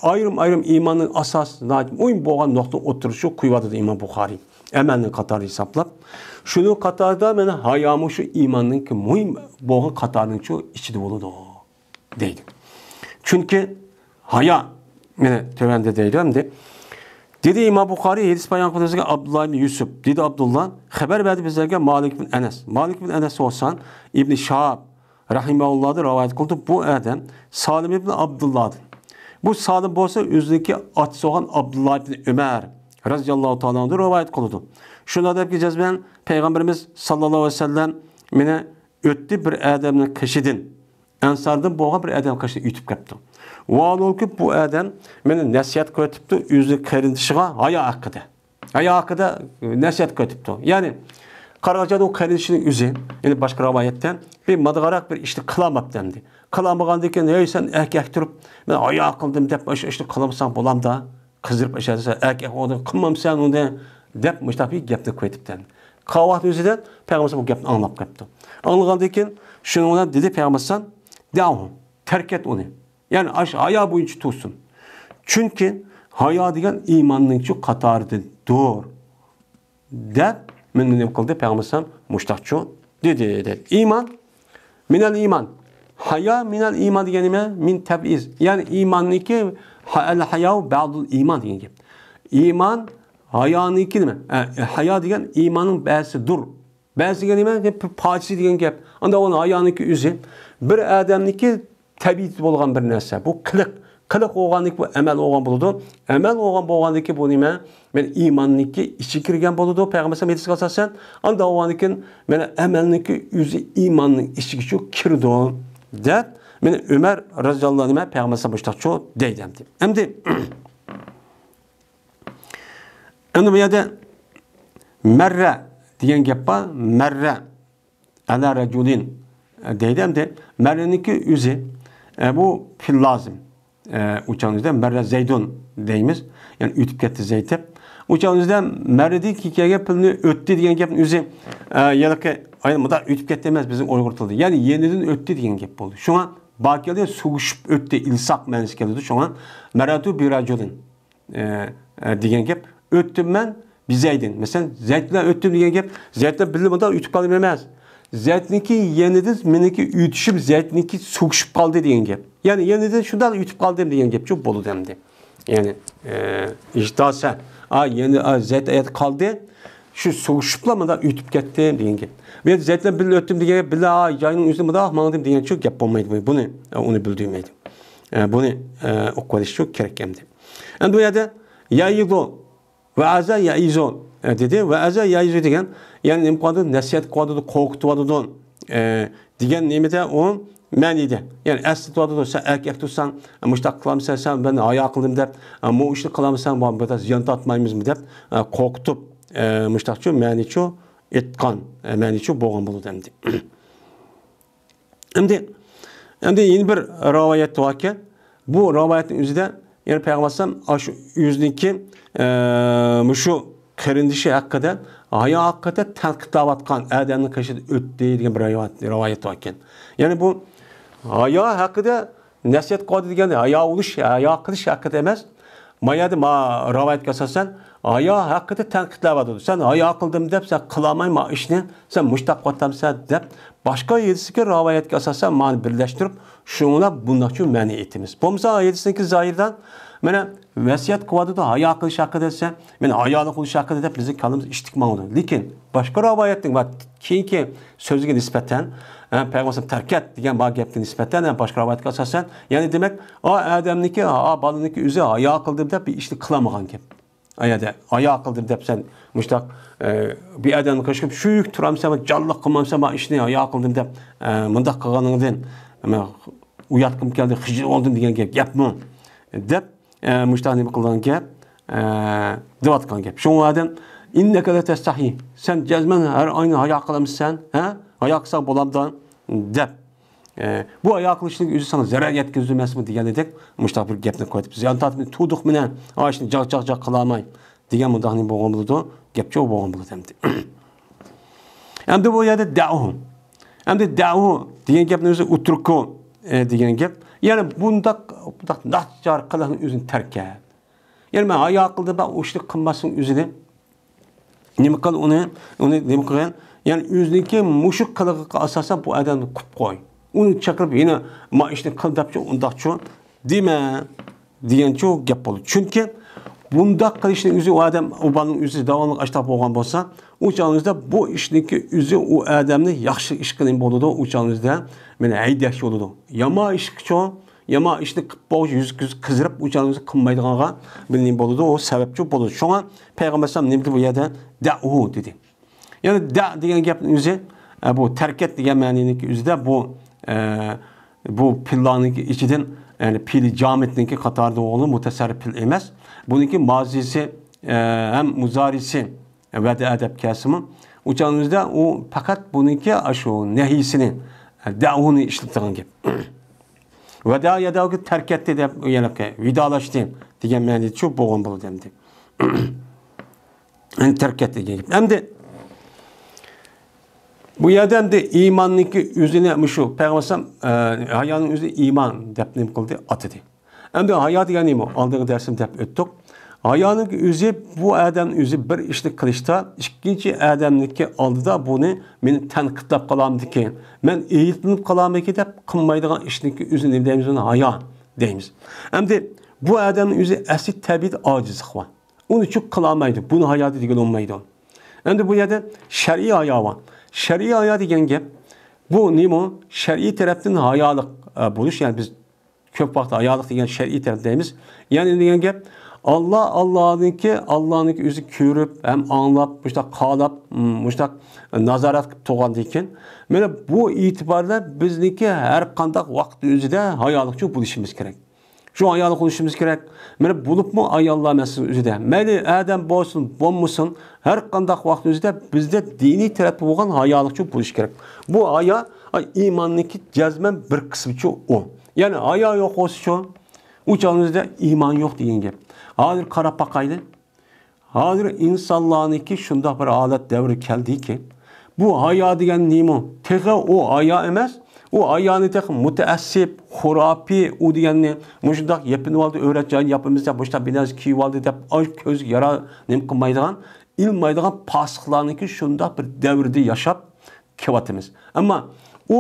ئايرىم-ئايرىم ئىماننىڭ ئاساسى ناھايىتى مۇھىم بولغان نۇقتىنى ئوتتۇرىغا قويۇۋاتىدۇ ئىمام بۇخارىي. ئەمەلنىڭ قاتارى ھېسابلاپ. شۇنىڭ قاتارىدا مانا ھايامۇ شۇ ئىماننىڭكى مۇھىم بولغان قاتارنىڭچۇ ئىچىدە بولىدۇ. دەيدۇ. چۈنكى ھايا، مانا تۆۋەندە دەيدۇ ئەمدى. دېدى ئىمام بۇخارىي، ھەدىس بايان قىلىۋاتقان ئابدۇللا ئىبن يۈسۈپ. دېدى ئابدۇللا، خەۋەر بەردى بىزلەرگە مالىك ئىبن ئەنەس. مالىك ئىبن ئەنەس بولسا ئىبن شىھاب رەھىمەھۇللاھدىن رىۋايەت قىلدى. بۇ ئادەم سالىم ئىبن ئابدۇللاھدىن. بۇ سالىم بولسا ئۆزىنىڭكى ئاتىسى بولغان ئابدۇللا ئىبن ئۆمەر رەزىياللاھۇ تائالا ئەنھۇدىن رىۋايەت قىلىدۇ. شۇنداق دەپكى جەزمەن پەيغەمبىرىمىز ساللاللاھۇ ئەلەيھى ۋەسەللەم مانا ئۆتتى بىر ئادەمنىڭ قېشىدىن. ئەنساردىن بولغان بىر ئادەم قېشىدىن ئۆتۈپ كەپتۇ. ۋاھالەنكى، بۇ ئادەم مانا نەسىھەت قىلىۋېتىپتۇ ئۆزىنىڭ قېرىندىشىغا ھايا ھەققىدە. ھايا ھەققىدە نەسىھەت قىلىۋېتىپتۇ. يەنى، قارىغاندا ئۇ قېرىندىشىنىڭ ئۆزى، يەنى باشقا رىۋايەتتە، بىر مادىغاراق بىر ئىشنى قىلالماپتۇ ئەمدى. قىلالمىغاندىن كېيىن، ھەي، سەن ئەركەك تۇرۇپ، مەن ھايا قىلدىم دەپ، ئاشۇ ئىشنى قىلمىساڭ بولامدا؟ قىزىرىپ ئاشۇ يەردە، ئەركەك ئورنىدا قىلمامسەن ئۇنى دەپ، مۇشۇنداق بىر گەپنى قىلىۋېتىپتۇ. قاۋاقنىڭ ئۆزىدە پەيغەمبەر بۇ گەپنى ئاڭلاپ قاپتۇ. ئاڭلىغاندىن كېيىن، شۇنىڭ بىلەن دېدى پەيغەمبەر، دەئۇھۇ، تەرك ئەت ئۇنى. يەنى ئاشۇ ھايا بويىچە تۇرسۇن. چۈنكى ھايا دېگەن ئىماننىڭچۇ قاتارىدىندۇر. دەپ، مېنى نېمە قىلدى؟ پەيغەمبەر ئەلەيھىسسالام مۇشتاقچۇ دېدى، دېدى. ئىمان، مىنەل ئىمان. ھايا مىنەل ئىمان دېگەن نېمە؟ مىن تەبئىز. يەنى ئىماننىڭكى، ھە-، ئەل ھاياۋ بەئدۇل ئىمان دېگەن گەپ. ئىمان ھايانىڭكى نېمە؟ ئە، ھايا دېگەن ئىماننىڭ بەزىسىدۇر. بەزىسى دېگەن نېمە؟ بىر پارچىسى دېگەن گەپ. ئانداق ئۇنى ھايانىڭكى ئۆزى. بىر ئادەمنىڭكى تەبىئىتى بولغان بىر نەرسە. بۇ قىلىق. قىلىق بولغاندىكى بۇ ئەمەل بولغان بولىدۇ. ئەمەل بولغان بولغاندىكى بۇ نېمە؟ مانا ئىماننىڭكى ئىچىگە كىرگەن بولىدۇ، پەيغەمبەر ئەلەيھىسسالام ھەدىسىگە ئاساسەن. ئاندا بولغاندىكىن مانا ئەمەلنىڭكى ئۆزى ئىماننىڭ ئىچىگىچۇ كىرىدۇ، دەپ، مانا ئۆمەر رەزىياللاھۇ ئەنھۇ پەيغەمبەر ئەلەيھىسسالام مۇشۇنداقچۇ دەيدۇ ئەمدى. ئەمدى، ئەمدى بۇ يەردە مەررە دېگەن گەپ بار. مەررە ئەلا رەجۇلىن، ئە، دەيدۇ. ئەمدى مەررەنىڭكى ئۆزى، ئە، بۇ پېئىل لازىم. ئە، ئۇ چاغنىڭ ئۆزىدە مەررە زەيدۇن دەيمىز. يەنى ئۆتۈپ كەتتى زەيد دەپ. ئۇ چاغنىڭ ئۆزىدە مەررىدىن كېيىن كەلگەن پېئىلنى ئۆتتى دېگەن گەپنىڭ ئۆزى، ئە، يەنىكى، ئاينى مۇنداق ئۆتۈپ كەتتى ئەمەس بىزنىڭ ئۇيغۇر تىلىدا. يەنى يېنىدىن ئۆتتى دېگەن گەپ بولدى. شۇڭا بار كەلدى، سوغۇشۇپ ئۆتتى، ئىلساق مەنىسى كەلدى. شۇڭا مەررەتۇ بىرەجۇلىن، ئە، ئە، دېگەن گەپ. ئۆتتۈم مەن بىزەيدىن. مەسىلەن، زەيد بىلەن ئۆتتۈم دېگەن گەپ، زەيد بىلەن بىللە مۇنداق ئۆتۈپ قالدىم ئەمەس. زەيدنىڭكى يېنىدىن مېنىڭكى ئۆتۈشۈم زەيدنىڭكى سوغۇشۇپ قالدى دېگەن گەپ. يەنى يېنىدىن شۇنداق ئۆتۈپ قالدىم دېگەن گەپچۇ بولىدۇ ئەمدى. يەنى، ئە، ئىجتاسە، ئا، يەنى، ئا، زەيد ئايەت قالدى، شۇ سوغۇشۇپلا مۇنداق ئۆتۈپ كەتتىم دېگەن گەپ. بۇ يەردە زەيد بىلەن بىللە ئۆتتۈم دېگەن گەپ، بىللە، ئا، ياينىڭ ئۆزىدە مۇنداق ماڭدىم دېگەنچۇ گەپ بولمايدۇ. بۇنى، ئە، ئۇنى بىلدۈرمەيدۇ. ئە، بۇنى، ئە، ئوقۇپ ئېلىشچۇ كېرەك ئەمدى. ئەمدى بۇ يەردە يەئىزۇ، ۋەئەزە يەئىزۇ، ئە، دېدى. ۋەئەزە يەئىزۇ دېگەن، يەنى نېمە قىلىۋاتىدۇ؟ نەسىھەت قىلىۋاتىدۇ، قورقۇتۇۋاتىدۇ، ئە، دېگەن نېمىدە ئۇ مەنىدە. يەنى ئەسلىتىۋاتىدۇ، سەن ئەركەك تۇرساڭ، مۇشتاق قىلامسەن، سەن مەن ھايا قىلدىم دەپ، ئە، مۇ ئىشنى قىلامسەن، بۇ بىر زىيان تارتمايمىزمۇ دەپ، ئە، قورقۇتۇپ، ئە، مۇشتاقچۇ مەنىچۇ ئېيتقان، ئە، مەنىچۇ بولغان بولىدۇ ئەمدى. ئەمدى، ئەمدى يەنە بىر رىۋايەت باركەن. بۇ رىۋايەتنىڭ ئۆزىدە، يەنى پەيغەمبەر ئەلەيھىسسالام ئاشۇ ئۆزىنىڭكى، ئە، مۇشۇ قېرىندىشى ھەققىدە، ھايا ھەققىدە تەنقىدلەۋاتقان ئادەمنىڭ قېشىدا ئۆتتى دېگەن بىر رىۋايەت، رىۋايەت باركەن. يەنى بۇ ھايا ھەققىدە نەسىھەت قىلىۋاتىدۇ دېگەندە، ھايا بولۇش، ھايا قىلىش ھەققىدە ئەمەس. ما يەردە ما رىۋايەتكە ئاساسەن، ھايا ھەققىدە تەنقىدلەۋاتىدۇ. سەن ھايا قىلدىم دەپ، سەن قىلالماي ما ئىشنى، سەن مۇشتاق قىلىۋاتامسەن دەپ، باشقا ھەدىستىكى رىۋايەتكە ئاساسەن مانى بىرلەشتۈرۈپ، شۇڭلا بۇنداقچۇ مەنى ئېيتىمىز. بولمىسا ھەدىستىكى زاھىردا، مانا، ۋەسىيەت قىلىۋاتىدۇ، ھايا قىلىش ھەققىدە دېسە، مەن ھايالىق بولۇش ھەققىدە دەپ بىزنىڭ كاللىمىز ئىشتىك ماڭىدۇ. لېكىن باشقا رىۋايەتنىڭ ۋە كېيىنكى سۆزىگە نىسبەتەن، ھە، پەيغەمبەر تەرك ئەت دېگەن بار گەپكە نىسبەتەن، ھە، باشقا رىۋايەتكە ئاساسەن، يەنى دېمەك، ئا ئادەمنىكى، ئا بالىنىكى ئۆزى ھايا قىلدىم دەپ بىر ئىشنى قىلالمىغان گەپ. ئا يەردە ھايا قىلدىم دەپ سەن مۇشتاق، ئە، بىر ئادەمنى قىلىشقا سۆيۈك تۇرامسەن، جانلىق قىلمامسەن، ما ئىشنى ھايا قىلدىم دەپ، ئە، مۇنداق قىلغىنىڭدىن، مەن ئۇياتقۇم كەلدى، خىجىل بولدۇم دېگەن گەپ، گەپمۇ؟ دەپ، ئە، مۇشتاق نېمە قىلغان گەپ؟ ئە، دەۋاتقان گەپ. شۇڭا ئادەم، «ئىننەكە لەتەستەھىي، سەن جەزمەن ھەر ئاينى ھايا قىلامسەن، ھە؟ ھايا قىلساڭ بولامدۇ؟» دەپ. ئە، بۇ ھايا قىلىشنىڭ ئۆزى ساڭا زەرەر يەتكۈزمەسمۇ دېگەن ئىدۇق. مۇشتاق بىر گەپنى قويۇپ، زىيان تارتماي تۇردۇق مانا، ئاشۇنى جاق، جاق، جاق قىلالماي دېگەن مۇنداق نېمە بولغان بولىدۇ؟ گەپچۇ بولغان بولىدۇ ئەمدى. ئەمدى بۇ يەردە دەئۇ. ئەمدى دەئۇ دېگەن گەپنىڭ ئۆزى ئۇترۇكۇ، ئە، دېگەن گەپ. يەنى بۇنداق، بۇنداق ناچار قىلىقنىڭ ئۆزىنى تەرك ئەت. يەنى مەن ھايا قىلدىم، مەن ئۇ ئىشنى قىلماسلىقنىڭ ئۆزىنى نېمە قىل ئۇنى، ئۇنى نېمە قىلغىن؟ يەنى ئۆزىنىڭكى مۇشۇ قىلىقىغا ئاساسەن بۇ ئادەمنى قويۇپ قوي. ئۇنى چاقىرىپ يەنە ما ئىشنى قىل دەپچۇ، ئۇنداقچۇ دېمە دېگەنچۇ گەپ بولىدۇ. چۈنكى بۇنداق قىلىشنىڭ ئۆزى ئۇ ئادەم، ئۇ بالىنىڭ ئۆزى داۋاملىق ئاشتاق بولغان بولسا، ئۇ چاغىڭىزدا بۇ ئىشنىڭكى ئۆزى ئۇ ئادەمنى ياخشى ئىشقا نېمە بولىدۇ، ئۇ چاغىڭىزدا مېنى ھەيدەش بولىدۇ. يامان ئىشقىچۇ، يامان ئىشنى قىلىپ بولغۇچە يۈزى كۆزى قىزىرىپ، ئۇ چاغدا ئۆزى قىلمايدىغانغا بىر نېمە بولىدۇ، ئۇ سەۋەبچۇ بولىدۇ. شۇڭا پەيغەمبەر ئەلەيھىسسالام نېمە دېدى بۇ يەردە؟ دەئۇ دېدى. يەنى دەئ دېگەن گەپنىڭ ئۆزى، ئە، بۇ تەرك ئەت دېگەن مەنىنىڭكى ئۆزىدە بۇ، ئە، بۇ پېئىللارنىڭكى ئىچىدىن، يەنى پېئىلى جامىدنىڭكى قاتارىدا بولغىنى مۇتەسەررىپ پېئىل ئەمەس. بۇنىڭكى مازىسى، ئە، ھەم مۇزارىسى ۋەدەئە دەپ كەلسىمۇ، ئۇ چاغنىڭ ئۆزىدە ئۇ پەقەت بۇنىڭكى ئاشۇ نەھىيسىنى، ئە، دەئۇنى ئىشلىتىدىغان گەپ. ۋەدەئە يەدەئۇكى تەرك ئەتتى دەپ، يەنى ۋىدالاشتى دېگەن مەنىدىچۇ بولغان بولىدۇ ئەمدى. يەنى تەرك ئەتتى دېگەن گەپ. ئەمدى بۇ يەردە ئەمدى ئىماننىڭكى ئۆزىنى مۇشۇ پەيغەمبەر ئەلەيھىسسالام، ئە، ھايانىڭ ئۆزى ئىمان دەپ نېمە قىلدى؟ ئاتىدى. ئەمدى ھايا دېگەن نېمە؟ ئالدىنقى دەرسىمدە دەپ ئۆتتۇق. ھايانىڭ ئۆزى بۇ ئادەم ئۆزى بىر ئىشنى قىلىشتا ئىككىنچى ئادەمنىڭكى ئالدىدا بۇنى مېنى تەنقىدلەپ قالامدىكىن، مەن ئەيىبلىنىپ قالامدىكىن دەپ قىلمايدىغان ئىشنىڭكى ئۆزى نېمە دەيمىز؟ ئۇنى ھايا دەيمىز. ئەمدى بۇ ئادەمنىڭ ئۆزى ئەسلى تەبىئىتى ئاجىزلىق بار. ئۇنى چۈ قىلالمايدۇ. بۇنى ھايا دېگىلى بولمايدۇ. ئەمدى بۇ يەردە شەرئىي ھايا بار. شەرئىي ھايا دېگەن گەپ، بۇ نېمە؟ شەرئىي تەرەپتىن ھايالىق، ئە، بولۇش، يەنى بىز كۆپ ۋاقىت ھايالىق دېگەن شەرئىي تەرەپ دەيمىز. يەنى دېگەن گەپ، ئاللا، ئاللانىڭكى، ئاللانىڭكى ئۆزى كۆرۈپ، ھەم ئاڭلاپ، مۇشتاق قالاپ، مۇشتاق نازارەت قىلىپ تۇرغاندىن كېيىن، مانا بۇ ئېتىباردا بىزنىڭكى ھەر قانداق ۋاقىت ئۆزىدە ھايالىقچۇ بولۇشىمىز كېرەك. شۇ ھايالىق بولۇشىمىز كېرەك. مانا بولۇپمۇ ئاياللار مەسىلىسى ئۆزىدە. مەيلى ئادەم بولسۇن، بولمىسۇن، ھەر قانداق ۋاقىت ئۆزىدە بىزدە دىنىي تەرەپتە بولغان ھايالىقچۇ بولۇش كېرەك. بۇ ھايا، ئاي، ئىماننىڭكى جەزمەن بىر قىسمىچۇ ئۇ. يەنى ھايا يوق بولسىچۇ، ئۇ چاغنىڭىزدا ئىمان يوق دېگەن گەپ. ھازىر قاراپ باقايلى. ھازىر ئىنسانلارنىڭكى شۇنداق بىر ھالەت دەۋرى كەلدىكى، بۇ ھايا دېگەن نېمە؟ تېخى ئۇ ھايا ئەمەس. ئۇ ھايانى تېخى مۇتەئەسسىپ، خۇراپىي، ئۇ دېگەننى مۇشۇنداق يېپىنىۋالدى، ئۆرەت جايىنى ياپىمىز دەپ، مۇشۇنداق بىر نەرسە كىيىۋالدى دەپ، ئاش كۆزگە يارا نېمە قىلمايدىغان، ئىلمايدىغان پاسىقلارنىڭكى شۇنداق بىر دەۋردە ياشاپ كېلىۋاتىمىز. ئەمما ئۇ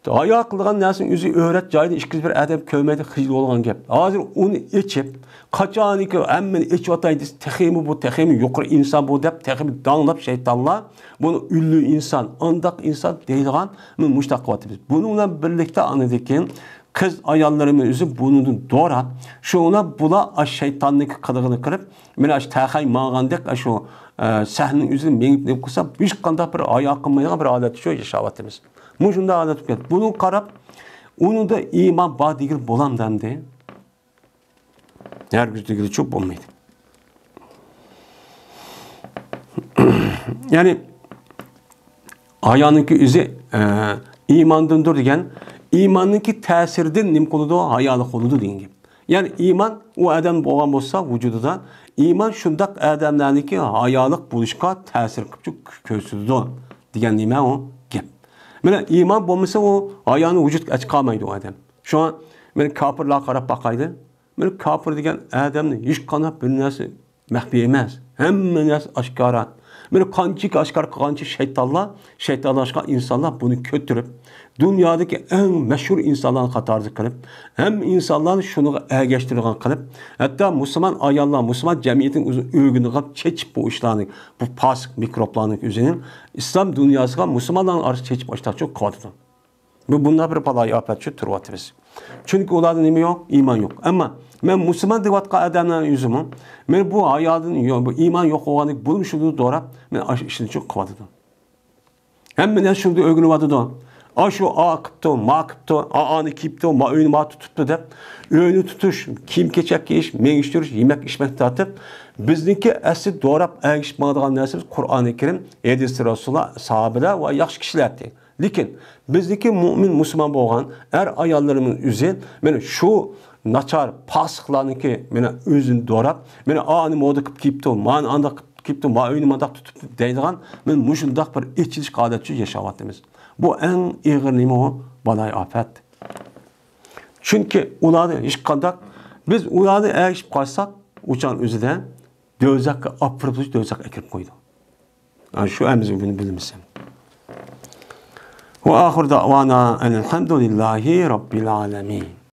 ھايا قىلىدىغان نەرسىنىڭ ئۆزى ئۆرەت جايىدا ئىككى يۈز بىر ئادەم كۆرمەيدۇ، خىجىل بولغان گەپ. ھازىر ئۇنى ئېچىپ، قاچانكى ھەممىنى ئېچىۋاتاي دېسە، تېخىمۇ بۇ، تېخىمۇ يۇقىرى ئىنسان بۇ دەپ، تېخىمۇ داڭلاپ شەيتانلار، بۇنى ئۈللۈ ئىنسان، ئانداق ئىنسان دەيدىغان، مانا مۇشۇنداق قىلىۋاتىمىز. بۇنىڭ بىلەن بىرلىكتە ئاندىن كېيىن قىز ئاياللىرىمىز ئۆزى بۇنىڭدىن دوراپ، شۇڭا بۇلار ئاش شەيتاننىڭكى قىلىقىنى قىلىپ، مانا ئاشۇ تەخەي ماڭغاندەك، ئاشۇ، ئە، سەھنىنىڭ ئۆزىدە مېڭىپ نېمە قىلسا، ھېچقانداق بىر ھايا قىلمايدىغان بىر ھالەتتە شۇ ياشاۋاتىمىز. مۇشۇنداق ھالەت بولۇپ كەتتى. بۇنىڭغا قاراپ، ئۇنىڭدا ئىمان بار دېگىلى بولامدۇ ئەمدى؟ ھەرگىز دېگىلىچۇ بولمايدۇ. يەنى، ھايانىڭكى ئۆزى، ئە، ئىماندىندۇر دېگەن، ئىماننىڭكى تەسىرىدىن نېمە قىلىدۇ؟ ھايالىق بولىدۇ دېگەن گەپ. يەنى ئىمان ئۇ ئادەم بولغان بولسا ۋۇجۇدىدا، ئىمان شۇنداق ئادەملەرنىڭكى ھايالىق بولۇشقا تەسىر قىلىپ كۆرسىتىدۇ دېگەن نېمە ئۇ گەپ. مانا ئىمان بولمىسا ئۇ ھايانى ۋۇجۇدقا ئەچىقالمايدۇ ئۇ ئادەم. شۇڭا مانا كاپىرلارغا قاراپ باقايلى. مانا كاپىر دېگەن ئادەمنى ھېچقانداق بىر نەرسە مەخپىي ئەمەس. ھەممە نەرسە ئاشكارا. مانا قانچىكى ئاشكارا قىلغانچە شەيتانلار، شەيتانلار ئاشقا ئىنسانلار بۇنى كۆتۈرۈپ، دۇنيادىكى ئەڭ مەشھۇر ئىنسانلارنىڭ قاتارىدا قىلىپ، ھەممە ئىنسانلارنى شۇنىڭغا ئەگەشتۈرىدىغان قىلىپ، ھەتتا مۇسۇلمان ئاياللار، مۇسۇلمان جەمئىيىتىنىڭ ئۆزىنى ئۆگىنىدىغان چېچىپ بۇ ئىشلارنى، بۇ پاسىق مىكروبلارنىڭ ئۆزىنى ئىسلام دۇنياسىغا، مۇسۇلمانلارنىڭ ئارىسىغا چېچىپ ئاشتاقچۇ قىلىۋاتىدۇ. بۇ، بۇنداق بىر بالايىئاپەتچە تۇرۇۋاتىمىز. چۈنكى ئۇلاردا نېمە يوق؟ ئىمان يوق. ئەمما مەن مۇسۇلمان دەۋاتقان ئادەملەرنىڭ يۈزىمۇ، مەن بۇ ھايادىن يو-، بۇ ئىمان يوق بولغاندىكىن بۇنىمۇ شۇنى دوراپ، مەن ئاشۇ ئىشنى چۈ قىلىۋاتىدۇ. ھەممە نەرسە شۇندا ئۆگىنىۋاتىدۇ. ئاشۇ ئا قىپتۇ، ما قىپتۇ، ئا ئانى كىيىپتۇ، ما ئۆينى ما تۇتۇپتۇ دەپ، ئۆينى تۇتۇش، كىيىم كېچەك كىيىش، مېڭىشتۈرۈش، يېمەك ئىچمەك تارتىپ، بىزنىڭكى ئەسلى دوراپ ئەگىشىپ ماڭىدىغان نەرسىمىز قۇرئانى كەرىم، ھەدىس رەسۇلۇللا، ساھابىلەر ۋە ياخشى كىشىلەردى. لېكىن بىزدىكى مۆمىن مۇسۇلمان بولغان ئەر ئاياللىرىمىز ئۆزى مانا شۇ ناچار پاسىقلارنىڭكى مانا ئۆزىنى دوراپ، مانا ئانى مودا قىلىپ كىيىپتۇ، مانى ئانداق قىلىپ كىيىپتۇ، ما ئۆينى مانداق تۇتۇپتۇ دەيدىغان مانا مۇشۇنداق بىر ئېچىلىش ھالەتتە ياشاۋاتىمىز. بۇ ئەڭ ئېغىر نېمە ئۇ؟ بالايىئاپەت. چۈنكى ئۇلارنى ھېچقانداق، بىز ئۇلارنى ئەگىشىپ قالساق، ئۇچان ئۆزىدە دۆزەخكە ئاپىرىپ، دۆزەخكە ئەكىرىپ قويىدۇ. يەنى شۇ ئەمىزى بۇنى بىلمىسەم. وآخر دعوانا أن الحمد لله رب العالمين.